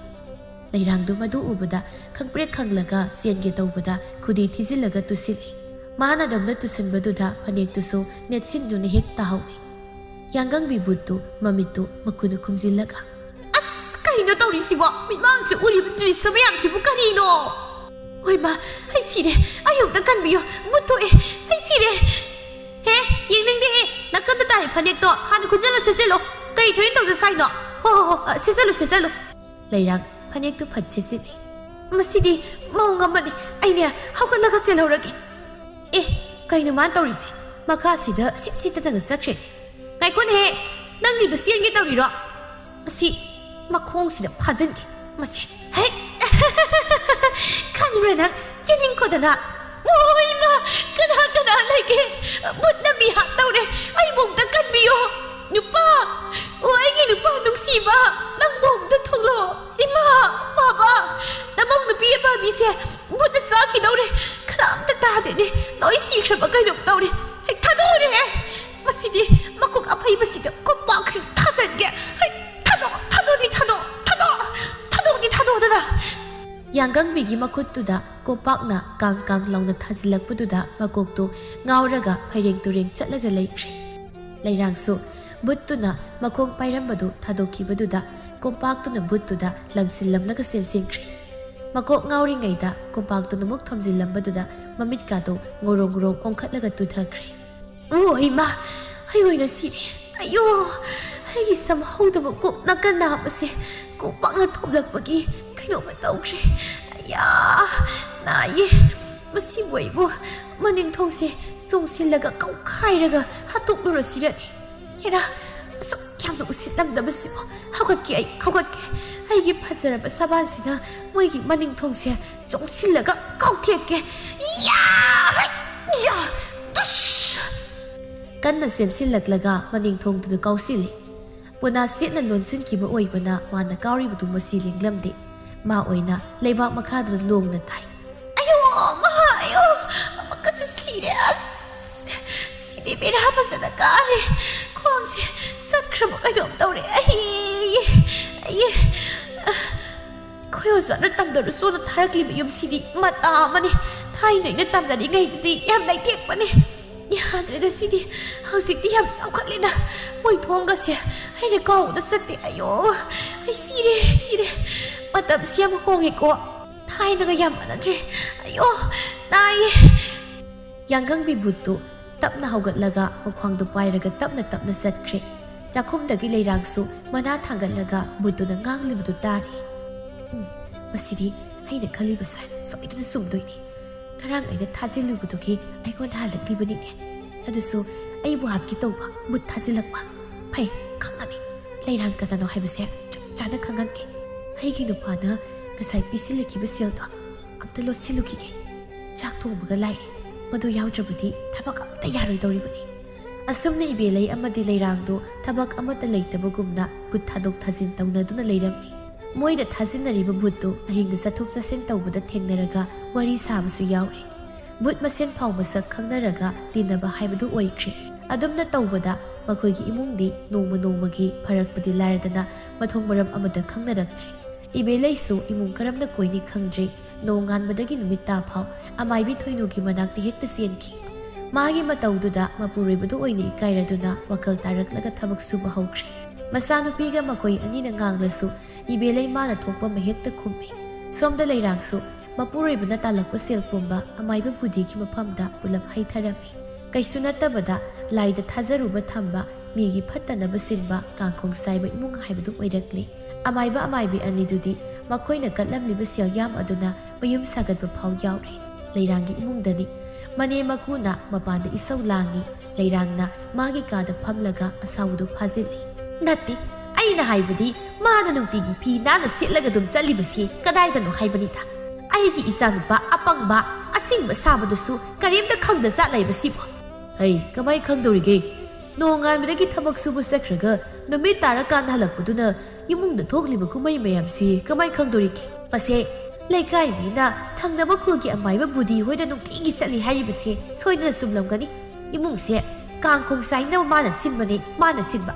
ꯂꯩꯔꯥꯡꯗꯨ ꯃꯗꯨ ꯎꯕꯗ ꯈꯪꯄ꯭ꯔꯦꯛ ꯈꯪꯂꯒ ꯆꯦꯟꯒꯦ ꯇꯧꯕꯗ ꯈꯨꯗꯤ ꯊꯤꯖꯤꯜꯂꯒ ꯇꯨꯁꯤꯜꯂꯤ꯫ ꯃꯥꯅ ꯑꯗꯣꯝꯗ ꯇꯨꯁꯤꯟꯕꯗꯨꯗ ꯐꯅꯦꯛꯇꯨꯁꯨ ꯅꯦꯠꯁꯤꯟꯗꯨꯅ ꯍꯦꯛ ꯇꯥꯍꯧꯏ꯫ ꯌꯥꯡꯒꯪꯕꯤ ꯕꯨꯠꯇꯨ ꯃꯃꯤꯠꯇꯨ ꯃꯈꯨꯅ ꯈꯨꯝꯖꯤꯜꯂꯒ, "ꯑꯁ, ꯀꯩꯅꯣ ꯇꯧꯔꯤꯁꯤꯕꯣ? ꯃꯤꯠꯃꯥꯡꯁꯦ ꯎꯔꯤꯕ ꯗ꯭ꯔꯤꯁ꯭ꯌ ꯃꯌꯥꯝꯁꯤꯕꯨ ꯀꯔꯤꯅꯣ? ꯍꯣꯏꯃ, ꯑꯩ ꯁꯤꯔꯦ! ꯑꯩ ꯑꯃꯨꯛꯇ ꯀꯟꯕꯤꯌꯣ! ꯕꯨꯠ ꯊꯣꯛꯑꯦ! ꯑꯩ ꯁꯤꯔꯦ!" "ꯍꯦ, ꯌꯦꯡꯅꯤꯡꯗꯦꯍꯦ! ꯅꯥꯀꯟꯗ ꯇꯥꯔꯤ ꯐꯅꯦꯛꯇꯣ ꯍꯥꯟꯅ ꯈꯨꯟꯖꯤꯜꯂ ꯁꯦꯠꯆꯜꯂꯣ꯫ ꯀꯔꯤ ꯊꯣꯏꯅ ꯇꯧꯖ ꯁꯥꯏꯅꯣ? ꯍꯣ, ꯍꯣ, ꯍꯣ, ꯑ, ꯁꯦꯠꯆꯜꯂꯨ, ꯁꯦꯠꯆꯜꯂꯨ!" ꯂꯩꯔꯥꯡ ꯐꯅꯦꯛꯇꯨ ꯐꯠ ꯁꯦꯠꯆꯤꯜꯂꯤ꯫ "ꯃꯁꯤꯗꯤ ꯃꯑꯣꯡ ꯑꯃꯅꯤ꯫ ꯑꯩꯅꯦ ꯍꯧꯒꯠꯂꯒ ꯆꯦꯜꯍꯧꯔꯒꯦ꯫" "ꯑꯦ, ꯀꯩꯅꯣ ꯃꯥꯅ ꯇꯧꯔꯤꯁꯦ? ꯃꯈꯥꯁꯤꯗ ꯁꯤꯠ ꯁꯤꯠꯇꯅꯒ ꯆꯠꯈ꯭ꯔꯦ꯫ ꯉꯥꯏꯈꯣꯅꯦꯍꯦ, ꯅꯪꯒꯤꯗꯨ ꯆꯦꯟꯒꯦ ꯇꯧꯔꯤꯔꯣ? ꯃꯁꯤ ꯃꯈꯣꯡꯁꯤꯗ ꯐꯥꯖꯤꯟꯒꯦ꯫ ꯃꯁꯤ, ꯍꯦ!" "ꯈꯪꯕ꯭ꯔꯥ ꯅꯪ? ꯆꯦꯟꯅꯤꯡꯈꯣꯗꯅ!" "ꯑꯣ ꯏꯃꯥ! ꯀꯅꯥ ꯀꯅꯥ ꯂꯩꯒꯦ? ꯕꯨꯠꯅ ꯃꯤ ꯍꯥꯠꯇꯧꯔꯦ꯫ ꯑꯩꯕꯨ ꯑꯝꯇ ꯀꯟꯕꯤꯌꯣ꯫ ꯅꯨꯄꯥ! ꯑꯣ, ꯑꯩꯒꯤ ꯅꯨꯄꯥ ꯅꯨꯡꯁꯤꯕ! ꯅꯪꯕꯨ ꯑꯝꯇ ꯊꯣꯛꯂꯛꯑꯣ꯫ ꯏꯃꯥ! ꯕꯥꯕꯥ! ꯅꯃꯧ ꯅꯨꯄꯤ ꯑꯄꯥꯕꯤꯁꯦ ꯕꯨꯠꯅ ꯆꯥꯈꯤꯗꯧꯔꯦ꯫ ꯀꯅꯥꯝꯇ ꯇꯥꯗꯦꯅꯦ꯫ ꯂꯣꯏ ꯁꯤꯈ꯭ꯔꯕ ꯀꯩꯅꯣꯝ ꯇꯧꯔꯦ꯫ ꯍꯦꯛ ꯊꯥꯗꯣꯛꯎꯔꯦ꯫ ꯃꯁꯤꯗꯤ ꯃꯀꯣꯛ ꯑꯐꯩꯕꯁꯤꯗ ꯀꯣꯝꯄꯥꯛꯁꯤ ꯊꯥꯖꯤꯟꯒꯦ꯫ ꯍꯦꯛ ꯊꯥꯗꯣꯛ, ꯊꯥꯗꯣꯛꯅꯤ, ꯊꯥꯗꯣꯛ, ꯊꯥꯗꯣꯛ, ꯊꯥꯗꯣꯛꯅꯤ, ꯊꯥꯗꯣꯛꯑꯣꯗꯅ!" ꯌꯥꯡꯒꯪꯕꯤꯒꯤ ꯃꯈꯨꯠꯇꯨꯗ ꯀꯣꯝꯄꯥꯛꯅ ꯀꯥꯡ ꯀꯥꯡ ꯂꯥꯎꯅ ꯊꯥꯖꯤꯜꯂꯛꯄꯗꯨꯗ ꯃꯀꯣꯛꯇꯨ ꯉꯥꯎꯔꯒ ꯐꯩꯔꯦꯡ ꯇꯨꯔꯦꯡ ꯆꯠꯂꯒ ꯂꯩꯈ꯭ꯔꯦ꯫ ꯂꯩꯔꯥꯡꯁꯨ ꯚꯨꯠꯇꯨꯅ ꯃꯈꯣꯡ ꯄꯥꯏꯔꯝꯕꯗꯨ ꯊꯥꯗꯣꯛꯈꯤꯕꯗꯨꯗ ꯀꯣꯝꯄꯥꯛꯇꯨꯅ ꯚꯨꯠꯇꯨꯗ ꯂꯪꯁꯤꯜꯂꯝꯂꯒ ꯆꯦꯟꯁꯤꯟꯈ꯭ꯔꯦ꯫ ꯃꯀꯣꯛ ꯉꯥꯎꯔꯤꯉꯩꯗ ꯀꯣꯝꯄꯥꯛꯇꯨꯅ ꯑꯃꯨꯛ ꯊꯣꯝꯖꯤꯜꯂꯝꯕꯗꯨꯗ ꯃꯃꯤꯠꯀꯥꯗꯣ ꯉꯣꯔꯣꯡ ꯉꯣꯔꯣꯡ ꯑꯣꯟꯈꯠꯂꯒ ꯇꯨꯊꯈ꯭ꯔꯦ꯫ ꯑꯣ ꯏꯃꯥ, ꯑꯩ ꯑꯣꯏꯅ ꯁꯤꯔꯦ꯫ ꯑꯌꯣ, ꯑꯩꯒꯤ ꯁꯝꯍꯧꯗꯕ ꯀꯣꯛ ꯅꯥꯀꯟ ꯅꯥꯕꯁꯦ ꯀꯣꯝꯄꯥꯛꯅ ꯊꯣꯝꯂꯛꯄꯒꯤ ꯀꯩꯅꯣꯝꯃ ꯇꯧꯈ꯭ꯔꯦ꯫ ꯑꯌꯥ, ꯅꯥꯏꯌꯦ꯫ ꯃꯁꯤꯕꯨ ꯑꯩꯕꯨ ꯃꯅꯤꯡ ꯊꯣꯡꯁꯦ ꯆꯣꯡꯁꯤꯜꯂꯒ ꯀꯧꯈꯥꯏꯔꯒ ꯍꯥꯠꯇꯣꯛꯂꯨꯔꯁꯤꯔꯅꯦ꯫ ꯍꯦꯔꯥ, ꯑꯁꯨꯛ ꯌꯥꯝꯅ ꯎꯁꯤꯠꯂꯝꯗꯕꯁꯤꯕꯨ꯫ ꯍꯧꯒꯠꯀꯦ ꯑꯩ, ꯍꯧꯒꯠꯀꯦ꯫ ꯑꯩꯒꯤ ꯐꯖꯔꯕ ꯁꯕꯥꯟꯁꯤꯅ ꯃꯣꯏꯒꯤ ꯃꯅꯤꯡ ꯊꯣꯡꯁꯦ ꯆꯣꯡꯁꯤꯜꯂꯒ ꯀꯥꯎꯊꯦꯛꯀꯦ꯫ ꯌꯥ! ꯍꯩ! ꯌꯥ! ꯇꯨꯁ! ꯀꯟꯅ ꯆꯦꯟꯁꯤꯜꯂꯛꯂꯒ ꯃꯅꯤꯡ ꯊꯣꯡꯗꯨꯗ ꯀꯥꯎꯁꯤꯜꯂꯤ꯫ ꯄꯨꯅꯥ ꯁꯦꯠꯅ ꯂꯣꯟꯁꯤꯟꯈꯤꯕ ꯑꯣꯏꯕꯅ ꯃꯥꯅ ꯀꯥꯎꯔꯤꯕꯗꯨ ꯃꯁꯤ ꯂꯦꯡꯂꯝꯗꯦ꯫ ꯃꯥ ꯑꯣꯏꯅ ꯂꯩꯕꯥꯛ ꯃꯈꯥꯗꯨꯗ ꯂꯣꯡꯅ ꯇꯥꯏ꯫ ꯑꯌꯣ! ꯃꯍꯥ! ꯑꯌꯣ! ꯑꯃꯨꯛꯀꯁꯨ ꯁꯤꯔꯦ꯫ ꯑꯁ! ꯁꯤꯗꯤ ꯕꯦꯔꯥ ꯐꯖꯅ ꯀꯥꯔꯦ꯫ ꯈ꯭ꯋꯥꯡꯁꯦ ꯆꯠꯈ꯭ꯔꯕ ꯀꯩꯅꯣꯝ ꯇꯧꯔꯦ꯫ ꯑꯩ! ꯑꯩ! ꯑꯩꯈꯣꯏ ꯑꯣꯖꯥꯅ ꯇꯝꯗꯔꯨ ꯆꯣꯅ ꯊꯥꯔꯛꯂꯤꯕ ꯌꯨꯝꯁꯤꯗꯤ ꯃꯇꯥ ꯑꯃꯅꯤ꯫ ꯊꯥꯏꯅ ꯑꯩꯅ ꯇꯝꯅꯔꯤꯉꯩꯗꯗꯤ ꯌꯥꯝ ꯂꯩꯇꯦꯛꯄꯅꯤ꯫ ꯌꯥꯗ꯭ꯔꯦꯗ ꯁꯤꯗꯤ꯫ ꯍꯧꯖꯤꯛꯇꯤ ꯌꯥꯝ ꯆꯥꯎꯈꯠꯂꯦꯗ꯫ ꯃꯣꯏ ꯊꯣꯡꯒꯁꯦ ꯑꯩꯅ ꯀꯥꯎꯕꯗ ꯆꯠꯇꯦ꯫ ꯑꯌꯣ! ꯑꯩ ꯁꯤꯔꯦ, ꯁꯤꯔꯦ꯫ ꯃꯇꯝꯁꯤ ꯌꯥꯝ ꯍꯣꯡꯉꯦꯀꯣ꯫ ꯊꯥꯏꯅꯒ ꯌꯥꯝ ꯃꯥꯟꯅꯗ꯭ꯔꯦ꯫ ꯑꯌꯣ! ꯅꯥꯏꯌꯦ꯫ ꯌꯥꯡꯒꯪꯕꯤ ꯚꯨꯠꯇꯨ ꯇꯞꯅ ꯍꯧꯒꯠꯂꯒ ꯃꯈ꯭ꯋꯥꯡꯗꯨ ꯄꯥꯏꯔꯒ ꯇꯞꯅ ꯇꯞꯅ ꯆꯠꯈ꯭ꯔꯦ꯫ ꯆꯥꯛꯈꯨꯝꯗꯒꯤ ꯂꯩꯔꯥꯡꯁꯨ ꯃꯅꯥ ꯊꯥꯡꯒꯠꯂꯒ ꯚꯨꯠꯇꯨꯅ ꯉꯥꯡꯂꯤꯕꯗꯨ ꯇꯥꯔꯤ꯫ "ꯎꯝ, ꯃꯁꯤꯗꯤ ꯑꯩꯅ ꯈꯜꯂꯤꯕ ꯁꯥꯏ ꯁꯣꯏꯗꯅ ꯆꯨꯝꯗꯣꯏꯅꯤ꯫ ꯉꯔꯥꯡ ꯑꯩꯅ ꯊꯥꯖꯤꯜꯂꯨꯕꯗꯨꯒꯤ ꯑꯩꯉꯣꯟꯗ ꯍꯜꯂꯛꯂꯤꯕꯅꯤꯅꯦ꯫ ꯑꯗꯨꯁꯨ ꯑꯩꯕꯨ ꯍꯥꯠꯀꯦ ꯇꯧꯕ ꯚꯨꯠ ꯊꯥꯖꯤꯜꯂꯛꯄ꯫ ꯐꯩ, ꯈꯪꯉꯅꯤ꯫ ꯂꯩꯔꯥꯡ ꯀꯅꯥꯅꯣ ꯍꯥꯏꯕꯁꯦ ꯆꯞ ꯆꯥꯅ ꯈꯪꯍꯟꯒꯦ꯫ ꯑꯩꯒꯤ ꯅꯨꯄꯥꯅ ꯉꯁꯥꯏ ꯄꯤꯁꯤꯜꯂꯛꯈꯤꯕ ꯁꯦꯜꯗꯣ ꯑꯝꯇ ꯂꯣꯠꯁꯤꯜꯂꯨꯈꯤꯒꯦ꯫ ꯆꯥꯛ ꯊꯣꯡꯕꯒ ꯂꯥꯛꯑꯦ꯫ ꯃꯗꯨ ꯌꯥꯎꯗ꯭ꯔꯕꯗꯤ ꯊꯕꯛ ꯑꯝꯇ ꯌꯥꯔꯣꯏꯗꯧꯔꯤꯕꯅꯤ꯫" ꯑꯁꯨꯝꯅ ꯏꯕꯦꯂꯩ ꯑꯃꯗꯤ ꯂꯩꯔꯥꯡꯗꯨ ꯊꯕꯛ ꯑꯃꯠꯇ ꯂꯩꯇꯕꯒꯨꯝꯅ ꯚꯨꯠ ꯊꯥꯗꯣꯛ ꯊꯥꯖꯤꯟ ꯇꯧꯅꯗꯨꯅ ꯂꯩꯔꯝꯃꯤ꯫ ꯃꯣꯏꯗ ꯊꯥꯖꯤꯟꯅꯔꯤꯕ ꯚꯨꯠꯇꯨ ꯑꯍꯤꯡꯗ ꯆꯠꯊꯣꯛ ꯆꯠꯁꯤꯟ ꯇꯧꯕꯗ ꯊꯦꯡꯅꯔꯒ ꯋꯥꯔꯤ ꯁꯥꯕꯁꯨ ꯌꯥꯎꯔꯤ꯫ ꯚꯨꯠ ꯃꯁꯦꯟ ꯐꯥꯎ ꯃꯁꯛ ꯈꯪꯅꯔꯒ ꯇꯤꯟꯅꯕ ꯍꯥꯏꯕꯗꯨ ꯑꯣꯏꯈ꯭ꯔꯦ꯫ ꯑꯗꯨꯝꯅ ꯇꯧꯕꯗ ꯃꯈꯣꯏꯒꯤ ꯏꯃꯨꯡꯗꯤ ꯅꯣꯡꯃ ꯅꯣꯡꯃꯒꯤ ꯐꯔꯛꯄꯗꯤ ꯂꯥꯏꯔꯗꯅ ꯃꯊꯣꯡ ꯃꯔꯝ ꯑꯃꯠꯇ ꯈꯪꯅꯔꯛꯇ꯭ꯔꯦ꯫ ꯏꯕꯦꯂꯩꯁꯨ ꯏꯃꯨꯡ ꯀꯔꯝꯅ ꯀꯣꯏꯅꯤ ꯈꯪꯗ꯭ꯔꯦ꯫ ꯅꯣꯡꯉꯥꯟꯕꯗꯒꯤ ꯅꯨꯃꯤꯠ ꯇꯥ ꯐꯥꯎ ꯑꯃꯥꯏꯕꯤ ꯊꯣꯏꯅꯨꯒꯤ ꯃꯅꯥꯛꯇ ꯍꯦꯛꯇ ꯆꯦꯟꯈꯤ꯫ ꯃꯥꯒꯤ ꯃꯇꯧꯗꯨꯗ ꯃꯄꯨꯔꯣꯏꯕꯗꯨ ꯑꯣꯏꯅ ꯏꯀꯥꯏꯔꯗꯨꯅ ꯋꯥꯈꯜ ꯇꯥꯔꯛꯂꯒ ꯊꯕꯛ ꯁꯨꯕ ꯍꯧꯈ꯭ꯔꯦ꯫ ꯃꯆꯥꯅꯨꯄꯤꯒ ꯃꯈꯣꯏ ꯑꯅꯤꯅ ꯉꯥꯡꯂꯁꯨ ꯏꯕꯦꯂꯩ ꯃꯥꯅ ꯊꯣꯛꯄ ꯑꯃ ꯍꯦꯛꯇ ꯈꯨꯝꯃꯤ꯫ ꯁꯣꯝꯗ ꯂꯩꯔꯥꯡꯁꯨ ꯃꯄꯨꯔꯣꯏꯕꯅ ꯇꯥꯜꯂꯛꯄ ꯁꯦꯜ ꯄꯨꯝꯕ ꯑꯃꯥꯏꯕ ꯕꯨꯙꯤꯒꯤ ꯃꯐꯝꯗ ꯄꯨꯂꯞ ꯍꯩꯊꯔꯝꯃꯤ꯫ ꯀꯩꯁꯨ ꯅꯠꯇꯕꯗ ꯂꯥꯏꯗ ꯊꯥꯖꯔꯨꯕ ꯊꯝꯕ ꯃꯤꯒꯤ ꯐꯠꯇꯅꯕ ꯁꯤꯟꯕ ꯀꯥꯡꯈꯣꯡ ꯆꯥꯏꯕ ꯏꯃꯨꯡ ꯍꯥꯏꯕꯗꯨ ꯑꯣꯏꯔꯛꯂꯤ꯫ ꯑꯃꯥꯏꯕ ꯑꯃꯥꯏꯕꯤ ꯑꯅꯤꯗꯨꯗꯤ ꯃꯈꯣꯏꯅ ꯀꯠꯂꯝꯂꯤꯕ ꯁꯦꯜ ꯌꯥꯝ ꯑꯗꯨꯅ ꯃꯌꯨꯝ ꯁꯥꯒꯠꯄ ꯐꯥꯎ ꯌꯥꯎꯔꯤ꯫ ꯂꯩꯔꯥꯡꯒꯤ ꯏꯃꯨꯡꯗꯅꯤ꯫ ꯃꯅꯦ ꯃꯀꯨꯅ ꯃꯄꯥꯟꯗ ꯏꯁꯧ ꯂꯥꯡꯉꯤ꯫ ꯂꯩꯔꯥꯡꯅ ꯃꯥꯒꯤ ꯀꯥꯗ ꯐꯝꯂꯒ ꯑꯁꯥꯎꯕꯗꯨ ꯐꯥꯖꯤꯜꯂꯤ꯫ "ꯅꯠꯇꯦ, ꯑꯩꯅ ꯍꯥꯏꯕꯗꯤ ꯃꯥꯅ ꯅꯨꯡꯇꯤꯒꯤ ꯐꯤ ꯅꯥꯟꯅ ꯁꯦꯠꯂꯒ ꯑꯗꯨꯝ ꯆꯠꯂꯤꯕꯁꯤ ꯀꯗꯥꯏꯗꯅꯣ ꯍꯥꯏꯕꯅꯤꯗ꯫ ꯑꯩꯒꯤ ꯏꯆꯥꯅꯨꯄꯥ ꯑꯄꯪꯕ ꯑꯁꯤꯡꯕ ꯁꯥꯕꯗꯨꯁꯨ ꯀꯔꯤꯝꯇ ꯈꯪꯗ ꯆꯠ ꯂꯩꯕꯁꯤꯕꯨ?" "ꯍꯩ, ꯀꯃꯥꯏ ꯈꯪꯗꯧꯔꯤꯒꯦ? ꯅꯣꯡꯉꯥꯟꯕꯗꯒꯤ ꯊꯕꯛ ꯁꯨꯕ ꯆꯠꯈ꯭ꯔꯒ ꯅꯨꯃꯤꯠ ꯇꯥꯔꯀꯥꯟꯗ ꯍꯜꯂꯛꯄꯗꯨꯅ ꯏꯃꯨꯡꯗ ꯊꯣꯛꯂꯤꯕ ꯀꯨꯝꯍꯩ ꯃꯌꯥꯝꯁꯤ ꯀꯃꯥꯏ ꯈꯪꯗꯧꯔꯤꯒꯦ?" "ꯃꯁꯦ ꯂꯩꯀꯥꯏ ꯃꯤꯅ ꯊꯪꯅꯕ ꯈꯨꯜꯒꯤ ꯑꯃꯥꯏꯕ ꯕꯨꯙꯤ ꯍꯣꯏꯗ ꯅꯨꯡꯇꯤꯒꯤ ꯆꯠꯂꯤ ꯍꯥꯏꯔꯤꯕꯁꯦ ꯁꯣꯏꯗꯅ ꯆꯨꯝꯂꯝꯒꯅꯤ꯫ ꯏꯃꯨꯡꯁꯦ ꯀꯥꯡꯈꯣꯡ ꯆꯥꯏꯅꯕ ꯃꯥꯅ ꯁꯤꯟꯕꯅꯦ, ꯃꯥꯅ ꯁꯤꯟꯕ꯫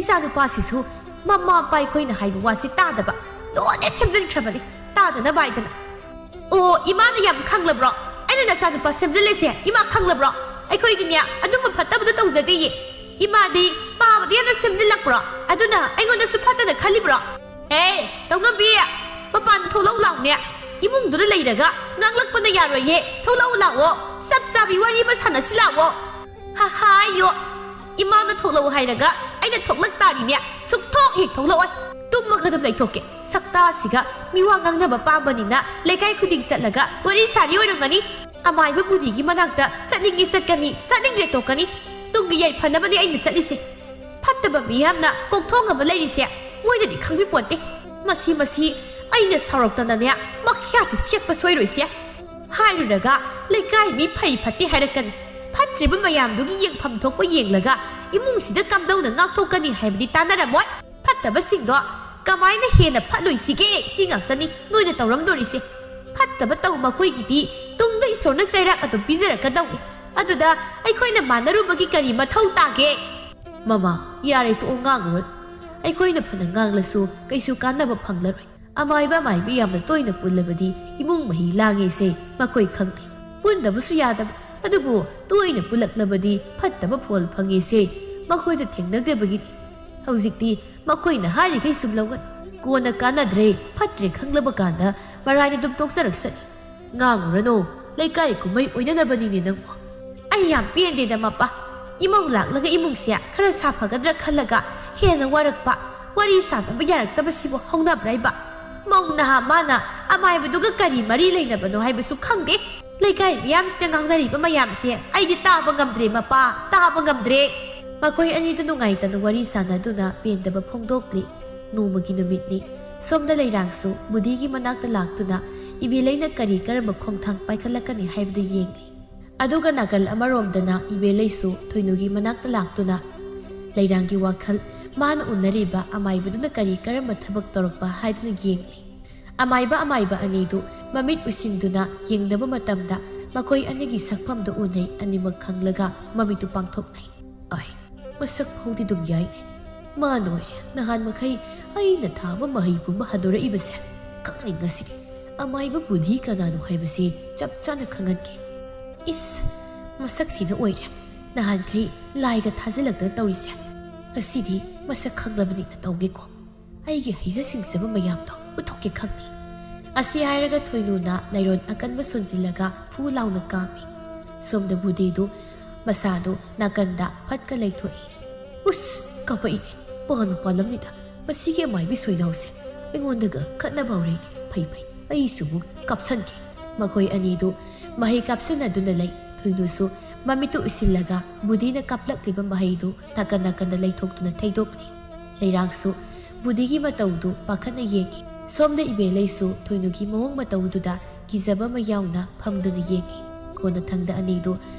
ꯏꯆꯥꯅꯨꯄꯥꯁꯤꯁꯨ ꯃꯃꯥ ꯃꯄꯥ ꯑꯩꯈꯣꯏꯅ ꯍꯥꯏꯕ ꯋꯥꯁꯤ ꯇꯥꯗꯕ, ꯂꯣꯏꯅ ꯁꯦꯝꯖꯤꯟꯈ꯭ꯔꯕꯅꯤ, ꯇꯥꯗꯅꯕ ꯍꯥꯏꯗꯅ꯫ ꯑꯣ, ꯏꯃꯥꯅ ꯌꯥꯝ ꯈꯪꯂꯕ꯭ꯔꯣ? ꯑꯩꯅ ꯅꯆꯥꯅꯨꯄꯥ ꯁꯦꯝꯖꯤꯜꯂꯤꯁꯦ ꯏꯃꯥ ꯈꯪꯂꯕ꯭ꯔꯣ? ꯑꯩꯈꯣꯏꯗꯤꯅꯦ ꯑꯗꯨꯝꯕ ꯐꯠꯇꯕꯗꯣ ꯇꯧꯖꯗꯦꯌꯦ꯫ ꯏꯃꯥꯗꯤ ꯄꯥꯕꯗꯤ ꯌꯥꯝꯅ ꯁꯦꯝꯖꯤꯜꯂꯛꯄ꯭ꯔꯣ? ꯑꯗꯨꯅ ꯑꯩꯉꯣꯟꯗꯁꯨ ꯐꯠꯇꯅ ꯈꯜꯂꯤꯕ꯭ꯔꯣ?" "ꯍꯦ, ꯇꯧꯉꯝꯕꯤ, ꯃꯄꯥꯟꯗ ꯊꯣꯛꯂꯛꯎ ꯂꯥꯎꯅꯦ꯫ ꯏꯃꯨꯡꯗꯨꯗ ꯂꯩꯔꯒ ꯉꯥꯡꯂꯛꯄꯅ ꯌꯥꯔꯣꯏꯌꯦ꯫ ꯊꯣꯛꯂꯛꯎ ꯂꯥꯛꯑꯣ, ꯆꯞ ꯆꯥꯕꯤ ꯋꯥꯔꯤ ꯑꯃ ꯁꯥꯟꯅꯁꯤ ꯂꯥꯛꯑꯣ꯫" "ꯍꯥ ꯍꯥꯏꯌꯣ, ꯏꯃꯥꯅ ꯊꯣꯛꯂꯛꯎ ꯍꯥꯏꯔꯒ ꯑꯩꯅ ꯊꯣꯛꯂꯛ ꯇꯥꯔꯤꯅꯦ꯫ ꯁꯨꯛꯊꯣꯛ ꯍꯦꯛ ꯊꯣꯛꯂꯛꯑꯣꯏ꯫ ꯇꯨꯝꯃꯒ ꯑꯗꯨꯝ ꯂꯩꯊꯣꯛꯀꯦ꯫ ꯁꯛꯇꯥꯁꯤꯒ ꯃꯤꯋꯥ ꯉꯥꯡꯅꯕ ꯄꯥꯝꯕꯅꯤꯅ ꯂꯩꯀꯥꯏ ꯈꯨꯗꯤꯡ ꯆꯠꯂꯒ ꯋꯥꯔꯤ ꯁꯥꯔꯤ ꯑꯣꯏꯔꯝꯒꯅꯤ꯫ ꯑꯃꯥꯏꯕ ꯕꯨꯙꯤꯒꯤ ꯃꯅꯥꯛꯇ ꯆꯠꯅꯤꯡꯉꯤ ꯆꯠꯀꯅꯤ, ꯆꯠꯅꯤꯡꯗ꯭ꯔꯦ ꯇꯣꯛꯀꯅꯤ꯫ ꯇꯨꯡꯒꯤ ꯌꯥꯏꯐꯅꯕꯅꯤ ꯑꯩꯅ ꯆꯠꯂꯤꯁꯦ꯫ ꯐꯠꯇꯕ ꯃꯤꯌꯥꯝꯅ ꯀꯣꯛꯊꯣꯡ ꯑꯃ ꯂꯩꯔꯤꯁꯦ ꯃꯣꯏꯅꯗꯤ ꯈꯪꯕꯤꯄꯣꯟꯇꯦ꯫ ꯃꯁꯤ, ꯃꯁꯤ ꯑꯩꯅ ꯁꯥꯎꯔꯛꯇꯅꯅꯦ ꯃꯈ꯭ꯌꯥꯁꯤ ꯁꯦꯠꯄ ꯁꯣꯏꯔꯣꯏꯁꯦ꯫ ꯍꯥꯏꯔꯨꯔꯒ ꯂꯩꯀꯥꯏ ꯃꯤ ꯐꯩ ꯐꯠꯇꯦ ꯍꯥꯏꯔꯛꯀꯅꯤ꯫ ꯐꯠꯇ꯭ꯔꯤꯕ ꯃꯌꯥꯝꯗꯨꯒꯤ ꯌꯦꯡꯐꯝ ꯊꯣꯛꯄ ꯌꯦꯡꯂꯒ ꯏꯃꯨꯡꯁꯤꯗ ꯀꯝꯗꯧꯅ ꯉꯥꯛꯊꯣꯛꯀꯅꯤ ꯍꯥꯏꯕꯗꯤ ꯇꯥꯟꯅꯔꯝꯃꯣꯏ꯫ ꯐꯠꯇꯕꯁꯤꯡꯗꯣ ꯀꯃꯥꯏꯅ ꯍꯦꯟꯅ ꯐꯠꯂꯣꯏꯁꯤꯒꯦ, ꯁꯤ ꯉꯥꯛꯇꯅꯤ ꯅꯣꯏꯅ ꯇꯧꯔꯝꯗꯣꯔꯤꯁꯦ꯫ ꯐꯠꯇꯕ ꯇꯧ ꯃꯈꯣꯏꯒꯤꯗꯤ ꯇꯨꯡꯗ ꯏꯁꯣꯔꯅ ꯆꯩꯔꯥꯛ ꯑꯗꯨꯝ ꯄꯤꯖꯔꯛꯀꯗꯧꯅꯤ꯫ ꯑꯗꯨꯗ ꯑꯩꯈꯣꯏꯅ ꯃꯥꯟꯅꯔꯨꯕꯒꯤ ꯀꯔꯤ ꯃꯊꯧ ꯇꯥꯒꯦ?" "ꯃꯃꯥ, ꯌꯥꯔꯦ, ꯇꯣꯛꯑꯣ, ꯉꯥꯡꯉꯨꯔꯅꯨ꯫ ꯑꯩꯈꯣꯏꯅ ꯐꯅ ꯉꯥꯡꯂꯁꯨ ꯀꯩꯁꯨ ꯀꯥꯟꯅꯕ ꯐꯪꯂꯔꯣꯏ꯫ ꯑꯃꯥꯏꯕ ꯑꯃꯥꯏꯕꯤ ꯌꯥꯝꯅ ꯇꯣꯏꯅ ꯄꯨꯜꯂꯕꯗꯤ ꯏꯃꯨꯡ ꯃꯍꯤ ꯂꯥꯡꯉꯦꯁꯦ ꯃꯈꯣꯏ ꯈꯪꯗꯦ꯫ ꯄꯨꯟꯗꯕꯁꯨ ꯌꯥꯗꯕ꯫ ꯑꯗꯨꯕꯨ ꯇꯣꯏꯅ ꯄꯨꯜꯂꯛꯂꯕꯗꯤ ꯐꯠꯇꯕ ꯐꯣꯜ ꯐꯪꯉꯤꯁꯦ ꯃꯈꯣꯏꯗ ꯊꯦꯡꯅꯗꯕꯒꯤꯅꯤ꯫ ꯍꯧꯖꯤꯛꯇꯤ ꯃꯈꯣꯏꯅ ꯍꯥꯏꯔꯤꯈꯩ ꯁꯨꯝ ꯂꯧꯒꯅꯤ꯫ ꯀꯣꯟꯅ ꯀꯥꯟꯅꯗ꯭ꯔꯦ, ꯐꯠꯇ꯭ꯔꯦ ꯈꯪꯂꯕ ꯀꯥꯟꯗ ꯃꯔꯥꯏꯅ ꯑꯗꯨꯝ ꯇꯣꯛꯆꯔꯛꯁꯅꯤ꯫ ꯉꯥꯡꯉꯨꯔꯅꯨ, ꯂꯩꯀꯥꯏ ꯀꯨꯝꯍꯩ ꯑꯣꯏꯅꯅꯕꯅꯤꯅꯦ ꯅꯪꯕꯨ꯫ ꯑꯩ ꯌꯥꯝ ꯄꯦꯟꯗꯦꯗ ꯃꯄꯥ꯫ ꯏꯃꯧ ꯂꯥꯛꯂꯒ ꯏꯃꯨꯡꯁꯦ ꯈꯔ ꯁꯥꯐꯒꯗ꯭ꯔꯥ ꯈꯜꯂꯒ ꯍꯦꯟꯅ ꯋꯥꯔꯛꯄ꯫ ꯋꯥꯔꯤ ꯁꯥꯟꯅꯕ ꯌꯥꯔꯛꯇꯕꯁꯤꯕꯨ ꯍꯧꯅꯕ꯭ꯔꯥ ꯏꯕ? ꯃꯧ ꯅꯍꯥ ꯃꯥꯅ ꯑꯃꯥꯏꯕꯗꯨꯒ ꯀꯔꯤ ꯃꯔꯤ ꯂꯩꯅꯕꯅꯣ ꯍꯥꯏꯕꯁꯨ ꯈꯪꯗꯦ꯫ ꯂꯩꯀꯥꯏ ꯃꯤꯌꯥꯝꯁꯤꯅ ꯉꯥꯡꯅꯔꯤꯕ ꯃꯌꯥꯝꯁꯦ ꯑꯩꯗꯤ ꯇꯥꯕ ꯉꯝꯗ꯭ꯔꯦ ꯃꯄꯥ, ꯇꯥꯕ ꯉꯝꯗ꯭ꯔꯦ꯫ ꯃꯈꯣꯏ ꯑꯅꯤꯗꯨ ꯅꯨꯡꯉꯥꯏꯇꯅ ꯋꯥꯔꯤ ꯁꯥꯟꯅꯗꯨꯅ ꯄꯦꯟꯗꯕ ꯐꯣꯡꯗꯣꯛꯂꯤ꯫ ꯅꯣꯡꯃꯒꯤ ꯅꯨꯃꯤꯠꯅꯤ꯫ ꯁꯣꯝꯗ ꯂꯩꯔꯥꯡꯁꯨ ꯕꯨꯙꯤꯒꯤ ꯃꯅꯥꯛꯇ ꯂꯥꯛꯇꯨꯅ ꯏꯕꯦꯂꯩꯅ ꯀꯔꯤ ꯀꯔꯝꯕ ꯈꯣꯡꯊꯥꯡ ꯄꯥꯏꯈꯠꯂꯛꯀꯅꯤ ꯍꯥꯏꯕꯗꯨ ꯌꯦꯡꯂꯤ꯫ ꯑꯗꯨꯒ ꯅꯥꯀꯜ ꯑꯃꯔꯣꯝꯗꯅ ꯏꯕꯦꯂꯩꯁꯨ ꯊꯣꯏꯅꯨꯒꯤ ꯃꯅꯥꯛꯇ ꯂꯥꯛꯇꯨꯅ ꯂꯩꯔꯥꯡꯒꯤ ꯋꯥꯈꯜ, ꯃꯥꯅ ꯎꯅꯔꯤꯕ ꯑꯃꯥꯏꯕꯗꯨꯅ ꯀꯔꯤ ꯀꯔꯝꯕ ꯊꯕꯛ ꯇꯧꯔꯛꯄ ꯍꯥꯏꯗꯨꯅ ꯌꯦꯡꯂꯤ꯫ ꯑꯃꯥꯏꯕ ꯑꯃꯥꯏꯕ ꯑꯅꯤꯗꯨ ꯃꯃꯤꯠ ꯎꯏꯁꯤꯟꯗꯨꯅ ꯌꯦꯡꯅꯕ ꯃꯇꯝꯗ ꯃꯈꯣꯏ ꯑꯅꯤꯒꯤ ꯁꯛꯐꯝꯗꯨ ꯎꯅꯩ꯫ ꯑꯅꯤꯃꯛ ꯈꯪꯂꯒ ꯃꯃꯤꯠꯇꯨ ꯄꯥꯡꯊꯣꯛꯅꯩ꯫ ꯑꯥꯏ, ꯃꯁꯛ ꯐꯥꯎꯗꯤ ꯑꯗꯨꯝ ꯌꯥꯏꯅꯦ꯫ ꯃꯥ ꯅꯣꯏꯔꯦ, ꯅꯍꯥꯟ ꯃꯈꯩ ꯑꯩꯅ ꯊꯥꯕ ꯃꯍꯩ ꯄꯨꯝꯕ ꯍꯟꯗꯣꯔꯛꯏꯕꯁꯦ꯫ ꯈꯪꯅꯤ ꯉꯁꯤꯗꯤ꯫ ꯑꯃꯥꯏꯕ ꯕꯨꯙꯤ ꯀꯅꯥꯅꯣ ꯍꯥꯏꯕꯁꯤ ꯆꯞ ꯆꯥꯅ ꯈꯪꯍꯟꯒꯦ꯫ ꯏꯁ, ꯃꯁꯛꯁꯤꯅ ꯑꯣꯏꯔꯦ ꯅꯍꯥꯟꯈꯩ ꯂꯥꯏꯒ ꯊꯥꯖꯤꯜꯂꯛꯇꯅ ꯇꯧꯔꯤꯁꯦ꯫ ꯉꯁꯤꯗꯤ ꯃꯁꯛ ꯈꯪꯂꯕꯅꯤꯅ ꯇꯧꯒꯦꯀꯣ꯫ ꯑꯩꯒꯤ ꯍꯩꯖ ꯁꯤꯡꯖꯕ ꯃꯌꯥꯝꯗꯣ ꯎꯠꯊꯣꯛꯀꯦ ꯈꯪꯅꯤ꯫ ꯑꯁꯤ ꯍꯥꯏꯔꯒ ꯊꯣꯏꯅꯨꯅ ꯂꯥꯏꯔꯣꯟ ꯑꯀꯟꯕ ꯁꯣꯟꯖꯤꯜꯂꯒ ꯐꯨ ꯂꯥꯎꯅ ꯀꯥꯝꯃꯤ꯫ ꯁꯣꯝꯗ ꯕꯨꯙꯤꯗꯨ ꯃꯁꯥꯗꯨ ꯅꯥꯀꯟꯗ ꯐꯠꯀ ꯂꯩꯊꯣꯛꯏ꯫ ꯎꯁ! ꯀꯥꯄꯛꯏꯅꯦ꯫ ꯄꯥꯟꯕꯨ ꯄꯥꯜꯂꯝꯅꯤꯗ꯫ ꯃꯁꯤꯒꯤ ꯑꯃꯥꯏꯕꯤ ꯁꯣꯏꯗꯥꯎꯁꯦ꯫ ꯑꯩꯉꯣꯟꯗꯒ ꯈꯠꯅꯕ ꯍꯧꯔꯛꯏꯅꯦ꯫ ꯐꯩ ꯐꯩ꯫ ꯑꯩꯁꯨ ꯑꯃꯨꯛ ꯀꯥꯞꯁꯟꯒꯦ꯫ ꯃꯈꯣꯏ ꯑꯅꯤꯗꯨ ꯃꯍꯩ ꯀꯥꯞꯁꯤꯟꯅꯗꯨꯅ ꯂꯩ꯫ ꯊꯣꯏꯅꯨꯁꯨ ꯃꯃꯤꯠꯇꯨ ꯎꯏꯁꯤꯜꯂꯒ ꯕꯨꯙꯤꯅ ꯀꯥꯞꯂꯛꯂꯤꯕ ꯃꯍꯩꯗꯨ ꯅꯥꯀꯟ ꯅꯥꯀꯟꯗ ꯂꯩꯊꯣꯛꯇꯨꯅ ꯊꯩꯗꯣꯛꯂꯤ꯫ ꯂꯩꯔꯥꯡꯁꯨ ꯕꯨꯙꯤꯒꯤ ꯃꯇꯧꯗꯨ ꯄꯥꯈꯠꯅ ꯌꯦꯡꯏ꯫ ꯁꯣꯝꯗ ꯏꯕꯦꯂꯩꯁꯨ ꯊꯣꯏꯅꯨꯒꯤ ꯃꯑꯣꯡ ꯃꯇꯧꯗꯨꯗ ꯀꯤꯖꯕ ꯑꯃ ꯌꯥꯎꯅ ꯐꯝꯗꯨꯅ ꯌꯦꯡꯏ꯫ ꯀꯣꯟꯅꯊꯪꯗ ꯑꯅꯤꯗꯨ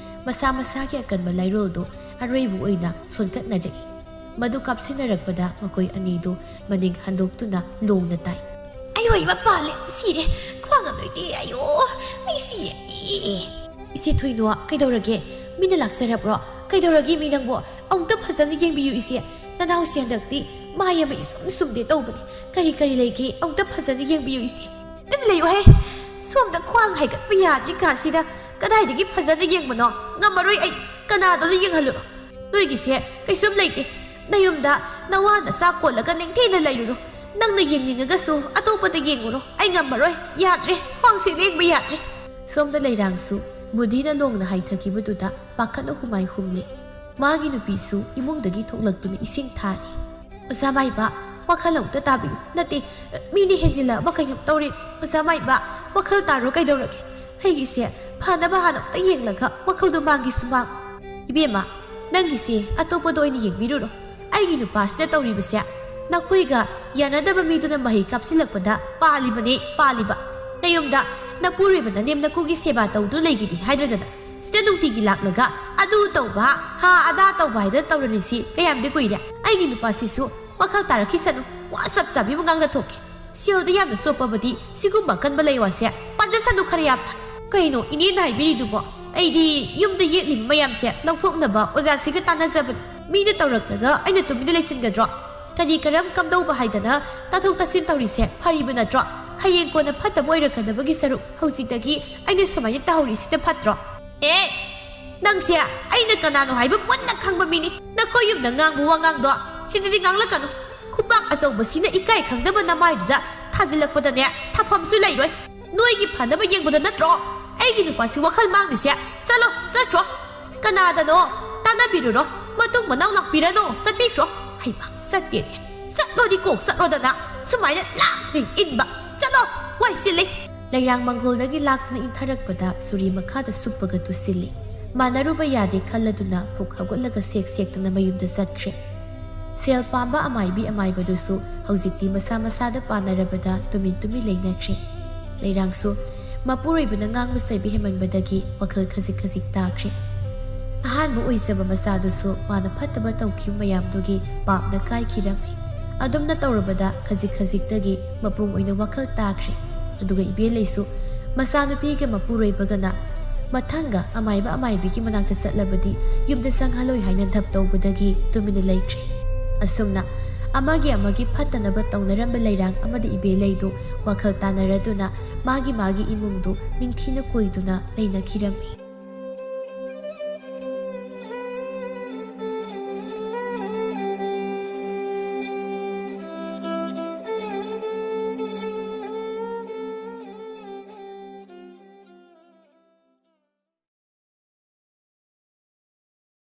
ꯃꯁꯥ ꯃꯁꯥꯒꯤ ꯑꯀꯟꯕ ꯂꯥꯏꯔꯣꯜꯗꯨ ꯑꯔꯣꯏꯕ ꯑꯣꯏꯅ ꯁꯣꯟꯀꯠꯅꯔꯛꯏ꯫ ꯃꯗꯨ ꯀꯥꯞꯁꯤꯟꯅꯔꯛꯄꯗ ꯃꯈꯣꯏ ꯑꯅꯤꯗꯨ ꯃꯅꯤꯡ ꯍꯟꯗꯣꯛꯇꯨꯅ ꯂꯣꯡꯅ ꯇꯥꯏ꯫ ꯑꯌꯣ, ꯏꯃꯥ ꯄꯥꯜꯂꯦ, ꯁꯤꯔꯦ, ꯈ꯭ꯋꯥꯡ ꯌꯥꯝ ꯅꯣꯏꯗꯦ, ꯑꯌꯣ, ꯑꯩ ꯁꯤꯔꯦ꯫ ꯑꯦ, ꯏꯆꯦ ꯊꯣꯏꯅꯨ, ꯀꯩꯗꯧꯔꯒꯦ? ꯃꯤꯅ ꯂꯥꯛꯆꯔꯕ꯭ꯔꯣ? ꯀꯩꯗꯧꯔꯒꯦ ꯃꯤ ꯅꯪꯕꯨ? ꯑꯃꯨꯛꯇ ꯐꯖꯅ ꯌꯦꯡꯕꯤꯌꯨ ꯏꯆꯦ꯫ ꯅꯅꯥꯎꯁꯦ ꯍꯟꯗꯛꯇꯤ ꯃꯥꯏ ꯑꯃ ꯏꯁꯨꯝ ꯁꯨꯝꯗꯦ ꯇꯧꯕꯅꯤ꯫ ꯀꯔꯤ ꯀꯔꯤ ꯂꯩꯒꯦ? ꯑꯃꯨꯛꯇ ꯐꯖꯅ ꯌꯦꯡꯕꯤꯌꯨ ꯏꯆꯦ꯫ ꯑꯗꯨꯝ ꯂꯩꯌꯨꯍꯦ꯫ ꯁꯣꯝꯗ ꯈ꯭ꯋꯥꯡ ꯍꯥꯏꯒꯠꯄ ꯌꯥꯗ꯭ꯔꯤ ꯀꯥꯟꯁꯤꯗ ꯀꯗꯥꯏꯗꯒꯤ ꯐꯖꯅ ꯌꯦꯡꯕꯅꯣ? ꯉꯝꯃꯔꯣꯏ ꯑꯩ꯫ ꯀꯅꯥꯗꯣꯅ ꯌꯦꯡꯍꯜꯂꯨꯔꯣ? ꯅꯣꯏꯒꯤꯁꯦ ꯀꯩꯁꯨꯝ ꯂꯩꯇꯦ꯫ ꯅꯌꯨꯝꯗ ꯅꯋꯥ ꯅꯆꯥ ꯀꯣꯜꯂꯒ ꯅꯤꯡꯊꯤꯅ ꯂꯩꯔꯨꯔꯣ꯫ ꯅꯪꯅ ꯌꯦꯡꯅꯤꯡꯉꯒꯁꯨ ꯑꯇꯣꯞꯄꯗ ꯌꯦꯡꯉꯨꯔꯣ꯫ ꯑꯩ ꯉꯝꯃꯔꯣꯏ꯫ ꯌꯥꯗ꯭ꯔꯦ꯫ ꯈ꯭ꯋꯥꯡꯁꯦ ꯂꯦꯡꯕ ꯌꯥꯗ꯭ꯔꯦ꯫ ꯁꯣꯝꯗ ꯂꯩꯔꯥꯡꯁꯨ ꯕꯨꯙꯤꯅ ꯂꯣꯡꯅ ꯍꯥꯏꯊꯈꯤꯕꯗꯨꯗ ꯄꯥꯈꯠꯅ ꯍꯨꯃꯥꯏ ꯍꯨꯝꯂꯦ꯫ ꯃꯥꯒꯤ ꯅꯨꯄꯤꯁꯨ ꯏꯃꯨꯡꯗꯒꯤ ꯊꯣꯛꯂꯛꯇꯨꯅ ꯏꯁꯤꯡ ꯊꯥꯔꯤ꯫ "ꯑꯣꯖꯥ ꯃꯥꯏꯕ, ꯋꯥꯈꯜ ꯑꯃꯨꯛꯇ ꯇꯥꯕꯤꯌꯨ꯫ ꯅꯠꯇꯦ, ꯃꯤꯅ ꯍꯦꯟꯖꯤꯜꯂꯛꯑꯕ ꯀꯩꯅꯣꯝ ꯇꯧꯔꯦ꯫ ꯑꯣꯖꯥ ꯃꯥꯏꯕ, ꯋꯥꯈꯜ ꯇꯥꯔꯣ, ꯀꯩꯗꯧꯔꯒꯦ? ꯑꯩꯒꯤꯁꯦ ꯐꯅꯕ ꯍꯥꯟꯅ ꯑꯝꯇ ꯌꯦꯡꯂꯒ ꯋꯥꯈꯜꯗꯣ ꯃꯥꯡꯒꯦꯁꯨ ꯃꯥꯡ꯫" "ꯏꯕꯦꯝꯃ, ꯅꯪꯒꯤꯁꯦ ꯑꯇꯣꯞꯄꯗ ꯑꯣꯏꯅ ꯌꯦꯡꯕꯤꯔꯨꯔꯣ꯫ ꯑꯩꯒꯤ ꯅꯨꯄꯥꯁꯤꯅ ꯇꯧꯔꯤꯕꯁꯦ ꯅꯈꯣꯏꯒ ꯌꯥꯅꯗꯕ ꯃꯤꯗꯨꯅ ꯃꯍꯩ ꯀꯥꯞꯁꯤꯜꯂꯛꯄꯗ ꯄꯥꯜꯂꯤꯕꯅꯦ, ꯄꯥꯜꯂꯤꯕ꯫ ꯅꯌꯨꯝꯗ ꯅꯄꯨꯔꯣꯏꯕ ꯅꯅꯦꯝ ꯅꯀꯨꯒꯤ ꯁꯦꯕꯥ ꯇꯧꯗꯨꯅ ꯂꯩꯈꯤꯅꯤ ꯍꯥꯏꯗ꯭ꯔꯗꯅ ꯁꯤꯗ ꯅꯨꯡꯇꯤꯒꯤ ꯂꯥꯛꯂꯒ ꯑꯗꯨ ꯇꯧꯕ, ꯍꯥ ꯑꯗꯥ ꯇꯧꯕ ꯍꯥꯏꯗꯅ ꯇꯧꯔꯝꯃꯤꯁꯤ ꯀꯌꯥꯝꯗꯤ ꯀꯨꯏꯔꯦ? ꯑꯩꯒꯤ ꯅꯨꯄꯥꯁꯤꯁꯨ ꯋꯥꯈꯜ ꯇꯥꯔꯛꯈꯤꯁꯅꯨ꯫ ꯋꯥ ꯆꯞ ꯆꯥꯕꯤ ꯑꯃ ꯉꯥꯡꯅ ꯊꯣꯛꯀꯦ꯫ ꯁꯦꯜꯗ ꯌꯥꯝꯅ ꯆꯣꯞꯄꯕꯗꯤ ꯁꯤꯒꯨꯝꯕ ꯑꯀꯟꯕ ꯂꯩꯋꯥꯁꯦ ꯄꯥꯟꯖꯁꯅꯨ ꯈꯔ ꯌꯥꯝꯅ꯫" "ꯀꯩꯅꯣ ꯏꯅꯦꯅ ꯍꯥꯏꯕꯤꯔꯤꯗꯨꯕꯣ? ꯑꯩꯗꯤ ꯌꯨꯝꯗ ꯌꯦꯠꯂꯤꯕ ꯃꯌꯥꯝꯁꯦ ꯂꯧꯊꯣꯛꯅꯕ ꯑꯣꯖꯥꯁꯤꯒ ꯇꯥꯟꯅꯖꯕꯅꯤ꯫ ꯃꯤꯅ ꯇꯧꯔꯛꯂꯒ ꯑꯩꯅ ꯇꯨꯃꯤꯟꯅ ꯂꯩꯁꯤꯟꯒꯗ꯭ꯔꯣ? ꯀꯔꯤ ꯀꯔꯝ ꯀꯝꯗꯧꯕ ꯍꯥꯏꯗꯅ ꯇꯥꯊꯣꯛ ꯇꯥꯁꯤꯟ ꯇꯧꯔꯤꯁꯦ ꯐꯔꯤꯕ ꯅꯠꯇ꯭ꯔꯣ? ꯍꯌꯦꯡ ꯀꯣꯟꯅ ꯐꯠꯇꯕ ꯑꯣꯏꯔꯛꯀꯗꯕꯒꯤ ꯁꯔꯨꯛ ꯍꯧꯖꯤꯛꯇꯒꯤ ꯑꯩꯅ ꯁꯨꯃꯥꯏꯅ ꯇꯧꯍꯧꯔꯤꯁꯤꯅ ꯐꯠꯇ꯭ꯔꯣ?" "ꯑꯦ, ꯅꯪꯁꯦ ꯑꯩꯅ ꯀꯅꯥꯅꯣ ꯍꯥꯏꯕ ꯃꯨꯟꯅ ꯈꯪꯕ ꯃꯤꯅꯤ꯫ ꯅꯈꯣꯏ ꯌꯨꯝꯗ ꯉꯥꯡꯕ ꯋꯥꯉꯥꯡꯗꯣ ꯁꯤꯗꯗꯤ ꯉꯥꯡꯂꯛꯀꯅꯨ꯫ ꯈꯨꯕꯥꯛ ꯑꯆꯧꯕꯁꯤꯅ ꯏꯀꯥꯏ ꯈꯪꯗꯕ ꯅꯃꯥꯏꯗꯨꯗ ꯊꯥꯖꯤꯜꯂꯛꯄꯗꯅꯦ ꯊꯥꯐꯝꯁꯨ ꯂꯩꯔꯣꯏ꯫ ꯅꯣꯏꯒꯤ ꯐꯅꯕ ꯌꯦꯡꯕꯗ ꯅꯠꯇ꯭ꯔꯣ ꯑꯩꯒꯤ ꯅꯨꯄꯥꯁꯤ ꯋꯥꯈꯜ ꯃꯥꯡꯂꯤꯁꯦ? ꯆꯠꯂꯣ, ꯆꯠꯈ꯭ꯔꯣ꯫ ꯀꯅꯥꯗꯅꯣ ꯇꯥꯟꯅꯕꯤꯔꯨꯔꯣ, ꯃꯇꯨꯡ ꯃꯅꯥꯎ ꯂꯥꯛꯄꯤꯔꯅꯣ, ꯆꯠꯄꯤꯈ꯭ꯔꯣ꯫" "ꯍꯩꯃꯥ, ꯆꯠꯇꯦꯅꯦ꯫ ꯆꯠꯂꯣꯗꯤ ꯀꯣꯛ ꯆꯠꯂꯣꯗꯅ ꯁꯨꯃꯥꯏꯅ ꯂꯥꯛꯂꯤ ꯏꯟꯕ꯫ ꯆꯠꯂꯣ, ꯋꯥꯏ ꯆꯤꯜꯂꯤ꯫" ꯂꯩꯔꯥꯡ ꯃꯪꯒꯣꯜꯗꯒꯤ ꯂꯥꯛꯇꯨꯅ ꯏꯟꯊꯔꯛꯄꯗ ꯁꯨꯔꯤ ꯃꯈꯥꯗ ꯁꯨꯞꯄꯒ ꯇꯨꯁꯤꯜꯂꯤ꯫ ꯃꯥꯟꯅꯔꯨꯕ ꯌꯥꯗꯦ ꯈꯜꯂꯗꯨꯅ ꯐꯨꯛ ꯍꯧꯒꯠꯂꯒ ꯁꯦꯛ ꯁꯦꯛꯇꯅ ꯃꯌꯨꯝꯗ ꯆꯠꯈ꯭ꯔꯦ꯫ ꯁꯦꯜ ꯄꯥꯝꯕ ꯑꯃꯥꯏꯕꯤ ꯑꯃꯥꯏꯕꯗꯨꯁꯨ ꯍꯧꯖꯤꯛꯇꯤ ꯃꯁꯥ ꯃꯁꯥꯗ ꯄꯥꯟꯅꯔꯕꯗ ꯇꯨꯃꯤꯟ ꯇꯨꯃꯤꯟ ꯂꯩꯅꯈ꯭ꯔꯦ꯫ ꯂꯩꯔꯥꯡꯁꯨ ꯃꯄꯨꯔꯣꯏꯕꯅ ꯉꯥꯡꯕ ꯆꯩꯕ ꯍꯦꯟꯃꯟꯕꯗꯒꯤ ꯋꯥꯈꯜ ꯈꯖꯤꯛ ꯈꯖꯤꯛ ꯇꯥꯈ꯭ꯔꯦ꯫ ꯑꯍꯥꯟꯕ ꯑꯣꯏꯖꯕ ꯃꯆꯥꯗꯨꯁꯨ ꯃꯥꯅ ꯐꯠꯇꯕ ꯇꯧꯈꯤꯕ ꯃꯌꯥꯝꯗꯨꯒꯤ ꯄꯥꯞꯅ ꯀꯥꯏꯈꯤꯔꯝꯃꯤ꯫ ꯑꯗꯨꯝꯅ ꯇꯧꯔꯕꯗ ꯈꯖꯤꯛ ꯈꯖꯤꯛꯇꯒꯤ ꯃꯄꯨꯡ ꯑꯣꯏꯅ ꯋꯥꯈꯜ ꯇꯥꯈ꯭ꯔꯦ꯫ ꯑꯗꯨꯒ ꯏꯕꯦꯜꯂꯩꯁꯨ ꯃꯆꯥꯅꯨꯄꯤꯒ ꯃꯄꯨꯔꯣꯏꯕꯒꯅ ꯃꯊꯪꯒ ꯑꯃꯥꯏꯕ ꯑꯃꯥꯏꯕꯤꯒꯤ ꯃꯅꯥꯛꯇ ꯆꯠꯂꯕꯗꯤ ꯌꯨꯝꯗ ꯆꯪꯍꯜꯂꯣꯏ ꯍꯥꯏꯅ ꯙꯞ ꯇꯧꯕꯗꯒꯤ ꯇꯨꯃꯤꯟꯅ ꯂꯩꯈ꯭ꯔꯦ꯫ ꯑꯁꯨꯝꯅ ꯑꯃꯒꯤ ꯑꯃꯒꯤ ꯐꯠꯇꯅꯕ ꯇꯧꯅꯔꯝꯕ ꯂꯩꯔꯥꯡ ꯑꯃꯗꯤ ꯏꯕꯦꯂꯩꯗꯨ ꯋꯥꯈꯜ ꯇꯥꯅꯔꯗꯨꯅ ꯃꯥꯒꯤ ꯃꯥꯒꯤ ꯏꯃꯨꯡꯗꯨ ꯅꯤꯡꯊꯤꯅ ꯀꯣꯏꯗꯨꯅ ꯂꯩꯅꯈꯤꯔꯝꯃꯤ꯫